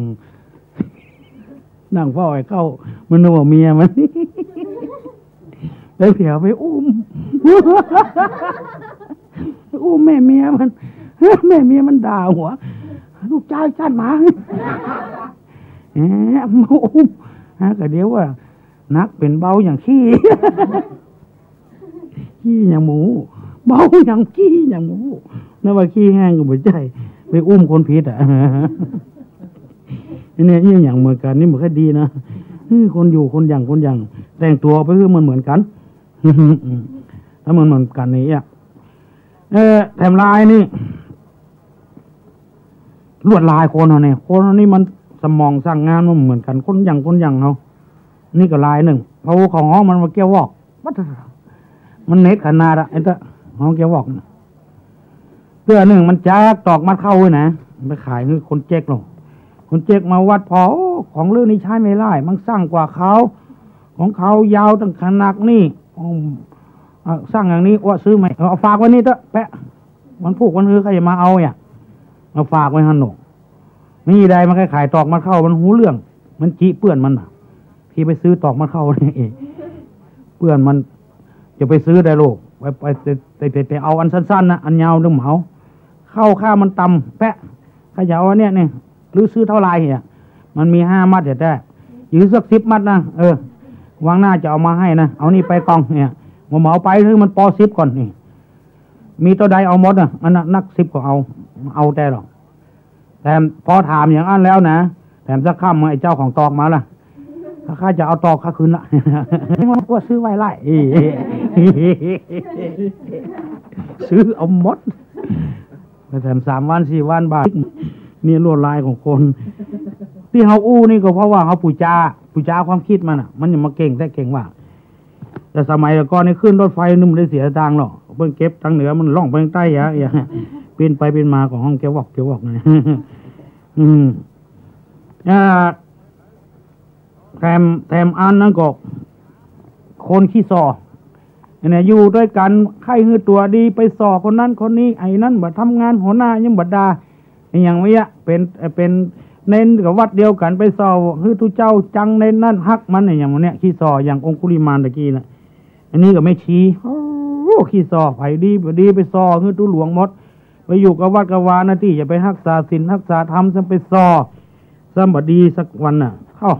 นั่งเฝ้าบ่หื้อเข้า มันนึกว่าเมียมัน แล้วเผียไปอุ้ม ไปอุ้มแม่เมียมัน แม่เมียมันด่าหัว "ลูกจายจ้านหมา" แหม มาอุ้ม ฮะ ก็เดี๋ยวว่า หนักเป๋นเบาอย่างขี้ ขี้อย่างหมู เบาอย่างขี้อย่างหมู นึกว่าขี้แห้งก็บ่ใจ้ ไปอุ้มคนผิดอะ เนี่ย เนี่ยอย่างเหมือนกั๋น นี่มันก็ดีนะ เออ คนอยู่คนอย่าง คนอย่าง แต่งตั๋วไปคือมันเหมือนกั๋น ถ้ามันเหมือนกั๋นนี่อะ เออ แถมลายนี่ ลวดลายคนเฮาเนี่ย คนเฮานี่มันสมองสั่งงานมันบ่เหมือนกั๋น คนอย่าง คนอย่างเฮา นี่ก็ลายนึ่ง เพราะว่าของฮ้องมันว่าเกี้ยววอก มันเหน็ดขนาดอะ ไอ้เต้าฮ้องเกี้ยววอก เตื้อนึ่งมันจักตอกมัดเข้าไว้นะ ไปขายหื้อคนเจ๊กลง คนเจ๊กมาวัดผ่อ "โอ้ ของเล่านี้ใจ๊ไม่ได้ มันสั้นกว่าเขา ของเขายาวตั้งขนาดนี้ อืม อ่ะ สั้นอย่างนี้ อั้วซื้อใหม่ เอาฝากไว้นี่เต๊อะ แปะ วันพูกวันฮือใค่จะมาเอาเนี่ย เอาฝากไว้หั้นโน่น" นี่ได้มันขายตอกมัดเข้า มันฮู้เรื่อง มันจิเปื้อนมันน่ะ ที่ไปซื้อตอกมัดเข้านี่ เปื้อนมัน จะไปซื้อได้ลูก ไป ไป ไป ไป ไปเอาอันสั้นๆ นะ อันยาวนึ่งเหมา เข้าค่ามันต่ำแปะ ใค่จะเอาอันเนี้ยนี่ หรือซื้อเต้าใดเนี่ย มันมีห้ามัดเดี๋ยวแต่ หรือสักสิบมัดนะ เออ วางหน้าจะเอามาให้นะ เอานี่ไปก่องเนี่ย เหมาไปหื้อมันปอสิบก่อนนี่ มีเต้าใดเอาหมดนะ อันนั้นนักสิบก็เอา เอาแต่หรอก แต่พอถามอย่างอั้นแล้วนะ แถมสักค่ำไอ้เจ้าของตอกมาละ "ข้า ข้าจะเอาตอกข้าคืนละ" มันก็ซื้อไว้ไล่ ซื้อเอาหมด แถมสามวันสี่วันบาท เนี่ยลวดลายของคน ตี้เฮาอู้นี่ก็เพราะว่าเฮาปู๋จา ปู๋จาความกึ๊ดมันอะ มันยังมาเก่งแต๊เก่งว่า แต่สมัยก่อนนี่ขึ้นรถไฟนึ่งบ่ได้เสียตังค์หรอก เปิ้นเก็บตังค์เหนือมันล่องไปตังใต้อะ อย่าง ปิ้นไปปิ้นมาของฮ้องเกี้ยววอก เกี้ยววอกนี่ อืม อ่า แถม แถมอันนั้นก็ คนขี้ส่อ เนี่ย อยู่ตวยกั๋น ใค่หื้อตั๋วดี ไปส่อคนนั้นคนนี้ ไอ้นั้นบ่ทำงาน หัวหน้ายังบ่ด่า อย่างเนี้ย เป๋น เป๋นเณรกับวัดเดียวกั๋น ไปส่อหื้อตุ๊เจ้าจัง เณรนั้นฮักมัน อย่างเนี้ย ขี้ส่อ อย่างองคุลิมานตะกี้น่ะ อันนี้ก็แม่ชี โอ้ ขี้ส่อ ใผดีบ่ดีไปส่อหื้อตุ๊หลวงหมด ไปอยู่กับวัดกับวานะตี้ จะไปฮักษาศีลฮักษาธรรม ซ้ำไปส่อ ซ้ำบ่ดีสักวันน่ะ เอ้า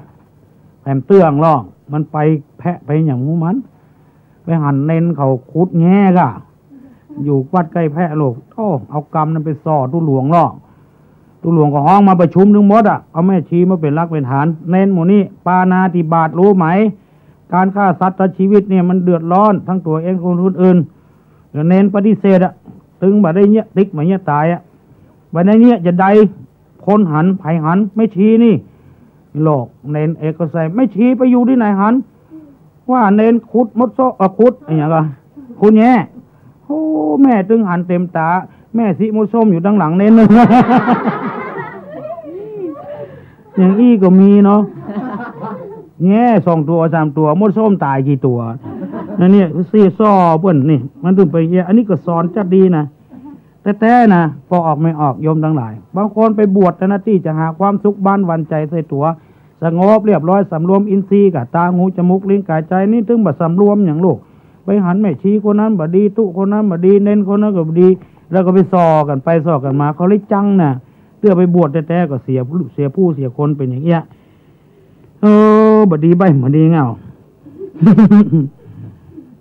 แถมเตื้องลอ มันไปแพะไปอย่างหมู่มัน ไปหันเณรเขาขุดแง่ก่ะ อยู่วัดใก้แพะโลก โอ้ เอากำนั้นไปส่อตุ๊หลวงลอ ตุ๊หลวงก็ฮ้องมาประชุมตึงหมดอะ เอาแม่ชีมาเป๋นหลักเป๋นฐาน เณรหมู่นี้ปาณาติบาตรู้ไหม ก๋านฆ่าสัตว์ตัดชีวิตเนี่ยมันเดือดร้อน ตึงตั๋วเองคนอื่น แล้วเณรปฏิเสธอะ ตึงบ่าได้เยียะ ติ๊กบ่าเยียะต๋ายอะ บ่าได้เยียะจะใด คนหัน ใผหัน แม่ชีนี่ โลก เณรเอกก็ใส่ แม่ชีไปอยู่ตี้ไหนหัน ว่าเณรขุดมดส้ม เอ่อ ขุด อะหยังก่อ ขุดแง่ โอ้ แม่ตึงหันเต๋มต๋า แม่สิมดส้มอยู่ตังหลังเณร อย่างอี้ก็มีเนาะ แง่สองตั๋วสามตั๋ว มดส้มต๋ายกี่ตั๋ว อันเนี้ย ซี้ซ้อเปิ้นนี่ มันตึงไปเยียะ อันนี้ก็สอนจั๊ดดีนะ แต๊ๆ นะ ปอออกไม่ออก โยมตังหลาย บางคนไปบวชแต่นะตี้จะหาความสุขบ้านหวั่นใจ๋ใส่ตั๋ว สงบเรียบร้อย สำรวมอินทรีย์ก่ะ ต๋า หู จมูก ลิ้น ก๋าย ใจ๋ นี่ตึงบ่สำรวมหยังลูก ไปหันแม่ชีคนนั้นบ่ดี ตุ๊คนนั้นบ่ดี เณรคนนั้นก็บ่ดี แล้วก็ไปส่อกั๋นไปส่อกั๋นมา เขาเลยจังนะ เตื้อไปบวชแต๊ๆ ก็เสียผู้ เสียผู้เสียคนเป๋นอย่างเนี้ย เออ บ่ดีใบ้ บ่ดีเง่า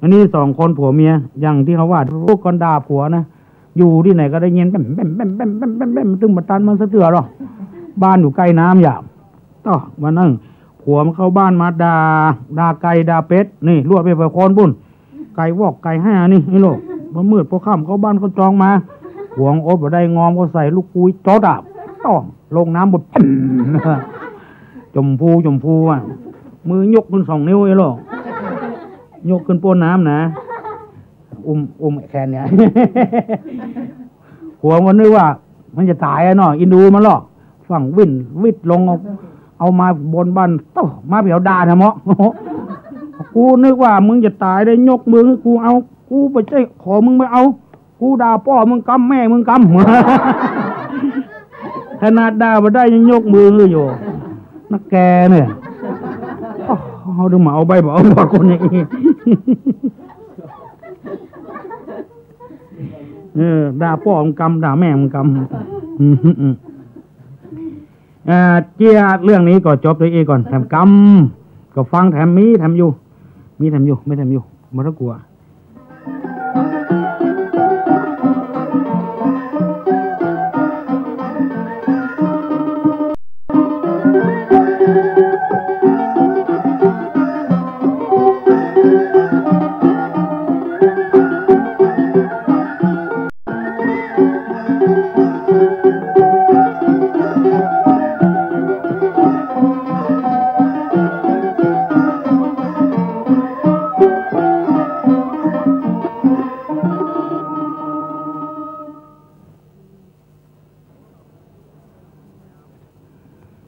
อันนี้สองคนผัวเมีย อย่างตี้เขาว่า ลูกก่อนด่าผัวนะ อยู่ตี้ไหนก็ได้ยิน แบ้ม แบ้ม แบ้ม ตึงบ่ตันมันสักเตื้อหรอก บ้านอยู่ใก้น้ำยาว ต้อ วันนั้น ผัวมันเข้าบ้านมาด่า ด่าไก่ ด่าเป็ด นี่ ลวดไปเผาโคนปุ้น ไก่วอก ไก่แห้นี่ ไอ้โลก พอมืดพอค่ำเข้าบ้านเข้าจองมา ผัวมันอดบ่ได้ งอมเข้าใส่ลูกกุยโจ๊ดอะ ต้อ ลงน้ำบุด จมพู จมพูอะ มือยกขึ้นสองนิ้ว ไอ้โลก ยกขึ้นป๊นน้ำนะ อุ้ม อุ้มแขนเนี่ย ผัวมันก็นึกว่ามันจะต๋ายอะเนาะ อินดูมันลอ ฟั่งวิ่นวิดลง เอา เอามาบนบั้น โต้ มาเผียวด่านะเมาะ กูนึกว่ามึงจะต๋ายได้ยกมือหื้อกู เอา กูบ่ใจ้ขอมึงบ่เอา กูด่าป้อมึงกำ แม่มึงกำ ขนาดด่าบ่ได้ยังยกมือหื้ออยู่ นักแกเนี่ย โอ้ เฮาดูมาเอาใบ้บ่เอาบอดคนอย่างอี้ เออ ด่าป้อมึงกำ ด่าแม่มึงกำ อืม อืม อ่า เจียเรื่องนี้ก็จบโตอี้ก่อน แถมกำ ก็ฟังแถมมีแถมอยู่ มีแถมอยู่ มีแถมอยู่ บ่ต้องกั๋ว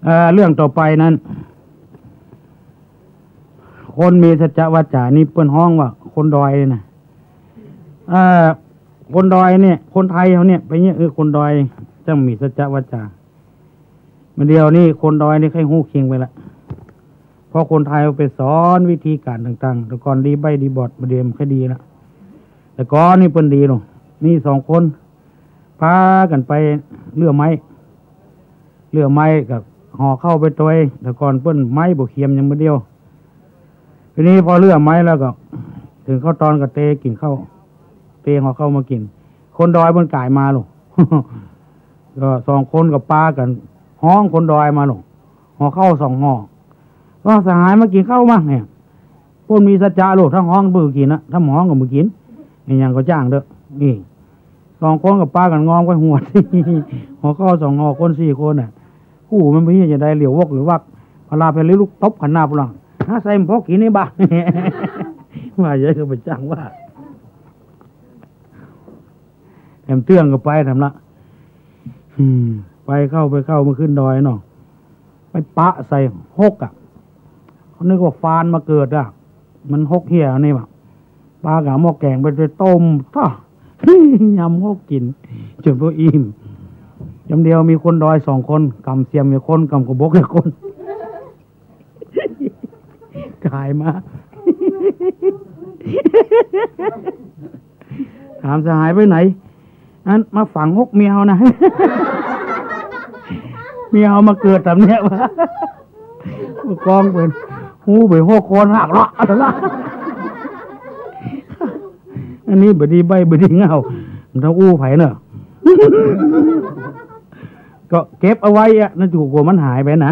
เอ่อ เรื่องต่อไปนั้น คนมีสัจจวาจานี่เปิ้นฮ้องว่าคนดอยนะ เอ่อ คนดอยเนี่ย คนไทยเฮาเนี่ย ไปเนี่ย เออ คนดอยจั่งมีสัจจวาจา มื้อเดียวนี้คนดอยนี่ใค่ฮู้เคียงไปละ เพราะคนไทยเอาไปสอนวิธีก๋านต่างๆ แต่ก่อนดีใบ้ดีบอด มื้อเดียวมันใค่ดีละ แต่ก่อนนี่เปิ้นดีลง มีสองคน ปากั๋นไปเลื่อไม้ เลื่อไม้กับห่อข้าวไปตวย แต่ก่อนเปิ้นไม้บ่เคียมอย่างมื้อเดียว ทีนี้พอเลื่อไม้แล้วก็ เถิงข้าวตอนก็เตกิ๋นข้าว เตห่อข้าวมากิ๋น คนดอยเปิ้นก๋ายมาลง ก็สองคนก็ปากั๋นฮ้องคนดอยมาลง ห่อข้าวสองห่อ ว่า สหายมากิ๋นข้าวมั่งเนี่ย เปิ้นมีสัจจะโลด ถ้าฮ้องเปิ้นกิ๋นนะ ถ้าบ่ฮ้องก็บ่กิ๋น อะหยังก็จ้างเต๊อะ นี่ สองคนก็ปากั๋นงอมก้อยหวด ห่อข้าวสองห่อ คนสี่คนน่ะ กู้มันบ่มีจะใด เหลียววอกเหลียววัก พลาไปเลยลูกตบขันหน้าปุหลัง หาใส่มันพอกิ๋นนี่บ่า ว่าใหญ่ก็ไปจ้างว่า แถมเตื้องก็ไปแถมละ อืม ไปเข้า ไปเข้า มาขึ้นดอยเนาะ ไปปะใส่ฮกอะ เขานึกว่าฟานมาเกิดอะ มันฮกเฮียนี่หว่า ปากั๋นเอาหม้อแก๋งไป ไปต้ม ต้า ยำฮกกิ๋น จ๋นบ่อิ่ม จ๋ำเดียวมีคนดอยสองคน ก๋ำเสียมอยู่คน ก๋ำกระบอกอยู่คน ก๋ายมา ถามสหายไปไหน อันมาฝังฮกเมียเฮานะ เมียเฮามาเกิดต๋ามเนี่ยว่า กองเปิ้น ฮู้ไปฮกคนหักเลาะ อันนี้บ่ดีใบ้บ่ดีเง่า มันต้องอู้ไผเนาะ ก็เก็บเอาไว้อะ นั่นกลัวมันหายไปนะ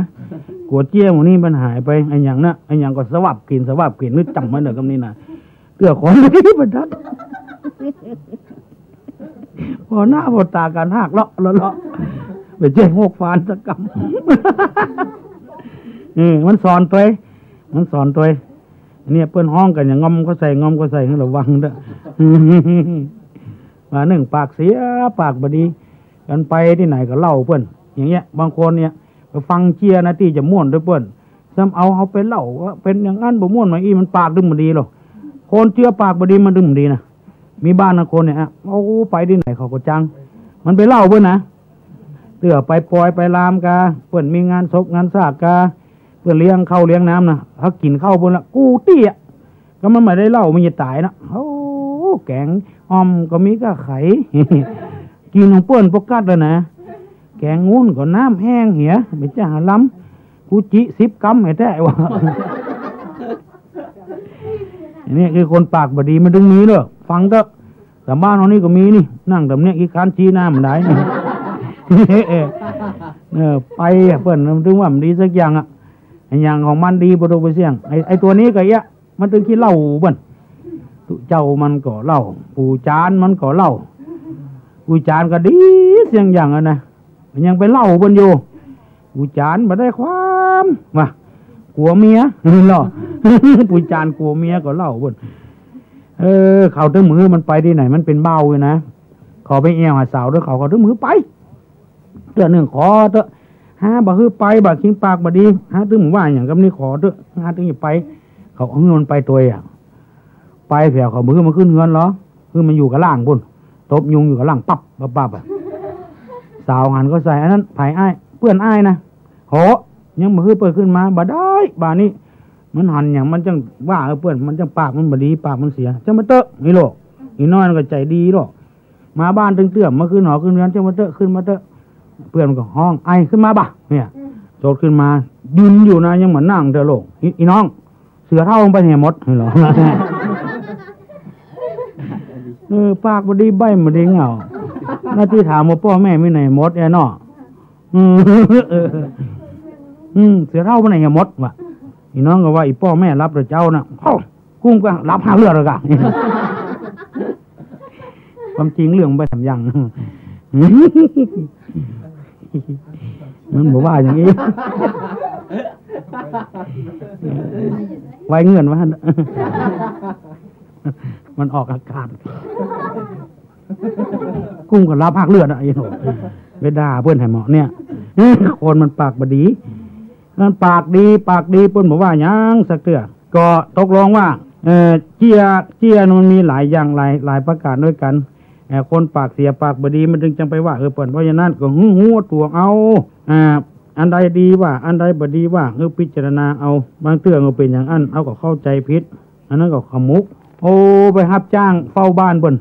กลัวเจี้ยหมู่นี้มันหายไป อะหยังนะ อะหยังก็สวับกิ๋น สวับกิ๋น นึกจ๋ำไว้เน่อ กำนี้นะ เตื้อของดีบ่ทัน ผ่อหน้าผ่อต๋ากั๋นหักเลาะเลาะเลาะ ไปแจ้งฮกฟานสักกำ เออ มันสอนตวย มันสอนตวย อันเนี้ยเปิ้นฮ้องกั๋นอย่างงอมก็ใส่ งอมก็ใส่ หื้อระวังเต๊อะ ว่านึ่งปากเสียปากบ่ดี กั๋นไปตี้ไหนก็เล่าเปิ้น อย่างเงี้ย บางคนเนี่ย ไปฟังเจียนะตี้จะม่วนตวยเปิ้น ซ้ำเอาเฮาไปเล่าว่าเป๋นอย่างนั้นบ่ม่วนมาอี้ มันปากดึงบ่ดีลอ คนเจื้อปากบ่ดีมันดึงบ่ดีนะ มีบ้านบางคนเนี่ยอะ โอ้ ไปตี้ไหนเขาก็จ้าง มันไปเล่าเปิ้นนะ เตื้อไปปอยไปลามกา เปิ้นมีงานศพงานซากกา เปิ้นเลี้ยงข้าวเลี้ยงน้ำนะ เขากิ๋นข้าวเปิ้นละ กู้ตี้อะ ก็มันบ่ได้เล่า มันจะต๋ายนะ โอ้ แก๋งอ่อมก็มีก้าไข กิ๋นของเปิ้นปกัดแล้วนะ แก๋งงูนก็น้ำแห้งเหีย ไปจ้าหาลำ กูจิสิบกำให้แต๊ว่า อันนี้คือคนปากบ่ดี มันต้องมีเนาะ ฟังเต๊อะ ต๋ามบ้านเฮานี่ก็มีนี่ นั่งต๋ามเนี่ยขี้คร้านชี้หน้ามันได้ เออ ไปอะ เปิ้นมันถึงว่ามันดีสักอย่างอะ อะหยังของมันดีบ่ต้องไปเสี่ยง ไอ้ ไอ้ตั๋วนี้ก็เอี้ย มันตึงขี้เหล้าเปิ้น ตุ๊เจ้ามันก็เหล้า ปู่จานมันก็เหล้า ปู่จานก็ดีเสียงอย่างอะนะ มันยังไปเหล้าเปิ้นอยู่ ปู่จานบ่ได้ความ ว่า กั๋วเมีย เนาะ ผู้จานกั๋วเมียก็เล่าปุ้น เออ เขาตึงบ่หื้อมันไปตี้ไหน มันเป๋นบ่าวอยู่นะ ขอไปแอ่วหาสาวตวยเขา เขาตึงบ่หื้อไป เตื้อนึ่งขอเต๊อะ หาบ่หื้อไป บ่าคิงปากบ่ดี หาตึงบ่ว่าหยังกำนี้ ขอเต๊อะ หาตึงอย่าไป เขาหื้อมันไปตวยอะ ไปแผวเขาบ่หื้อมันขึ้นเฮือนเหรอ หื้อมันอยู่ก้างล่างปุ้น ตบยุงอยู่ก้างล่าง ปั๊บปั๊บปั๊บอะ สาวหันเข้าใส่ อันนั้นใผอ้าย เปื้อนอ้ายนะ โห ยังบ่หื้อเปิ้นขึ้นมา บ่ได้ บ่านี้ มันหันหยัง มันจั่งว่า เออ เปื้อน มันจั่งปากมันบ่ดี ปากมันเสีย จ้างมันเต๊อะ นี่โลก อีน้อยมันก็ใจ๋ดีโลก มาบ้านตึงเตื้อ มาขึ้นหอขึ้นเฮือน จ้างมันเต๊อะ ขึ้นมาเต๊อะ เปื้อนมันก็ฮ้อง ไอ้ขึ้นมาบ่ะ เนี่ย โจดขึ้นมา ยืนอยู่นะ ยังบ่นั่งเต๊อะโลก อี อีน้อง เสือเฒ่ามันไปไหนหมด นี่เหรอ เออ ปากบ่ดี ใบ้บ่ดีเหงา หน้าตี้ถามว่าป้อแม่มีไหนหมด แอ่เนาะ อืม เออ อืม เสือเฒ่าไปไหนหมดวะ อีน้องก็ว่า อีป้อแม่หลับแต่เจ๊านะ เอ้า กุ้มก็หลับหาเลือดเลยกะ ความจริงเรื่องไปทำยัง มันบอกว่าอย่างนี้ ไว้เงื่อนไว้หั่น มันออกอาการ กุ้มก็หลับหากเลือดอะ ไอ้โห ไปด่าเปิ้นให้เหมาะเนี่ย คนมันปากบ่ดี มันปากดี ปากดี เปิ้นบ่ว่าหยังสักเตื้อ ก็ตกลงว่า เอ่อ เจี้ย เจี้ยมันมีหลายอย่าง หลาย หลายประการด้วยกัน เอ่อ คนปากเสีย ปากบ่ดี มันจึงจั่งไปว่า เออ เปิ้น เพราะฉะนั้นก็หื้อฮู้ตั๋วเอา อ่า อันใดดีว่า อันใดบ่ดีว่า หื้อพิจารณาเอา บางเตื้อก็เป๋นอย่างอั้น เฮาก็เข้าใจ๋ผิด อันนั้นก็ขมุก โอ้ ไปฮับจ้างเฝ้าบ้านเปิ้น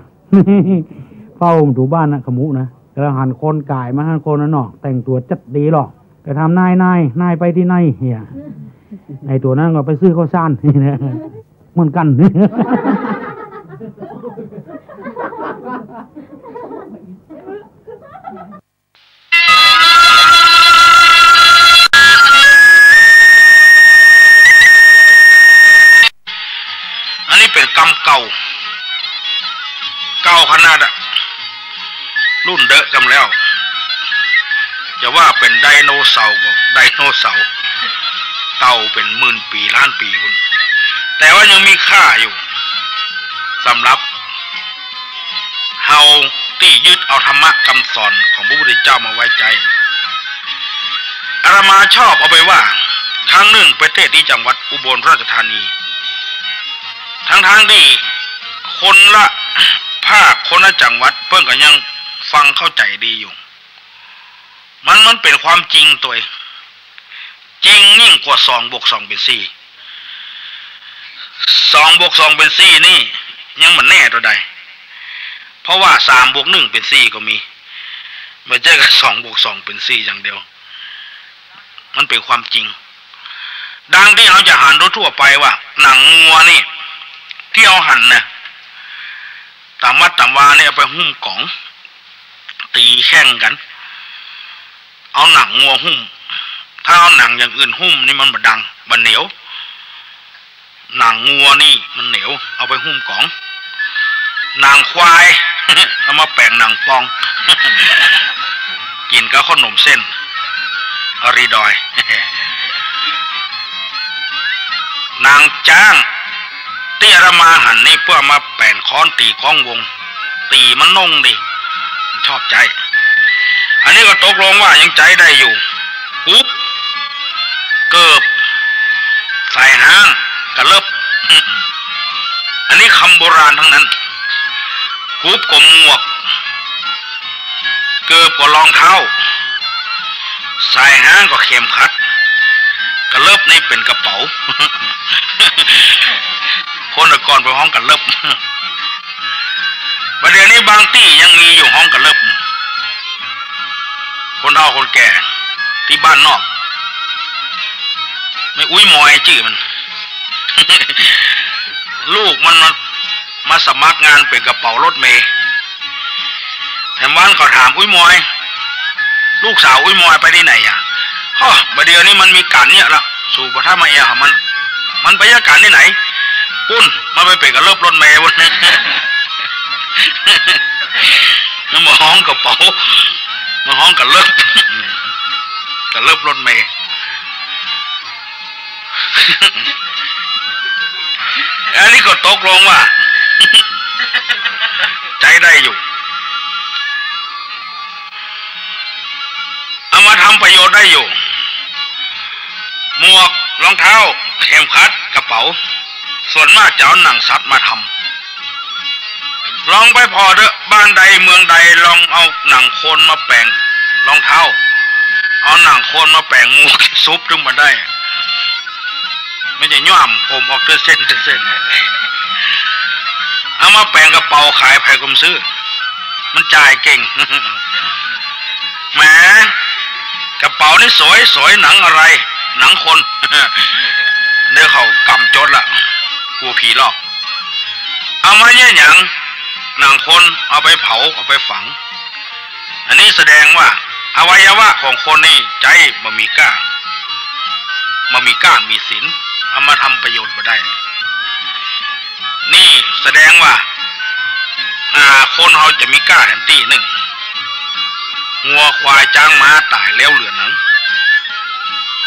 เฝ้าถูบ้านนะ ขมุกนะ แต่ละหันคนก๋ายมา หันคนนั้นเนาะ แต่งตั๋วจัดดีหรอก ไปถามนาย นาย นายไปตี้ไหนเหีย ไอ้ตั๋วนั้นก็ไปซื้อข้าวสาร เหมือนกัน อันนี้เป๋นกำเก่า เก่าขนาดอะ รุ่นเดอะกำแล้ว จะว่าเป๋นไดโนเสาร์ก็ไดโนเสาร์ เก่าเป๋นหมื่นปี๋ล้านปี๋พุ้น แต่ว่ายังมีค่าอยู่ สำหรับ เฮาตี้ยึดเอาธรรมะกำสอนของพระพุทธเจ้ามาไว้ใจ๊ อาตมาชอบเอาไปว่า ครั้งนึ่งไปเทศน์ตี้จังหวัดอุบลราชธานี ทั้งๆ ตี้คนละภาคคนละจังหวัด เปิ้นก็ยังฟังเข้าใจ๋ดีอยู่ มัน มันเป๋นความจริงตวย จริงยิ่งกว่าสองบวกสองเป๋นสี่ สองบวกสองเป๋นสี่นี่ยังบ่แน่เต้าใด เพราะว่าสามบวกหนึ่งเป๋นสี่ก็มี บ่ใจ้ว่าสองบวกสองเป๋นสี่อย่างเดียว มันเป๋นความจริง ดังตี้เฮาจะหันทั่วๆ ไปว่า หนังงัวนี่ ตี้เฮาหันนะ ต๋ามวัดต๋ามวานี่เอาไปหุ้มก๋อง ตี๋แข่งกั๋น เอาหนังงัวหุ้ม ถ้าเอาหนังอย่างอื่นหุ้มนี่มันบ่ดัง บ่เหนียว หนังงัวนี่มันเหนียว เอาไปหุ้มก๋อง หนังควาย เอามาแป๋งหนังปอง กิ๋นกับข้าวหนมเส้น อรีดอย หนังจ๊าง ตี้อาตมาหันนี่เปิ้นเอามาแป๋งค้อนตี๋ก้องวง ตี๋มันโน่งดี ชอบใจ๊ อันนี้ก็ตกลงว่ายังใจ๊ได้อยู่ กุ๊บ เกิบ สายฮ้าง กะเลิบ อันนี้กำโบราณตังนั้น กุ๊บก็หมวก เกิบก็รองเท้า สายฮ้างก็เข็มขัด กะเลิบนี่เป๋นกระเป๋า คนแต่ก่อนเปิ้นฮ้องกะเลิบ บ่าเดี่ยวนี้บางตี้ยังมีอยู่ฮ้องกะเลิบ คนเฒ่าคนแก่ตี้บ้านนอก แม่อุ๊ยมอยจื้อมัน ลูกมันมา มาสมัครงานเป๋นกระเป๋ารถเมล์ แถมวันเขาถาม อุ๊ยมอย ลูกสาวอุ๊ยมอยไปตี้ไหนอะ อ้อ บ่าเดี่ยวนี้มันมีก๋านเยียะละ สูบ่าถ้ามาแอ่วมัน มันไปเยียะก๋านตี้ไหน ปุ้น มันไปเป๋นกะเลิบรถเมล์ปุ้น มันบ่ฮ้องกระเป๋า มันฮ้องกะเลิบ กะเลิบรถเมล์ อันนี้ก็ตกลงว่า ใจ๊ได้อยู่ เอามาทำประโยชน์ได้อยู่ หมวก รองเท้า เข็มขัด กระเป๋า ส่วนมากจะเอาหนังสัตว์มาทำ ลองไปผ่อเต๊อะ บ้านใดเมืองใด ลองเอาหนังคนมาแป๋งรองเท้า เอาหนังคนมาแป๋งหมวก สุบตึงบ่ได้ มันจะย่อมผมออกเต๊อะเส้นเต๊อะเส้น เอามาแป๋งกระเป๋าขาย ใผก็บ่ซื้อ มันจ่ายเก่ง แหม กระเป๋านี่สวย สวยหนังอะไร หนังคน เดี๋ยวเขากำจดละ กลัวผีหลอก เอามาเยียะหยัง หนังคน เอาไปเผา เอาไปฝัง อันนี้แสดงว่าอวัยวะของคนนี่ใจ๊บ่มีก้า บ่มีก้ามีศิลป์ เอามาทำประโยชน์บ่ได้ นี่แสดงว่า อ่า คนเฮาจะมีก้าแหมตี้นึ่ง งัวควายจ๊างม้าต๋ายแล้วเหลือหนัง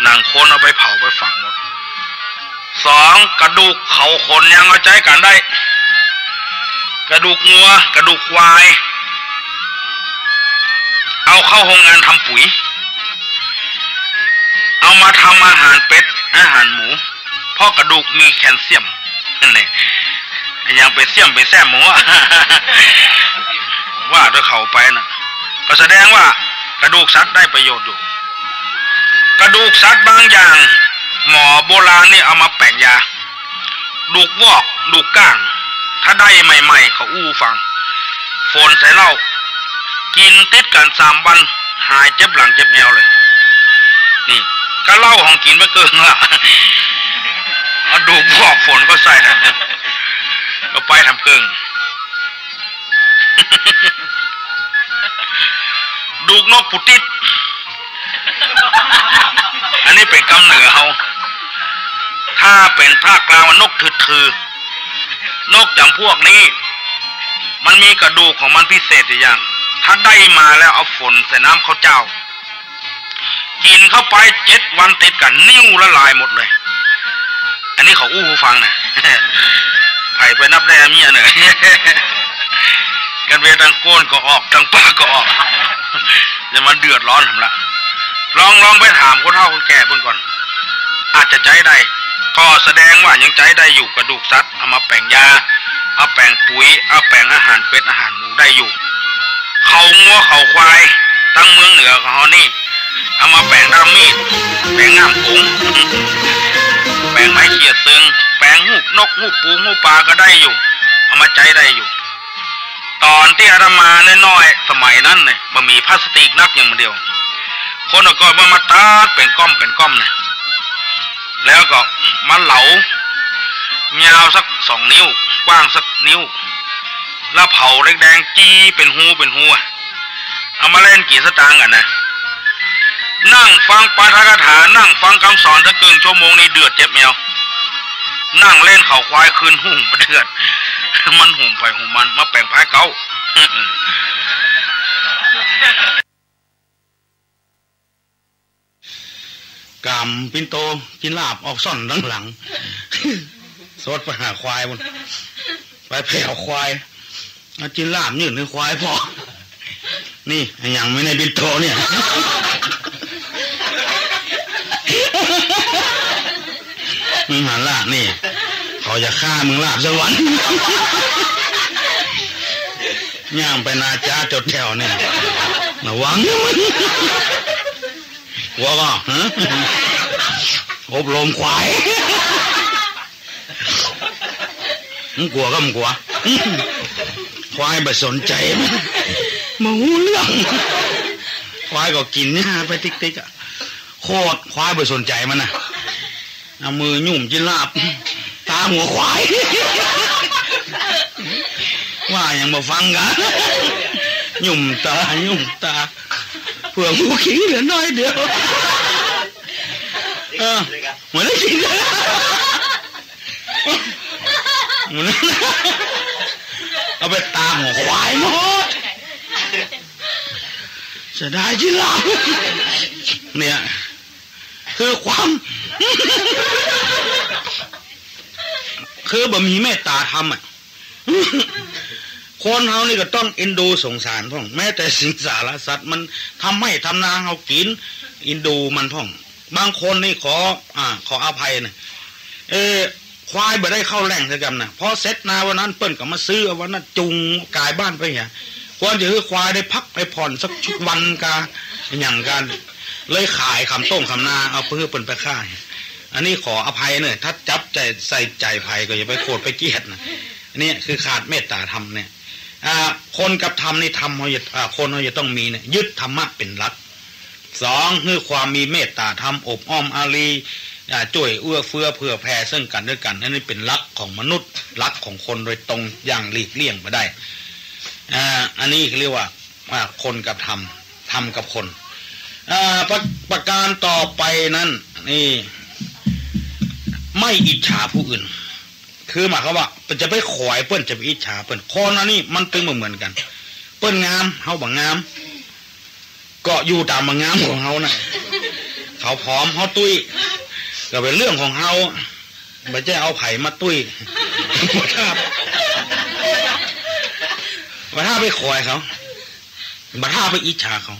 หนังคนเอาไปเผาไปฝังหมด สอง กระดูกเขาขนยังเอาใจ๊ก๋านได้ กระดูกงัว กระดูกควาย เอาเข้าโฮงงานทำปุ๋ย เอามาทำอาหารเป็ด อาหารหมู เพราะกระดูกมีแคลเซียม นั่นแหละ ยังไปเสี้ยมไปแซ่มหมูอะ ว่าเต๊อะเขาไปนะ ก็แสดงว่ากระดูกสัตว์ได้ประโยชน์อยู่ กระดูกสัตว์บางอย่าง หมอโบราณนี่เอามาแป๋งยา ดูกวอก ดูกก้าง ถ้าได้ใหม่ๆ เขาอู้ฟัง ฝนใส่เหล้า กิ๋นติดกั๋นสามวัน หายเจ็บหลังเจ็บแอวเลย นี่ ก็เหล้าของกิ๋นไปเกิ่งละ เอาดูกวอกฝนก็ใส่แถม ก็ไปแถมเกิ่ง ดูกนกปูติด อันนี้เป๋นกำเหนือเฮา ถ้าเป๋นภาคกลางมันนกถือๆ นกจ๋ำพวกนี้ มันมีกระดูกของมันพิเศษอยู่อย่าง ถ้าได้มาแล้วเอาฝนใส่น้ำข้าวเจ้า กิ๋นเข้าไปเจ็ดวันติดกั๋น นิ่วละลายหมดเลย อันนี้เขาอู้หื้อฟังนะ ใผไปนับได้เมียเนี่ย กั๋นเวลาตังก้นก็ออก ตังปากก็ออก จะมาเดือดร้อนแหมละ ลอง ลองไปถามคนเฒ่าคนแก่เปิ้นก่อน อาจจะใจ๊ได้ ก็แสดงว่ายังใจ๊ได้อยู่ กระดูกสัตว์เอามาแป๋งยา เอาแป๋งปุ๋ย เอาแป๋งอาหารเป็ดอาหารหมูได้อยู่ เขางัวเขาควาย ตังเมืองเหนือของเฮานี่ เอามาแป๋งด้ามมีด แป๋งง่ามกุ๋ง แป๋งไม้เขี่ยเซิง แป๋งฮูปนกฮูปปูฮูปปลาก็ได้อยู่ เอามาใจ๊ได้อยู่ ต๋อนตี้อาตมาน้อยๆ สมัยนั้นเนี่ย บ่มีพลาสติกนักอย่างเดียว คนก็มาตัดเป๋นก้อมเป๋นก้อมเนี่ย แล้วก็มาเหลา ยาวสักสองนิ้ว กว้างสักนิ้ว แล้วเผาเหล็กแดงจีเป๋นฮูเป๋นฮู เอามาเล่นกิ๋นสตางค์กั๋นนะ นั่งฟังปาฐกถา นั่งฟังกำสอนสักเกิ่งชั่วโมงนี่เดือดเจ็บแอว นั่งเล่นเขาควายคืนหุงบ่เดือด มันหุงไผหุงมัน มาแป๋งพายเก๊า ก๋ำปิ่นโต จิ๊นลาบออกส้อนตังหลัง สดไปหาควายปุ้น ไปแผ่วควาย เอาจิ๊นลาบยื่นหื้อควายผ่อ นี่ อะหยังไม่ในปิ่นโตเนี่ย มึงหันละนี่ เขาจะฆ่ามึงลาบสวรรค์ ย่างไปนาจ๊าเตียวๆ เนี่ย ระวังนะมึง กลัวก่อ ฮะ อบรมควาย มึงกลัวก็มึงกลัว ควายบ่สนใจ๋มัน บ่ฮู้เรื่อง ควายก็กิ๋นหญ้าไปติ๊กๆ อะ โคตรควายบ่สนใจ๋มันน่ะ เอามือหยุ้มจิ๊นลาบ ต๋ามหัวควาย ว่าหยังบ่ฟังกั๋น หยุ้มต๋า หยุ้มต๋า เผื่อหมูขี้เหลือน้อยเดียว เออ เหมือนได้กิ๋น เหมือน เอาไปต๋ามหัวควายหมด เสียดายจิ๊นลาบ เนี่ย คือความ คือบ่มีเมตตาธรรมอะ คนเฮานี่ก็ต้องเอ็นดูสงสารพ่อง แม้แต่สิงสารสัตว์มันทำไฮ่ทำนาเฮากิ๋น เอ็นดูมันพ่อง บางคนนี่ขอ อ่า ขออภัยนะ เออ ควายบ่ได้เข้าแล่งสักกำนะ พอเสร็จนาวันนั้นเปิ้นก็มาซื้อเอาวันนั้นจูงก๋ายบ้านไปเหีย ควรจะหื้อควายได้พักได้ผ่อนสักวันกา อย่างกัน เลยขายขำต้งขำนาเอาไปหื้อเปิ้นไปขาย อันนี้ขออภัยเน่อ ถ้าจับใจ๋ใส่ใจ๋ใผก็อย่าไปโกรธไปเกลียดนะ อันนี้คือขาดเมตตาธรรมเนี่ย อ่า คนกับธรรมนี่ธรรมเฮาจะ อ่า คนเฮาจะต้องมีเนี่ย ยึดธรรมะเป๋นหลัก สอง คือความมีเมตตาธรรม อบอ้อมอารี อ่า จ้วยเอื้อเฟื้อเผื่อแผ่ซึ่งกันและกัน อันนี้เป๋นหลักของมนุษย์ หลักของคนโดยตรง อย่างหลีกเลี่ยงบ่ได้ อ่า อันนี้เรียกว่า อ่า คนกับธรรม ธรรมกับคน อ่า ประ ประการต่อไปนั้น นี่ ไม่อิจฉาผู้อื่น คือหมายความว่าจะไปขวายเปิ้น จะไปอิจฉาเปิ้น คนอันนี้มันตึงบ่เหมือนกั๋น เปิ้นงาม เฮาบ่งาม ก็อยู่ต๋ามบ่งามของเฮาน่ะ เขาผอม เฮาตุ้ย ก็เป๋นเรื่องของเฮา บ่ใจ้เอาใผมาตุ้ย บ่ถ้า บ่ถ้าไปขวายเขา บ่ถ้าไปอิจฉาเขา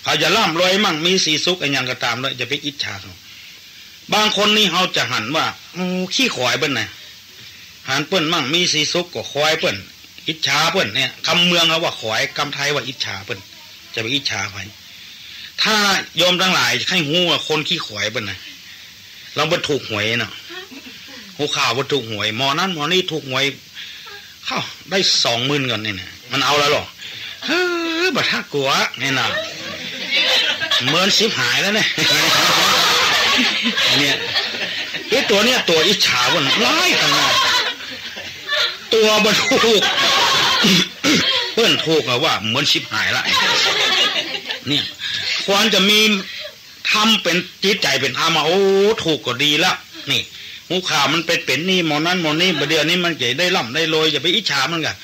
เขาจะร่ำรวยมั่งมีสีสุขอะหยังก็ต๋ามเต๊อะ อย่าไปอิจฉาเขา บางคนนี่เฮาจะหันว่า โอ้ ขี้ขวายเปิ้นน่ะ หันเปิ้นมั่งมีสีสุขก็ขวายเปิ้น อิจฉาเปิ้นเนี่ย กำเมืองเขาว่าขวาย กำไทยว่าอิจฉาเปิ้น จะไปอิจฉาใผ ถ้าโยมตังหลายใค่ฮู้ว่าคนขี้ขวายเปิ้นน่ะ ลองเปิ้นถูกหวยเนาะ ฮู้ข่าวเปิ้นถูกหวย หมอนั้นหมอนี้ถูกหวย เข้าได้สองหมื่นก่อนนี่นะ มันเอาแล้วเหรอ เฮ้อ บ่ถ้ากลัวนี่นะ เหมือนสิบหายแล้วเนี่ย เนี่ย ไอ้ตั๋วเนี่ยตั๋วอิจฉาเปิ้นร้ายขนาด ตั๋วบ่ถูก เปิ้นถูกอะว่าเหมือนสิบหายละ เนี่ย ควรจะมี ธรรมเป๋นจิตใจ๋เป๋นธรรมอะ โอ้ ถูกก็ดีละ นี่ ฮู้ข่าวมันไปเป๋นนี่หมอนั้นหมอนี้ บ่าเดี่ยวนี้มันจะได้ร่ำได้รวย อย่าไปอิจฉามันก่ะ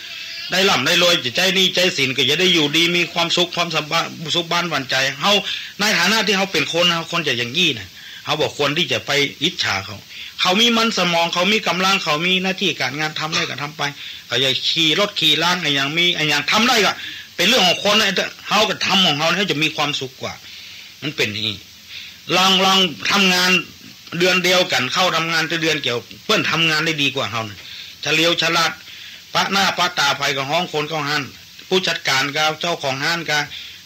ได้ร่ำได้รวย จะใจ๊หนี้ใจ๊สินก็จะได้อยู่ดีมีความสุข ความสบาย สุขบ้านหวานใจ๋ เฮาในฐานะตี้เฮาเป๋นคน เฮาควรจะอย่างอี้น่ะ เฮาบ่ควรตี้จะไปอิจฉาเขา เขามีมันสมอง เขามีก๋ำลัง เขามีหน้าตี้ก๋านงานทำได้ก็ทำไป เขาจะขี่รถขี่ลาอะหยังมีอะหยังทำได้ก็เป๋นเรื่องของคนน่ะ เฮาก็ทำของเฮา เฮาจะมีความสุขกว่า มันเป๋นอย่างอี้ ลอง ลองทำงานเดือนเดียวกั๋น เข้าทำงานแต่เดือนเดียว เปิ้นทำงานได้ดีกว่าเฮาน่ะ เฉลียวฉลาด ปะหน้าปะต๋าใผก็ฮ้องคนเข้าหั้น ผู้จัดก๋านก็ เจ้าของฮ้านก็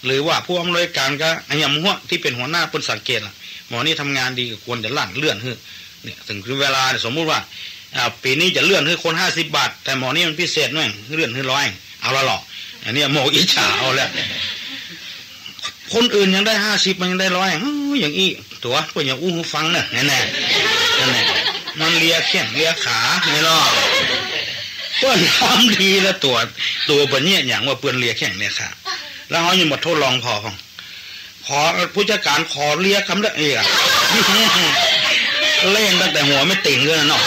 หรือว่าผู้อำนวยก๋านก็ อะหยังหั้นตี้เป๋นหัวหน้าเปิ้นสังเกตละ หมอนี้ทำงานดีก็ควรจะหลั่นเลื่อนหื้อ เนี่ย เถิงเวลาเนี่ย สมมุติว่า อ่า ปี๋นี้จะเลื่อนหื้อคนห้าสิบบาท แต่หมอนี้มันพิเศษหน่อย เลื่อนหื้อร้อย เอาละเหรอ อันเนี้ยหมออิจฉาเอาแล้ว คนอื่นยังได้ห้าสิบ มันยังได้ร้อย เฮ้ย อย่างอี้ตั๋ว เปิ้นยังอู้หื้อฟังเน่อ แน่ๆ นั่นแหละ มันเลียแข้งเลียขา ไงล่ะ เปิ้นทำดีแล้วตั๋ว ตั๋วเปิ้นเนี่ย อย่างว่าเปิ้นเลียแข้งเลียขา แล้วเฮายังบ่ทดลองผ่อของ ขอผู้จัดก๋านขอเลียกำเด้อ เอ้ย เล่นตั้งแต่หัวไม่ติ่งเลยเนาะ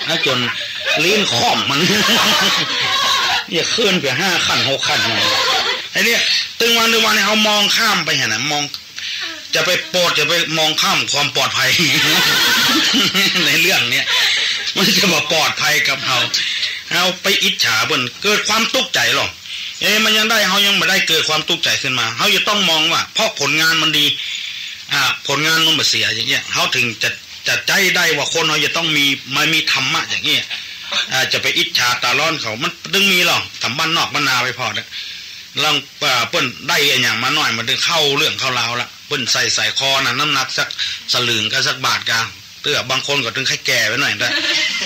แล้วจ๋นลิ้นค่อมมัน อย่าขึ้นไปห้าขั้นหกขั้นมัน ไอ้เนี่ย ตึงวันตึงวันเนี่ย เฮามองข้ามไปหั้นน่ะ มอง จะไปโปรด จะไปมองข้ามความปลอดภัย ในเรื่องเนี้ย มันจะมาปลอดภัยกับเฮา เฮาไปอิจฉาเปิ้น เกิดความตุ๊กใจ๋หรอ เอ๊ะ มันยังได้ เฮายังบ่ได้ เกิดความตุ๊กใจ๋ขึ้นมา เฮาจะต้องมองว่า เพราะผลงานมันดี อ่า ผลงานมันบ่เสีย อย่างเงี้ย เฮาเถิงจะ จะใจ๊ได้ว่าคนเฮาจะต้องมี มันมีธรรมะอย่างเงี้ย อ่า จะไปอิจฉาต๋าร้อนเขา มันตึงมีหรอ ต๋ามบ้านนอกบ้านนาไปผ่อเน่อ ลอง อ่า เปิ้นได้อะหยังมาหน่อย มันตึงเข้าเรื่องเข้าราวละ เปิ้นใส่สร้อยคอน่ะ น้ำหนักสักสลึงกับสักบาทกา เตื้อ บางคนก็ตึงใค่แก่ไปหน่อยนะ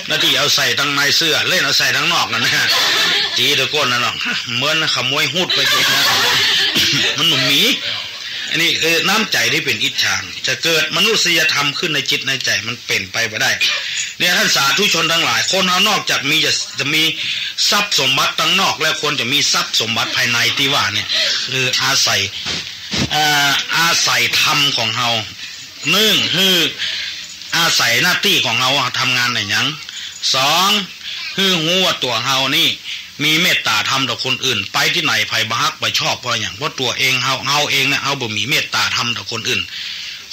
หน้าตี้เอาใส่ตังในเสื้อ เล่นเอาใส่ตังนอกนั่นนะ ตี๋ตะโกนนั่นหรอก เหมือนขโมยฮูดไปกิ๋นนะ มันบ่มี อันนี้คือน้ำใจ๋ตี้เป๋นอิจฉา จะเกิดมนุษยธรรมขึ้นในจิตในใจ๋ มันเป๋นไปบ่ได้ เนี่ย ท่านสาธุชนตังหลาย คนเฮานอกจากมีจะ จะมีทรัพย์สมบัติตังนอกแล้ว ควรจะมีทรัพย์สมบัติภายในตี้ว่าเนี่ย คืออาศัย อ่า อาศัยธรรมของเฮา นึ่ง หื้ออาศัยหน้าตี้ของเฮาทำงานอะหยัง สอง หื้อฮู้ว่าตั๋วเฮานี่มีเมตต๋าธรรมต่อคนอื่น ไปตี้ไหนใผบ่ฮักบ่ชอบ เพราะอะหยัง เพราะตั๋วเองเฮา เฮาเองเนี่ย เฮาบ่มีเมตต๋าธรรมต่อคนอื่น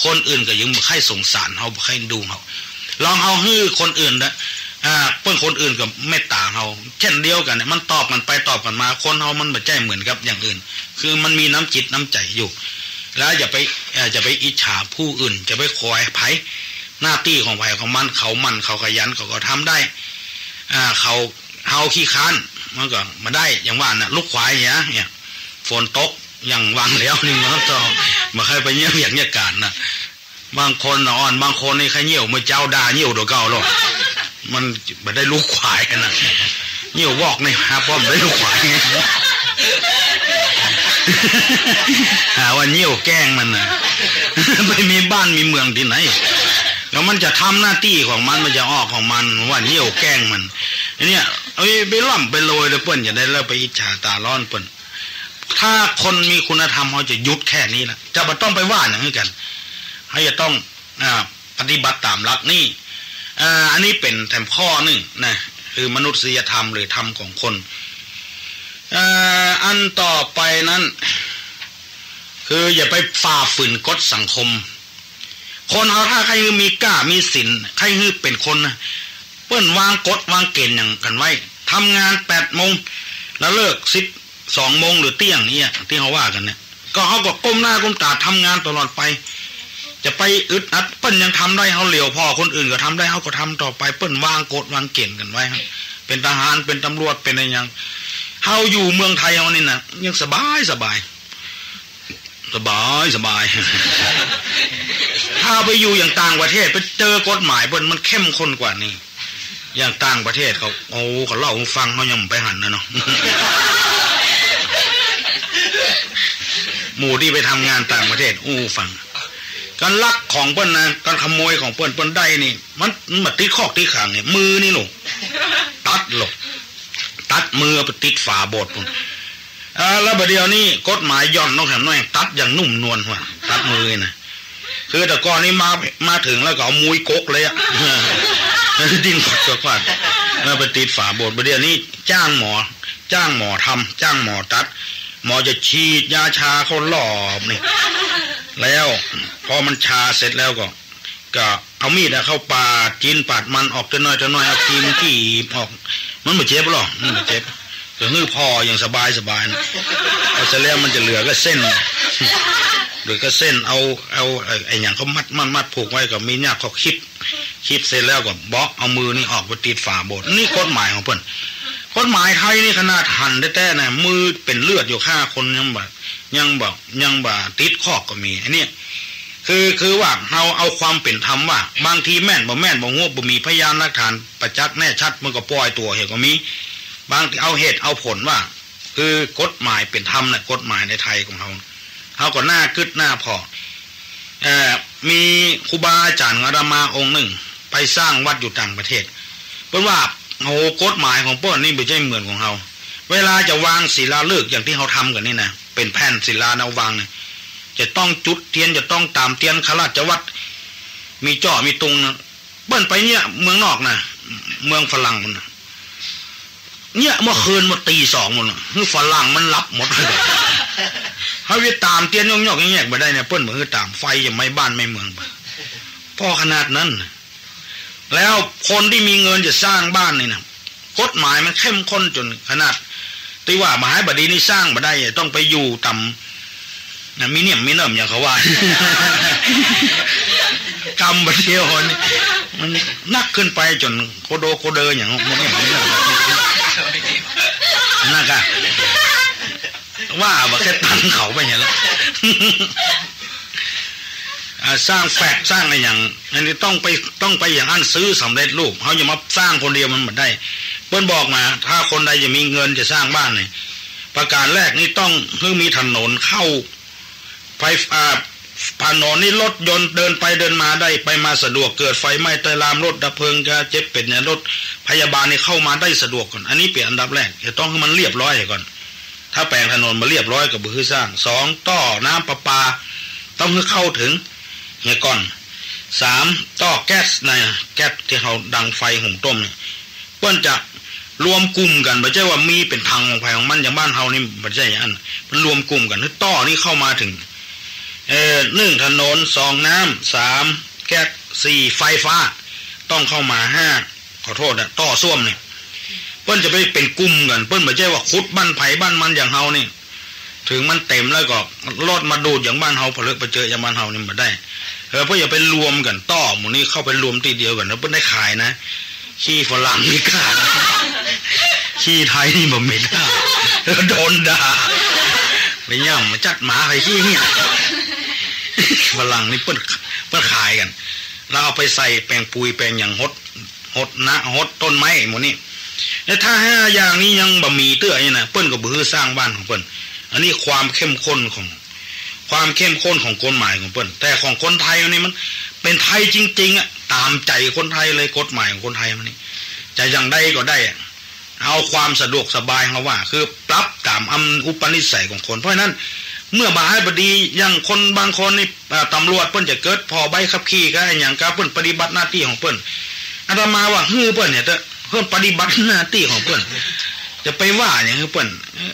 คนอื่นก็ยังบ่ใค่สงสารเฮา บ่ใค่ดูเฮา ลองเอาหื้อคนอื่นนะ อ่า เปิ้นคนอื่นก็เมตต๋าเฮา เจ้นเดียวกั๋นเนี่ย มันตอบกั๋นไปตอบกั๋นมา คนเฮามันบ่ใจ้เหมือนกับอย่างอื่น คือมันมีน้ำจิตน้ำใจ๋อยู่ แล้วอย่าไป เอ่อ อย่าไปอิจฉาผู้อื่น อย่าไปขวายใผ หน้าตี้ของใผของมัน เขาหมั่น เขาขยัน เขาก็ทำได้ อ่า เขา เฮาขี้คร้าน มันก็บ่ได้ อย่างว่าน่ะ ลูกขวายเนี่ย เนี่ย ฝนตก อย่างวางแล้วนี่มันก็บ่ใค่ไปเยียะเวียกเยียะก๋านน่ะ บางคนน่ะอ่อน บางคนนี่ใค่เยียะเมื่อเจ๊าด่าเยียะตั๋วเก่าโลด มันบ่ได้ลูกขวายน่ะ เยียะวอกนี่หาป้อมได้ลูกขวาย หาว่าเยียะแกล้งมันน่ะ ไปมีบ้านมีเมืองตี้ไหน แล้วมันจะทำหน้าตี้ของมัน มันจะออกของมัน ว่าเยียะแกล้งมัน เนี่ย เอ้ย ไปร่ำไปรวยแล้วเปิ้นจะได้ แล้วไปอิจฉาต๋าร้อนเปิ้น ถ้าคนมีคุณธรรม เฮาจะหยุดแค่นี้ละ จะบ่ต้องไปว่าหยังหื้อกั๋น เฮาจะต้อง อ่า ปฏิบัติต๋ามหลักนี้ อ่า อันนี้เป๋นแถมข้อนึ่งนะ คือมนุษยธรรมหรือธรรมของคน อ่า อันต่อไปนั้น คืออย่าไปฝ่าฝืนกฎสังคม คนเฮาถ้าใค่หื้อมีก้ามีศีล ใค่หื้อเป๋นคนนะ เปิ้นวางกฎวางเก๋ณฑ์หยังกั๋นไว้ ทำงานแปดโมง แล้วเลิกสิบ สองโมงหรือเตี้ยงเนี่ย ตี้เฮาว่ากั๋นเนี่ย ก็เฮาก็ก้มหน้าก้มต๋าทำงานตลอดไป จะไปอึดอัด เปิ้นยังทำได้ เฮาเหลียวผ่อคนอื่นก็ทำได้ เฮาก็ทำต่อไป เปิ้นวางกฎวางเก๋ณฑ์กั๋นไว้ เป๋นทหาร เป๋นตำรวจ เป๋นอะหยัง เฮาอยู่เมืองไทยเฮานี่นะ ยังสบายสบาย สบายสบาย ถ้าไปอยู่อย่างต่างประเทศ ไปเจอกฎหมายเปิ้น มันเข้มข้นกว่านี้ อย่างต่างประเทศเขา โอ้ เขาเล่าหื้อฟัง เฮายังบ่ไปหั้นนะเนาะ หมู่ตี้ไปทำงานต่างประเทศ อู้ฟัง ก๋านลักของเปิ้นนะ ก๋านขโมยของเปิ้น เปิ้นได้นี่ มัน มันบ่ติดคอกติดขังเนี่ย มือนี่ลูก ตัดลูก ตัดมือไปติดฝาโบสถ์ปู๊น อ่า แล้วบ่าเดี่ยวนี้กฎหมายหย่อนลงแถมหน้อย ตัดอย่างนุ่มนวลว่ะ ตัดมือนะ คือแต่ก่อนนี้มา มาเถิงแล้วก็เอามุยกกเลยอะ ดิ้นขวัดขวัด แล้วไปติดฝาโบสถ์ บ่าเดี่ยวนี้จ้างหมอ จ้างหมอทำ จ้างหมอตัด หมอจะฉีดยาชาเข้ารอบนี่ แล้วพอมันชาเสร็จแล้วก็ ก็เอามีดอะเข้าปาดจิ๊นปาดมันออกเตื้อน้อยเตื้อน้อย เอาครีมจีบออก มันบ่เจ็บหรอก มันบ่เจ็บ ก็หื้อผ่ออย่างสบายสบายนะ พอเสร็จแล้วมันจะเหลือก็เส้น เหลือก็เส้น เอา เอาไอ้ ไอ้หยังเขามัด มัด มัดผูกไว้ ก็มีหยังเขาคีบ คีบเสร็จแล้วก็เบาะ เอามือนี่ออกไปติดฝาโบสถ์ นี่กฎหมายของเปิ้น กฎหมายไทยนี่ขนาดหั้นแต๊ๆ นะ มือเป๋นเลือดอยู่ ฆ่าคนยังบ่ ยังบ่ ยังบ่ติดคอกก็มี อันนี้ คือ คือว่าเฮาเอาความเป๋นธรรมว่า บางทีแม่นบ่แม่นบ่ฮู้ บ่มีพยานหลักฐานประจักษ์แน่ชัด มันก็ปล่อยตั๋วเหียก็มี บางทีเอาเหตุเอาผลว่า คือกฎหมายเป๋นธรรมนะ กฎหมายในไทยของเฮา เฮาก็น่ากึ๊ดน่าผ่อ เอ่อ มีครูบาอาจ๋ารย์ของอาตมาองค์นึ่ง ไปสร้างวัดอยู่ต่างประเทศ เปิ้นว่า โห กฎหมายของเปิ้นนี่บ่ใจ้เหมือนของเฮา เวลาจะวางศิลาฤกษ์อย่างตี้เฮาทำกั๋นนี่นะ เป๋นแผ่นศิลานะวางนะ จะต้องจุดเตียน จะต้องต๋ามเตียน ข้าราชวัตร มีจ้อมีตุงนะ เปิ้นไปเยียะเมืองนอกนะ เมืองฝรั่งปู๊นนะ เยียะเมื่อคืนหมด ตีสองหมดน่ะ หื้อฝรั่งมันหลับหมด เฮาไปต๋ามเตียนยอกๆ แยกๆ บ่ได้เนี่ย เปิ้นบ่หื้อต๋าม ไฟจะไหม้บ้านไหม้เมืองไป ผ่อขนาดนั้นน่ะ แล้วคนตี้มีเงินจะสร้างบ้านนี่นะ กฎหมายมันเข้มข้นจ๋นขนาดตี้ว่าบ่หายบ่ดีนี่สร้างบ่ได้ ต้องไปอยู่ต๋าม นะ มีเนี่ยมมีเนิ่มอย่างเขาว่า กำบ่าเดียวนี่ มันหนักขึ้นไปจ๋นโกโดโกเดออย่าง มีเนี่ยมมีเนิ่ม นั่นกะ ว่าบ่แค่ตังค์เขาไปเนี่ยละ อ่า สร้างแฟลต สร้างอะหยัง อันนี้ต้องไป ต้องไปอย่างอั้น ซื้อสำเร็จรูป เฮาอย่ามาสร้างคนเดียวมันบ่ได้ เปิ้นบอกมา ถ้าคนใดจะมีเงินจะสร้างบ้านนี่ ประการแรกนี่ต้องหื้อมีถนนเข้า ไฟ อ่า ถนนนี่รถยนต์เดินไปเดินมาได้ ไปมาสะดวก เกิดไฟไหม้ใต้ลาม รถดับเพลิงจะเจ็บเป๋นเนี่ย รถพยาบาลนี่เข้ามาได้สะดวกก่อน อันนี้เป๋นอันดับแรก จะต้องหื้อมันเรียบร้อยก่อน ถ้าแป๋งถนนบ่เรียบร้อยก็บ่หื้อสร้าง สอง ต้อน้ำประปา ต้องหื้อเข้าเถิงเหียก่อน สาม ต้อแก๊สนะ แก๊สตี้เฮาดังไฟหุงต้มนี่ เปิ้นจะรวมกลุ่มกั๋น บ่ใจ้ว่ามีเป๋นถังของใผของมัน อย่างบ้านเฮานี่บ่ใจ้อย่างอั้น มันรวมกลุ่มกั๋น หื้อต้อนี่เข้ามาเถิง เอ่อ นึ่ง ถนน สอง น้ำ สาม แก๊ส สี่ ไฟฟ้า ต้องเข้ามา ห้า ขอโต้ษนะ ต้อส้วมนี่ เปิ้นจะไปเป๋นกลุ่มกั๋น เปิ้นบ่ใจ้ว่าขุดบ้านใผบ้านมันอย่างเฮานี่ เถิงมันเต๋มแล้วก็ลอดมาดูดอย่างบ้านเฮา ผะเลอะผะเจอะอย่างบ้านเฮานี่บ่ได้ เออ เปิ้นอย่าไปรวมกั๋น ต้อหมู่นี้เข้าไปรวมตี้เดียวกั๋น แล้วเปิ้นได้ขายนะ ขี้ฝรั่งนี่กล้า ขี้ไทยนี่บ่มีกล้า โดนด่า ไปย่ำมาจัดหมาใผขี้เหีย ฝรั่งนี่เปิ้น เปิ้นขายกั๋น แล้วเอาไปใส่แป๋งปุ๋ยแป๋งหยังหด หดนะ หดต้นไม้หมู่นี้ แล้วถ้าห้าอย่างนี้ยังบ่มีเตื้อนี่นะ เปิ้นก็บ่หื้อสร้างบ้านของเปิ้น อันนี้ความเข้มข้นของ ความเข้มข้นของกฎหมายของเปิ้น แต่ของคนไทยนี่มันเป๋นไทยจริงๆ อะ ต๋ามใจ๋คนไทยเลย กฎหมายของคนไทยมันนี่ จะอย่างใดก็ได้อะ เอาความสะดวกสบายเฮาว่า คือปรับต๋ามอำ อุปนิสัยของคน เพราะฉะนั้น เมื่อบ่าฮ้ายบ่ดี อย่างคนบางคนนี่ อ่า ตำรวจเปิ้นจะเกิดผ่อใบขับขี่กาอะหยังกา เปิ้นปฏิบัติหน้าตี้ของเปิ้น อาตมาว่าหื้อเปิ้นเนี่ยเต๊อะ เปิ้นปฏิบัติหน้าตี้ของเปิ้น จะไปว่าหยังหื้อเปิ้น เอ่อ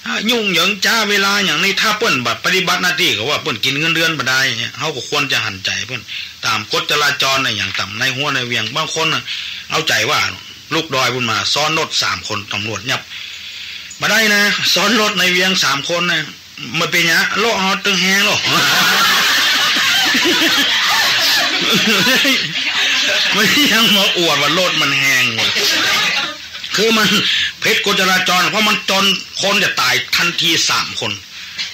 อ่า ยุ่งเหยิงจ๊าเวลาอย่างนี้ ถ้าเปิ้นบ่ปฏิบัติหน้าตี้ก็ว่าเปิ้นกิ๋นเงินเดือนบ่ได้เนี่ย เฮาก็ควรจะหันใจ๋เปิ้น ต๋ามกฎจราจรน่ะ อย่างต๋ามในหัวในเวียง บางคนน่ะ เอาใจ๋ว่า ลูกดอยปู๊นมา ซ้อนรถสามคน ตำรวจยับ บ่ได้นะ ซ้อนรถในเวียงสามคนนะ มันเป๋นหยัง รถเฮาตึงแฮงหรอ มันยังมาอวดว่ารถมันแฮง คือมันผิดกฎจราจร เพราะมันจนคนจะต๋ายทันทีสามคน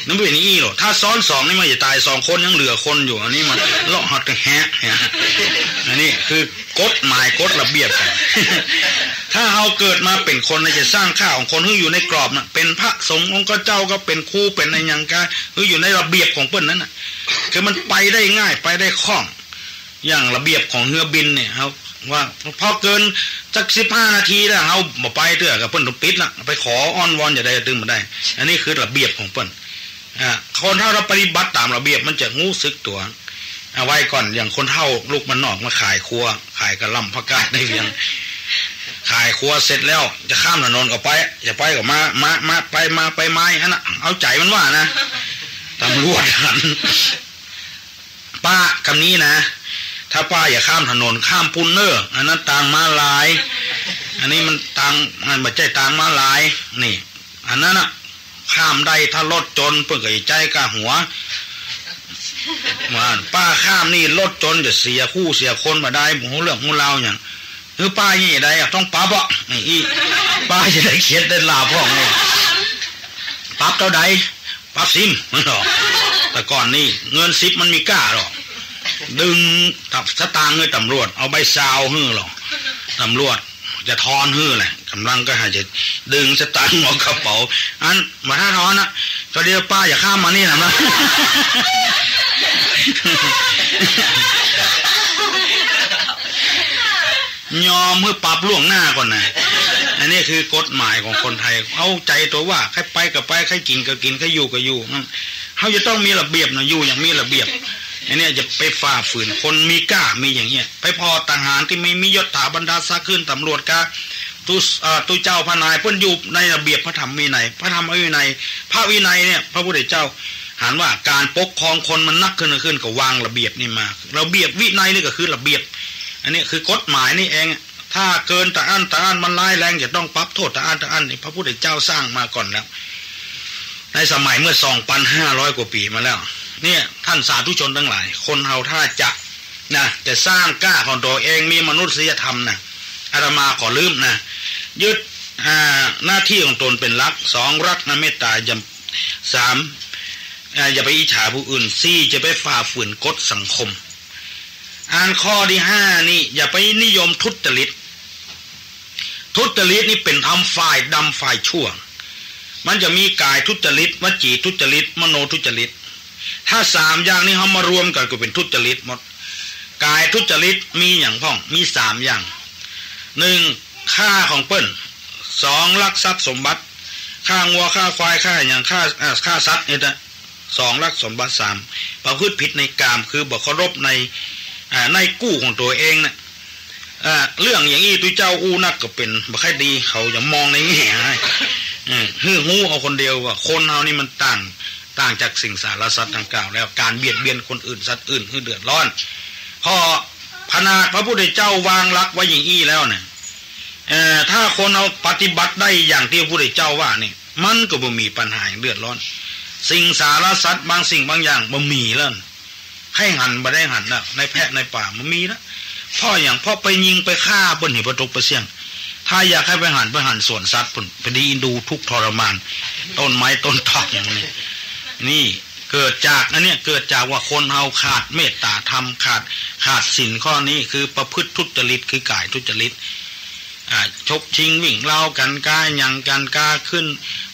นั่นเป๋นอี้หรอ ถ้าซ้อนสองนี่มันจะต๋ายสองคน ยังเหลือคนอยู่ อันนี้มันรถเฮาตึงแฮง อันนี้คือ กฎหมายกฎระเบียบกั๋น ถ้าเฮาเกิดมาเป๋นคนนะ จะสร้างค่าของคนหื้ออยู่ในกรอบนะ เป๋นพระสงฆ์องค์เจ้าก็เป๋นครูเป๋นอะหยังกา หื้ออยู่ในระเบียบของเปิ้นนั้นน่ะ คือมันไปได้ง่ายไปได้คล่อง อย่างระเบียบของเฮือบินเนี่ย เฮาว่าพอเกินสักสิบห้านาทีแล้ว เฮาบ่ไปเตื้อก็เปิ้นต้องปิดละ ไปขออ้อนวอนจะใดตึงบ่ได้ อันนี้คือระเบียบของเปิ้น อ่า คนถ้าเฮาปฏิบัติต๋ามระเบียบมันจะฮู้สึกตั๋ว เอาไว้ก่อน อย่างคนเฒ่าลุกบ้านนอกมาขายครัว ขายกะหล่ำผักกาดในเวียง ขายครัวเสร็จแล้ว จะข้ามถนนก็ไป จะไปก็มา มา มา ไปมา ไปมา อันน่ะ เอาใจ๋มันว่านะ ตำรวจหัน ป้า กำนี้นะ ถ้าป้าอย่าข้ามถนน ข้ามปู๊นเน่อ อันนั้นตางม้าลาย อันนี้มันตาง มันบ่ใจ้ตางม้าลาย นี่ อันนั้นน่ะ ข้ามได้ถ้ารถจน เปิ้นก็จะใจ๊ก้าหัว ว่าป้าข้ามนี่รถจนจะเสียคู่เสียคนบ่ได้ บ่ฮู้เรื่องฮู้ราวหยัง คือป้านี่จะใดอะ ต้องปรับอะ นี่อี้ ป้าจะได้เข็ดได้หลาบพ่องนี่ ปรับเต้าใด ปรับสิบ มันหรอ แต่ก่อนนี่เงินสิบมันมีก้าหรอ ดึงสตางค์หื้อตำรวจ เอาใบซาวหื้อหรอ ตำรวจ จะทอนหื้อแหละ ก่ำลังก็หาจะดึงสตางค์ออกกระเป๋า อันบ่ถ้าทอนน่ะ ก็เดี๋ยวป้าอย่าข้ามมานี่นะ ยอมหื้อปรับล่วงหน้าก่อนนะ อันนี้คือกฎหมายของคนไทย เอาใจ๋ตั๋วว่า ใค่ไปก็ไป ใค่กิ๋นก็กิ๋น ใค่อยู่ก็อยู่ เฮาจะต้องมีระเบียบนะ อยู่อย่างมีระเบียบ อันเนี้ยอย่าไปฝ่าฝืน คนมีก้ามีอย่างเงี้ย ไปผ่อทหารตี้ไม่มียศถาบรรดาศักดิ์ ขึ้นตำรวจกา ตุ๊ เอ่อ ตุ๊เจ้าพระนาย เปิ้นอยู่ในระเบียบพระธรรมวินัย พระธรรมวินัย พระวินัยเนี่ย พระพุทธเจ้าหันว่าก๋านปกครองคนมันนักขึ้นนักขึ้น ก็วางระเบียบนี่มา ระเบียบวินัยนี่ก็คือระเบียบ อันนี้คือกฎหมายนี่เอง ถ้าเกินตะอั้นตะอั้นมันร้ายแรง จะต้องปรับโต้ษตะอั้นตะอั้น นี่พระพุทธเจ้าสร้างมาก่อนแล้ว ในสมัยเมื่อสองพันห้าร้อยกว่าปี๋มาแล้ว เนี่ย ท่านสาธุชนตังหลาย คนเฮาถ้าจะ นะ จะสร้างก้าของตั๋วเอง มีมนุษยธรรมนะ อาตมาขอลืมนะ ยึด อ่า หน้าตี้ของตนเป๋นหลัก สอง รักนะเมตตา อย่า สาม อ่า อย่าไปอิจฉาผู้อื่น สี่ จะไปฝ่าฝืนกฎสังคม อันข้อตี้ห้านี่ อย่าไปนิยมทุจริต ทุจริตนี่เป๋นธรรมฝ่ายดำฝ่ายชั่ว มันจะมีก๋ายทุจริต วจีทุจริต มโนทุจริต ถ้าสามอย่างนี้เฮามารวมกั๋นก็เป๋นทุจริตหมด ก๋ายทุจริตมีหยังพ่อง มีสามอย่าง หนึ่ง ฆ่าของเปิ้น สอง ลักทรัพย์สมบัติ ฆ่างัว ฆ่าควาย ฆ่าหยัง ฆ่า อ่า ฆ่าสัตว์นี่นะ สอง ลักสมบัติ สาม ประพฤติผิดในกาม คือบ่เคารพใน อ่า ในกู้ของตั๋วเองนะ อ่า เรื่องอย่างอี้ตุ๊เจ้าอู้นักก็เป๋นบ่ค่อยดี เขาจะมองในแง่ร้าย เออ หื้อฮู้เอาคนเดียวว่าคนเฮานี่มันต่าง ต่างจากสิงสารสัตว์ดังกล่าวแล้ว ก๋านเบียดเบียนคนอื่นสัตว์อื่นหื้อเดือดร้อน เพราะขนาดพระพุทธเจ้าวางหลักไว้อย่างอี้แล้วนะ เอ่อ ถ้าคนเฮาปฏิบัติได้อย่างตี้พระพุทธเจ้าว่านี่ มันก็บ่มีปัญหาเดือดร้อน สิงสารสัตว์บางสิ่งบางอย่างบ่มีแล้ว ใค่หันบ่ได้หันแล้ว ในแพะในป่าบ่มีแล้ว เพราะหยัง เพราะไปยิงไปฆ่าเปิ้น เหีย บ่ตกบ่เสี้ยง ถ้าอยากใค่ไปหัน ไปหันสวนสัตว์ปุ้น ไปดีดูทุกข์ทรมาน ต้นไม้ต้นตอกอย่างนี้ นี่เกิดจากอันเนี้ย เกิดจากว่าคนเฮาขาดเมตตาธรรม ขาด ขาดศีลข้อนี้ คือประพฤติทุจริต คือกายทุจริต อ่า ฉกชิงวิ่งราวกั๋น ก๊าหยั่งกั๋น ก๊าขึ้น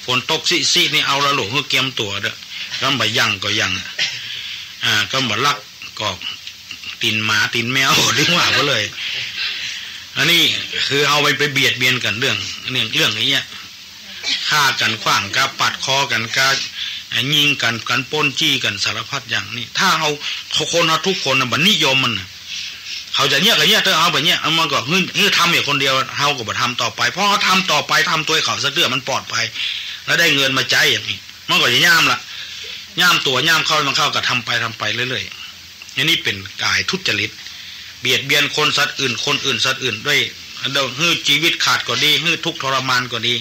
ฝนตกซิๆ นี่เอาละลูก หื้อเกียมตั๋วเต๊อะ กำบ่าหยั่งก็หยั่ง อ่า กำบ่าลักก็ตี๋นหมาตี๋นแมว เรียกว่าไปเลย อันนี้คือเอาไป ไปเบียดเบียนกั๋นเรื่อง เรื่อง เรื่องอย่างเงี้ย ฆ่ากั๋น ขว้างก๊า ปาดคอกั๋นก๊า อ่า ยิงกั๋น กั๋นปล้นจี้กั๋น สารพัดอย่างนี้ ถ้าเฮา คนเฮาทุกคนน่ะบ่นิยมมันน่ะ เขาจะเยียะก็เยียะเต๊อะ เฮาบ่เยียะ มันก็หื้อ หื้อทำอยู่คนเดียว เฮาก็บ่ทำต่อไป เพราะเฮาทำต่อไป ทำตวยเขาซะเตื้อ มันปลอดภัย แล้วได้เงินมาใจ๊อย่างนี้ มันก็จะย่ามละ ย่ามตั๋วย่ามเข้า มันเข้าก็ทำไป ทำไปเรื่อยๆ อันนี้เป๋นกายทุจริต เบียดเบียนคนสัตว์อื่น คนอื่นสัตว์อื่นด้วย หื้อชีวิตขาดก็ดี หื้อทุกข์ทรมานก็ดี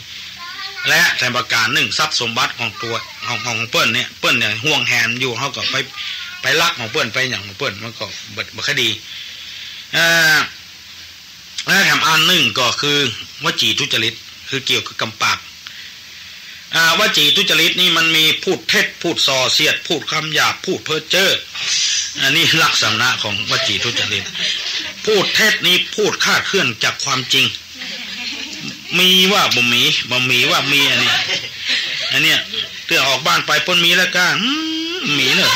และแถมประก๋านนึ่ง ทรัพย์สมบัติของตั๋ว ของ ของเปิ้นเนี่ย เปิ้นเนี่ยห่วงแหนอยู่ เฮาก็ไป ไปลักของเปิ้น ไปหยังของเปิ้น มันก็บ่ บ่ค่อยดี เอ่อ และแถมอันนึ่งก็คือวจีทุจริต คือเกี่ยวกับกำปาก อ่า วจีทุจริตนี่มันมีพูดเท็จ พูดส่อเสียด พูดกำหยาบ พูดเพ้อเจ้อ อันนี้ลักษณะของวจีทุจริต พูดเท็จนี่พูดคลาดเคลื่อนจากความจริง มีว่าบ่มี บ่มีว่ามี อันนี้ อันเนี้ย เตื้อออกบ้านไปเปิ้นมีแล้วก้า อืม มีเนอะ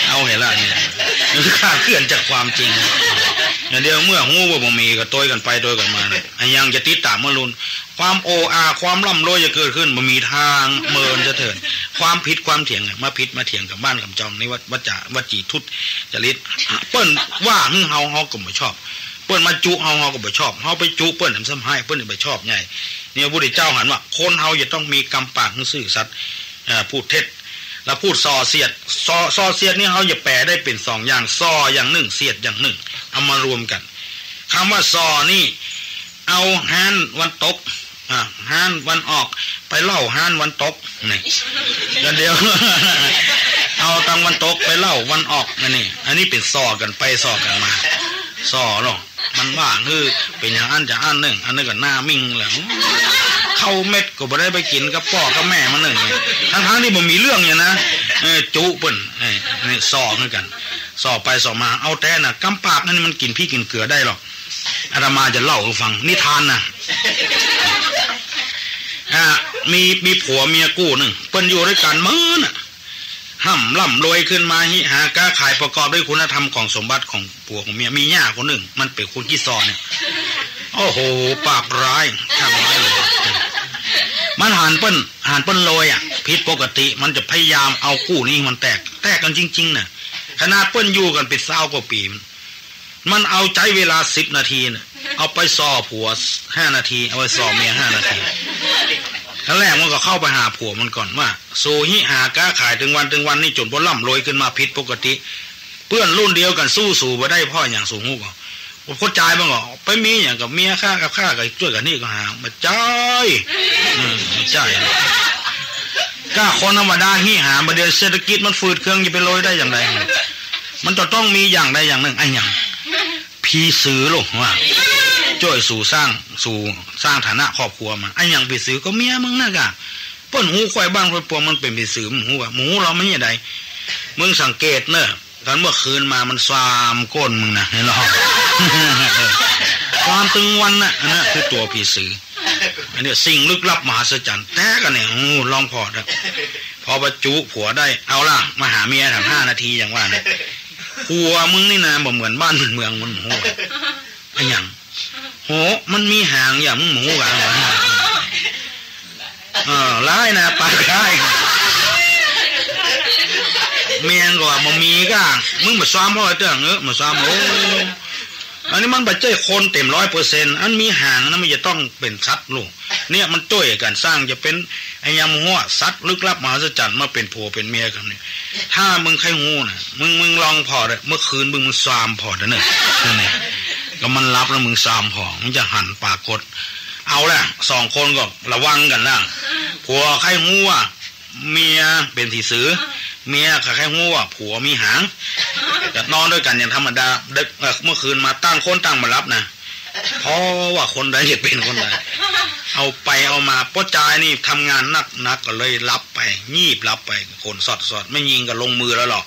เอาเหียละเนี่ย คลาดเคลื่อนจากความจริง เดี๋ยวเมื่อฮู้ว่าบ่มีก็ตวยกั๋นไปตวยกั๋นมาเนี่ย อะหยังจะติดต๋ามเมื่อลุน ความโอ้อา ความร่ำรวยจะเกิดขึ้น บ่มีตาง เมินเสียเถิด ความผิดความเถียงเนี่ย มาผิดมาเถียงกับบ้านกับจองนี่ วะ วจา วจีทุจริต เปิ้นว่าหื้อเฮา เฮาก็บ่ชอบ เปิ้นมาจุเฮา เฮาก็บ่ชอบ เฮาไปจุเปิ้น แถมซ้ำฮ้าย เปิ้นบ่ชอบใหญ่ เนี่ย พระพุทธเจ้าหันว่า คนเฮาจะต้องมีกำปากหื้อซื่อสัตย์ เอ่อ พูดเท็จ แล้วพูดส่อเสียด ส่อ ส่อเสียดนี่เฮาจะแปลได้เป๋นสองอย่าง ส่ออย่างนึ่ง เสียดอย่างนึ่ง เอามารวมกั๋น กำว่าส่อนี่ เอาฮ้านวันตก อ่า ฮ้านวันออก ไปเล่าฮ้านวันตก นี่ แล้วเดี๋ยว เอาตางวันตกไปเล่าวันออก อันนี้ อันนี้เป๋นส่อกั๋นไปส่อกั๋นมา ส่อเนาะ มันว่า เออ เป๋นอย่างอั้นจะอั้นนึ่ง อันนึ่งก็หน้ามิ่งแล้ว ข้าวเม็ดก็บ่ได้ไปกิ๋นกับป้อกับแม่มันนึ่ง ทั้งๆ ตี้บ่มีเรื่องอย่างนะ เออ จุเปิ้น เออ นี่ส่อหื้อกั๋น ส่อไปส่อมา เอาแต๊น่ะ กำปากอันนี้มันกิ๋นพริกกิ๋นเกลือได้หรอก อาตมาจะเล่าหื้อฟัง นิทานน่ะ อ่า มี มีผัวเมียกู้นึ่ง เปิ้นอยู่ตวยกั๋นเมินน่ะ ฮ่ำร่ำรวยขึ้นมา ฮิหาก๊าขาย ประกอบด้วยคุณธรรมของสมบัติของผัวของเมีย มีหญ้าคนนึ่ง มันเป๋นคนขี้ส่อเนี่ย โอ้โห ปากร้าย ช่างร้ายเลย มันหันเปิ้น หันเปิ้นรวยอะ ผิดปกติ มันจะพยายามเอากู้หนี้มันแตก แตกกั๋นจริงๆ น่ะ ขนาดเปิ้นอยู่กั๋นเป๋นซาวกว่าปี๋ มันเอาใจ๊เวลาสิบนาทีน่ะ เอาไปส่อผัวห้านาที เอาไปส่อเมียห้านาที ครั้งแรกมันก็เข้าไปหาผัวมันก่อนว่า สูฮิหาก๊าขายเถิงวันเถิงวันนี่จ๋นบ่ร่ำรวยขึ้นมาผิดปกติ เปื้อนรุ่นเดียวกั๋นสู้สูบ่ได้ เพราะหยัง สูฮู้ก่อ ผู้จายมันก็ไปมีหยังกับเมียข้า กับข้าก็จ้วยกั๋นนี่ก็หา บ่ใจ้ อืม บ่ใจ้ ก้าคนธรรมดาฮิหา บ่าเดี่ยวเศรษฐกิจมันฝืดเคือง จะไปรวยได้อย่างใด มันจะต้องมีอย่างใดอย่างนึ่ง อะหยัง ผีสือลูกว่า จ้วยสูสร้าง สูสร้างฐานะครอบครัวมา อะหยังผีสือ ก็เมียมึงน่ะก้า เปิ้นฮู้ใคว่บ้านใคว่ปวงมันเป๋นผีสือ มึงฮู้ก่า มึงฮู้ลอมันอย่างใด มึงสังเกตเน่อ ต๋อนเมื่อคืนมามันซามก้นมึงน่ะ หันลอ ซามตึงวันน่ะ อันนั้นคือตั๋วผีสือ อันนี้สิ่งลึกลับมหัศจรรย์ แต๊กั๋นเนี่ย โอ้ ลองผ่อเต๊อะ พอประจุผัวได้ เอาละ มาหาเมียแถมห้านาที อย่างว่าน่ะ ผัวมึงนี่นะ บ่เหมือนบ้านเหมือนเมือง มึงฮู้ อะหยัง โห มันมีหางอย่าง มึงฮู้ก่า เออ ร้ายนะ ปากร้าย เมียก็ว่าบ่มีก้า มึงบ่ซามพ่อเตื้อง เออ บ่ซาม โอ้ อันนี้มันบ่ใจ้คนเต็มร้อยเปอร์เซ็นต์ อันมีหางนะ มันจะต้องเป๋นสัตว์ลูก เนี่ยมันจ้วยกั๋นสร้าง จะเป๋น อะหยัง มึงฮู้ สัตว์ลึกลับมหัศจรรย์มาเป๋นผัวเป๋นเมียกั๋นเนี่ย ถ้ามึงใค่ฮู้น่ะ มึง มึงลองผ่อเต๊อะ เมื่อคืนมึง มึงซามผ่อเต๊อะเน่อ นั่นแหละ ก็มันหลับแล้วมึงซามผ่อ มันจะหันปรากฏ เอาละ สองคนก็ระวังกั๋นนะ ผัวใค่ฮู้ว่าเมียเป๋นผีสือ เมียก็ใค่ฮู้ว่าผัวมีหาง จะนอนตวยกั๋นอย่างธรรมดา เดิ็ก เอ่อ เมื่อคืนมาต่างคนต่างบ่หลับนะ เพราะว่าคนใดจะเป๋นคนใด เอาไปเอามาป้อจายนี่ทำงานหนักๆ ก็เลยหลับไป งีบหลับไป คนสอดๆ แม่ญิงก็ลงมือแล้วหรอก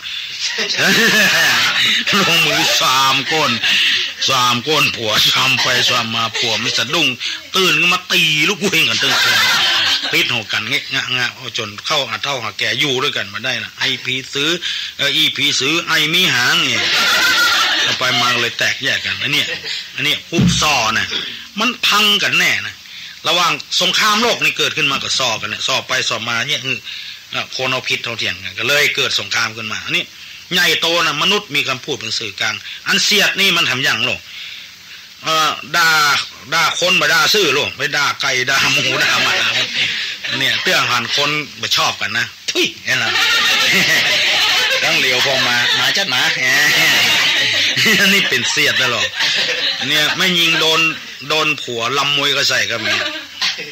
ลงมือสามคน สามคน ผัวซามไปซามมา ผัวมันสะดุ้ง ตื่นขึ้นมาตี๋ลูกเว้งกั๋นตึงคืน ปิดหัวกั๋นเงะงะงะ เอาจ๋นเข้าหาเฒ่าหาแก่อยู่ตวยกั๋นบ่ได้นะ ไอ้ผีสือ เออ อีผีสือ ไอ้มีหางนี่ เอาไปมาเลยแตกแยกกั๋น อันเนี้ย อันเนี้ย ฮู้ส่อนะ มันพังกั๋นแน่นะ ระหว่างสงครามโลกนี่เกิดขึ้นมาก็ส่อกั๋นเนี่ย ส่อไปส่อมาเนี่ย คือ อ่ะ คนเอาผิดเอาเถียงกั๋น ก็เลยเกิดสงครามขึ้นมา อันนี้ใหญ่โตนะ มนุษย์มีกำพูดเป๋นสื่อกลาง อันเสียดนี่มันทำหยังโลก เอ่อ ด่า ด่าคนบ่ด่าซื่อโลก ไปด่าไก่ด่าหมูด่าหมา เนี่ย เตื้อหันคนบ่ชอบกั๋นนะ ทุย เห็นละ ตั้งเหลียวพอมา หมาจัดหมา นี่เป๋นเสียดแล้วโลก เนี่ย แม่ญิงโดน โดนผัวลำมวยก็ใส่ก็มี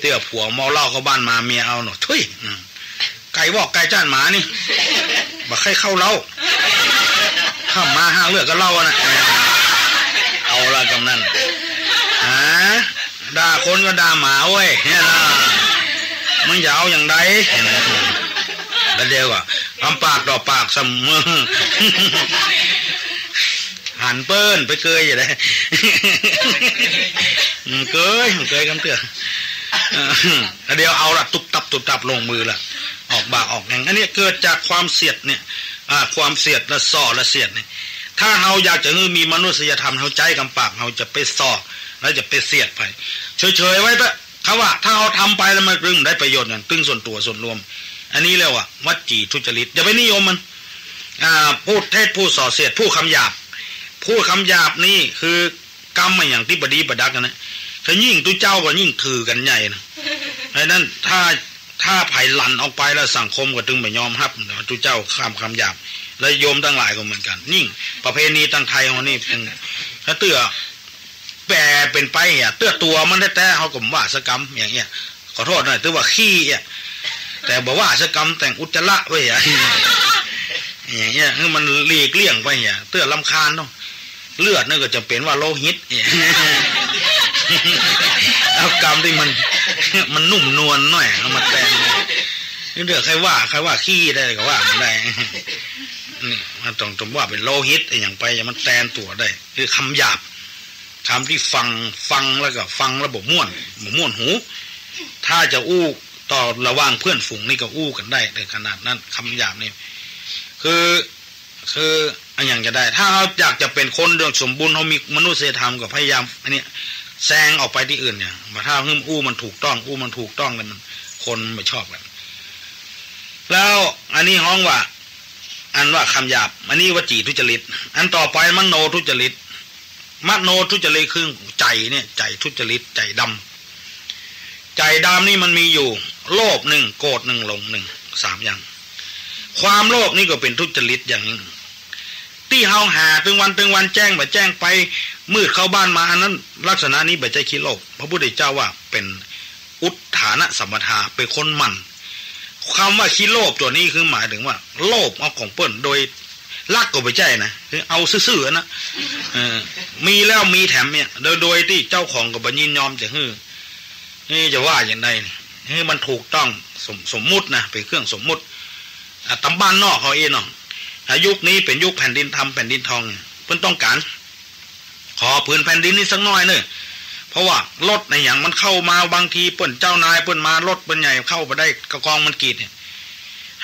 เตื้อผัวเมาเหล้าเข้าบ้านมา เมียเอาหนอ ทุย อืม ไก่วอกไก่จ้านหมานี่ บ่ใค่เข้าเล้า ถ้าหมาหาเลือดก็เหล้าอะนะ เอาละกำนั้น ฮะ ด่าคนก็ด่าหมาเว้ย เนี่ยนะ มึงจะเอาอย่างใด แล้วเดี๋ยวก็ทำปากต่อปากเสมอ หันเปิ้นไปเกยอยู่เลย อืม เกย เกยกำเตื้อ เออ แล้วเดี๋ยวเอาละ ตุ๊บตับตุ๊บตับลงมือละ ออกบ่าออกแฮง อันนี้เกิดจากความเสียดเนี่ย อ่า ความเสียดและส่อและเสียดเนี่ย ถ้าเฮาอยากจะหื้อมีมนุษยธรรม เฮาใจ๊กำปาก เฮาจะไปส่อ แล้วจะไปเสียดไผ เฉยๆ ไว้เต๊อะ คำว่าถ้าเฮาทำไปแล้วมันตึงได้ประโยชน์กั๋น ตึงส่วนตั๋วส่วนรวม อันนี้เรียกว่าวจีทุจริต อย่าไปนิยมมัน อ่า พูดเท็จ พูดส่อเสียด พูดคำหยาบ พูดคำหยาบนี่คือ กำอะหยังตี้บ่ดีบ่ดักอะนะ ถ้ายิ่งตุ๊เจ้าก็ยิ่งถือกั๋นใหญ่นะ เพราะฉะนั้นถ้า ถ้าใผหลั่นออกไปแล้วสังคมก็ตึงบ่ยอมฮับตุ๊เจ้าคำ คำหยาบ และโยมตังหลายก็เหมือนกั๋น ยิ่งประเพณีตังไทยเฮานี่เป๋น ถ้าเตื้อแป๋เป๋นไปอะ เตื้อตั๋วมันแต๊ๆ เฮาก็บ่ว่าสักกำ อย่างเงี้ย ขอโทษหน่อย ถือว่าขี้อะ แต่บ่ว่าสักกำ แต่งอุจจาระไว้อะ อย่างเงี้ย หื้อมันหลีกเลี่ยงไปอะ เตื้อรำคาญเนาะ เลือดนั่นก็จะเป๋นว่าโลหิต เอากำตี้มัน มันนุ่มนวลหน่อย เอามาแตน นี่เตื้อใค่ว่า ใค่ว่าขี้ได้ก็ว่ามันได้ นี่มันต้อง ต้องว่าเป๋นโลหิตอะหยังไป อย่ามันแตนตั๋วได้ คือคำหยาบ คำตี้ฟัง ฟังแล้วก็ฟังแล้วบ่ม่วน บ่ม่วนหู ถ้าจะอู้ต่อระหว่างเพื่อนฝูงนี่ก็อู้กั๋นได้ในขนาดนั้น คำหยาบนี่ คือ คืออะหยังจะได้ ถ้าเฮาอยากจะเป๋นคนเรื่องสมบูรณ์ เฮามีมนุษยธรรมก็พยายาม อันเนี้ย แซงออกไปตี้อื่นเนี่ย ถ้าหื้ออู้มันถูกต้อง อู้มันถูกต้องแล้วมัน คนบ่ชอบกั๋น แล้วอันนี้ฮ้องว่า อันว่าคำหยาบ อันนี้วจีทุจริต อันต่อไปมโนทุจริต มโนทุจริตคือใจ๋เนี่ย ใจ๋ทุจริต ใจ๋ดำ ใจ๋ดำนี่มันมีอยู่ โลภนึ่ง โกรธนึ่ง หลงนึ่ง สามอย่าง ความโลภนี่ก็เป๋นทุจริตอย่างนึ่ง ตี้เฮาหาตึงวันตึงวัน แจ้งบ่แจ้งไป มืดเข้าบ้านมา อันนั้นลักษณะนี้บ่ใจ้ขี้โลภ พระพุทธเจ้าว่าเป๋นอุทฐานสัมปทา เป๋นคนหมั่น คำว่าขี้โลภตั๋วนี้คือหมายถึงว่าโลภเอาของเปิ้นโดยลักก็บ่ใจ้นะ คือเอาซื่อๆ นะ เออ มีแล้วมีแถมเนี่ย โดย โดยตี้เจ้าของก็บ่ยินยอมจะหื้อ นี่จะว่าอย่างใดนี่ หื้อมันถูกต้อง สม- สมมุตินะ เป๋นเครื่องสมมุติ อ่ะ ต๋ามบ้านนอกเฮาเองเนาะ อ่ะ ยุคนี้เป๋นยุคแผ่นดินธรรม แผ่นดินทอง เปิ้นต้องก๋าน ขอผืนแผ่นดินนี้สักหน้อยเน่อ เพราะว่ารถอะหยังมันเข้ามา บางทีเปิ้นเจ้านายเปิ้นมา รถเปิ้นใหญ่เข้าบ่ได้ กะกองมันกีดเนี่ย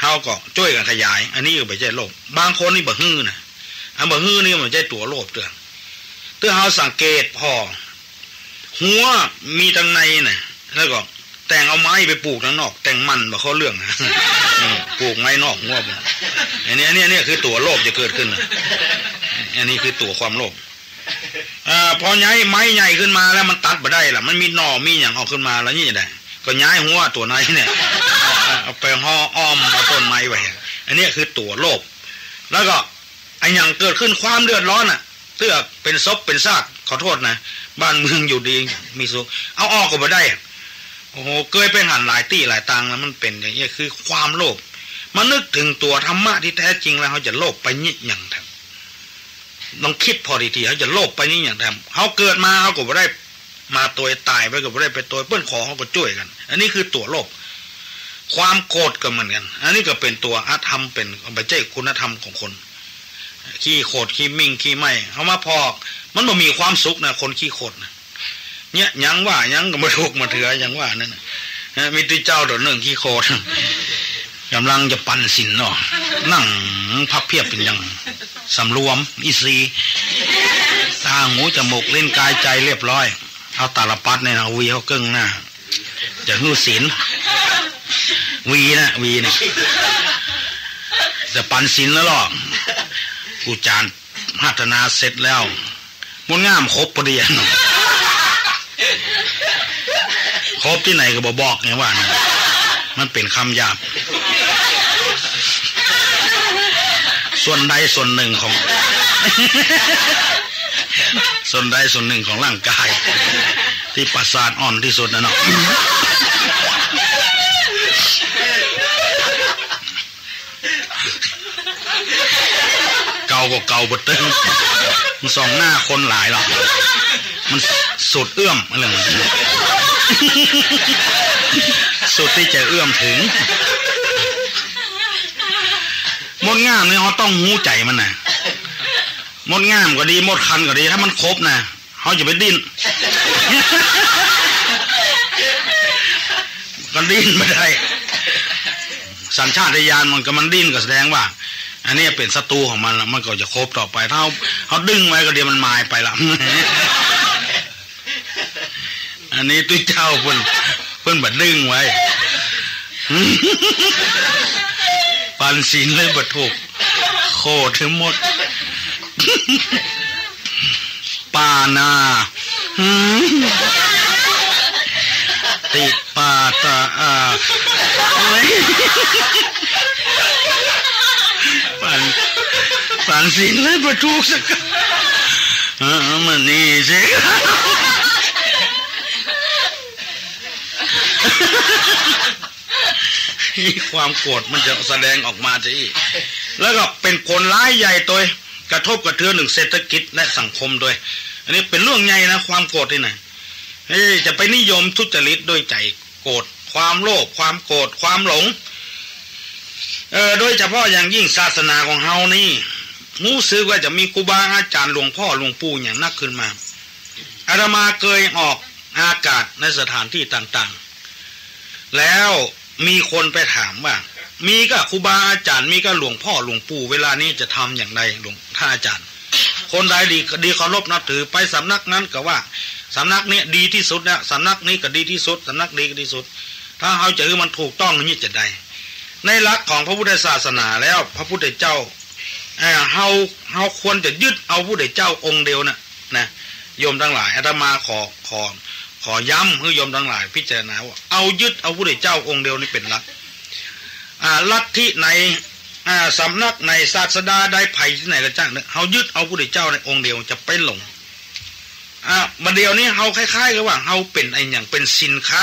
เฮาก็จ้วยกั๋นขยาย อันนี้ก็บ่ใจ้โลภ บางคนนี่บ่หื้อนะ อันบ่หื้อนี่บ่ใจ้ตั๋วโลภเตื้อ เตื้อเฮาสังเกตผ่อ ฮั้วมีตังในน่ะ แล้วก็แต่งเอาไม้ไปปลูกตังนอก แต่งมันบ่เข้าเรื่องนะ อืม ปลูกไม้นอกฮั้วบ่ อันนี้ อันนี้ อันนี้คือตั๋วโลภจะเกิดขึ้นนะ อันนี้คือตั๋วความโลภ อ่า พอย้ายไม้ใหญ่ขึ้นมาแล้วมันตัดบ่ได้ล่ะ มันมีหน่อมีหยังออกขึ้นมาแล้วนี่จะได้ ก็ย้ายฮั้วตั๋วในเนี่ย เอาไปฮ้ออ้อมเอาต้นไม้ไว้ อันนี้คือตั๋วโลภ แล้วก็ อะหยังเกิดขึ้นความเดือดร้อนน่ะ เตื้อเป๋นศพเป๋นซาก ขอโต้ษนะ บ้านเมืองอยู่ดีมีสุข เอาออกก็บ่ได้ โอ้โห เกยไปหันหลายตี้หลายตางแล้ว มันเป๋นอย่างนี้ คือความโลภ มานึกเถิงตั๋วธรรมะตี้แต๊จริงแล้ว เฮาจะโลภไปเยียะหยังแถม ลองกึ๊ดผ่อดีๆ เฮาจะโลภไปเยียะหยังแถม เฮาเกิดมาเฮาก็บ่ได้มาตวย ต๋ายไปก็บ่ได้ไปตวย เปิ้นขอเฮาก็จ้วยกั๋น อันนี้คือตั๋วโลภ ความโกรธก็เหมือนกั๋น อันนี้ก็เป๋นตั๋วอธรรม เป๋น บ่ใจ้คุณธรรมของคน ขี้โขดขี้มิ่งขี้ไหม้ เฮามาผ่อ มันบ่มีความสุขนะ คนขี้โขดนะ เยียะหยังว่าหยังก็บ่ถูกบ่เถือ อย่างว่านั่นน่ะ นะ มีตุ๊เจ้าตั๋วนึ่งขี้โขด ก่ำลังจะปั๋นศีลเนาะ นั่งพับเพียบเป๋นอย่าง สำรวม อินทรีย์ ต๋าหูจ๋มูกลิ้นก๋ายใจ๋เรียบร้อย เอาตาลปัตรเนี่ยนะ หวีเอาเกิ่งหน้า จะหื้อศีล หวีนะ หวีเนี่ย จะปั๋นศีลแล้วลอ กู๋จ๋ารย์พัฒนาเสร็จแล้ว มดงามครบพอดีอะ ครบตี้ไหนก็บ่บอกไงว่านะ มันเป๋นกำหยาบ ส่วนใดส่วนนึ่งของ ส่วนใดส่วนนึ่งของร่างก๋าย ตี้ประสาทอ่อนตี้สุดนะเนาะ เก่าก็เก่าบ่เติง มันส่องหน้าคนหลายหรอก มันสุดเอื้อม อะไรมัน สุดตี้จะเอื้อมเถิง มดงามนี่เฮาต้องฮู้ใจ๋มันนะ มดงามก็ดี มดคันก็ดี ถ้ามันครบนะ เฮาจะไปดิ้น ก็ดิ้นบ่ได้ สัญชาตญาณมันก็ มันดิ้นก็แสดงว่า อันนี้เป๋นศัตรูของมันละ มันก็จะครบต่อไป ถ้าเฮา เฮาดึงไว้ก็เดี๋ยวมันมายไปละ อันนี้ตุ๊เจ้าเปิ้น เปิ้นบ่ดึงไว้ ปั๋นศีลเลยบ่ถูก โขดทั้งหมด ปานา หืม ติปาตา อ่า โอ๊ย ปั๋น ปั๋นศีลเลยบ่ถูกสัก เออ มานี่สิ ความโกรธมันจะแสดงออกมาจะอี้ แล้วก็เป๋นผลร้ายใหญ่ตวย กระทบกระเทือนเถิงเศรษฐกิจและสังคมตวย อันนี้เป๋นเรื่องใหญ่นะ ความโกรธนี่นะ เอ้ย จะไปนิยมทุจริตด้วยใจ๋โกรธ ความโลภ ความโกรธ ความหลง เอ่อ โดยเฉพาะอย่างยิ่งศาสนาของเฮานี่ ฮู้สึกว่าจะมีครูบาอาจ๋ารย์ หลวงพ่อหลวงปู่อย่างนักขึ้นมา อาตมาเกยออกอากาศในสถานตี้ต่างๆ แล้วมีคนไปถามว่า มีก้าครูบาอาจ๋ารย์ มีก้าหลวงพ่อหลวงปู่ เวลานี้จะทำอย่างไร หลวง ท่านอาจ๋ารย์ คนใดดี ดีเคารพนับถือ ไปสำนักนั้นก็ว่า สำนักนี้ดีตี้สุดแล้ว สำนักนี้ก็ดีตี้สุด สำนักนี้ก็ดีตี้สุด ถ้าเฮาจะหื้อมันถูกต้องอย่างนี้จะได้ ในหลักของพระพุทธศาสนาแล้ว พระพุทธเจ้า เอ่อ เฮา เฮาควรจะยึดเอาพระพุทธเจ้าองค์เดียวน่ะ นะ โยมตังหลาย อาตมาขอ ขอ ขอย้ำหื้อโยมตังหลายพิจารณาว่า เอายึดเอาพระพุทธเจ้าองค์เดียวนี่เป๋นหลัก อ่า ลัทธิไหน อ่า สำนักไหน ศาสดาใด ใผตี้ไหนก็จ้างเน่อะ เฮายึดเอาพระพุทธเจ้าในองค์เดียว จะไปหลง อ่า บ่าเดี่ยวนี้เฮาคล้ายๆ กับว่าเฮาเป๋นอะหยัง เป๋นสินค้า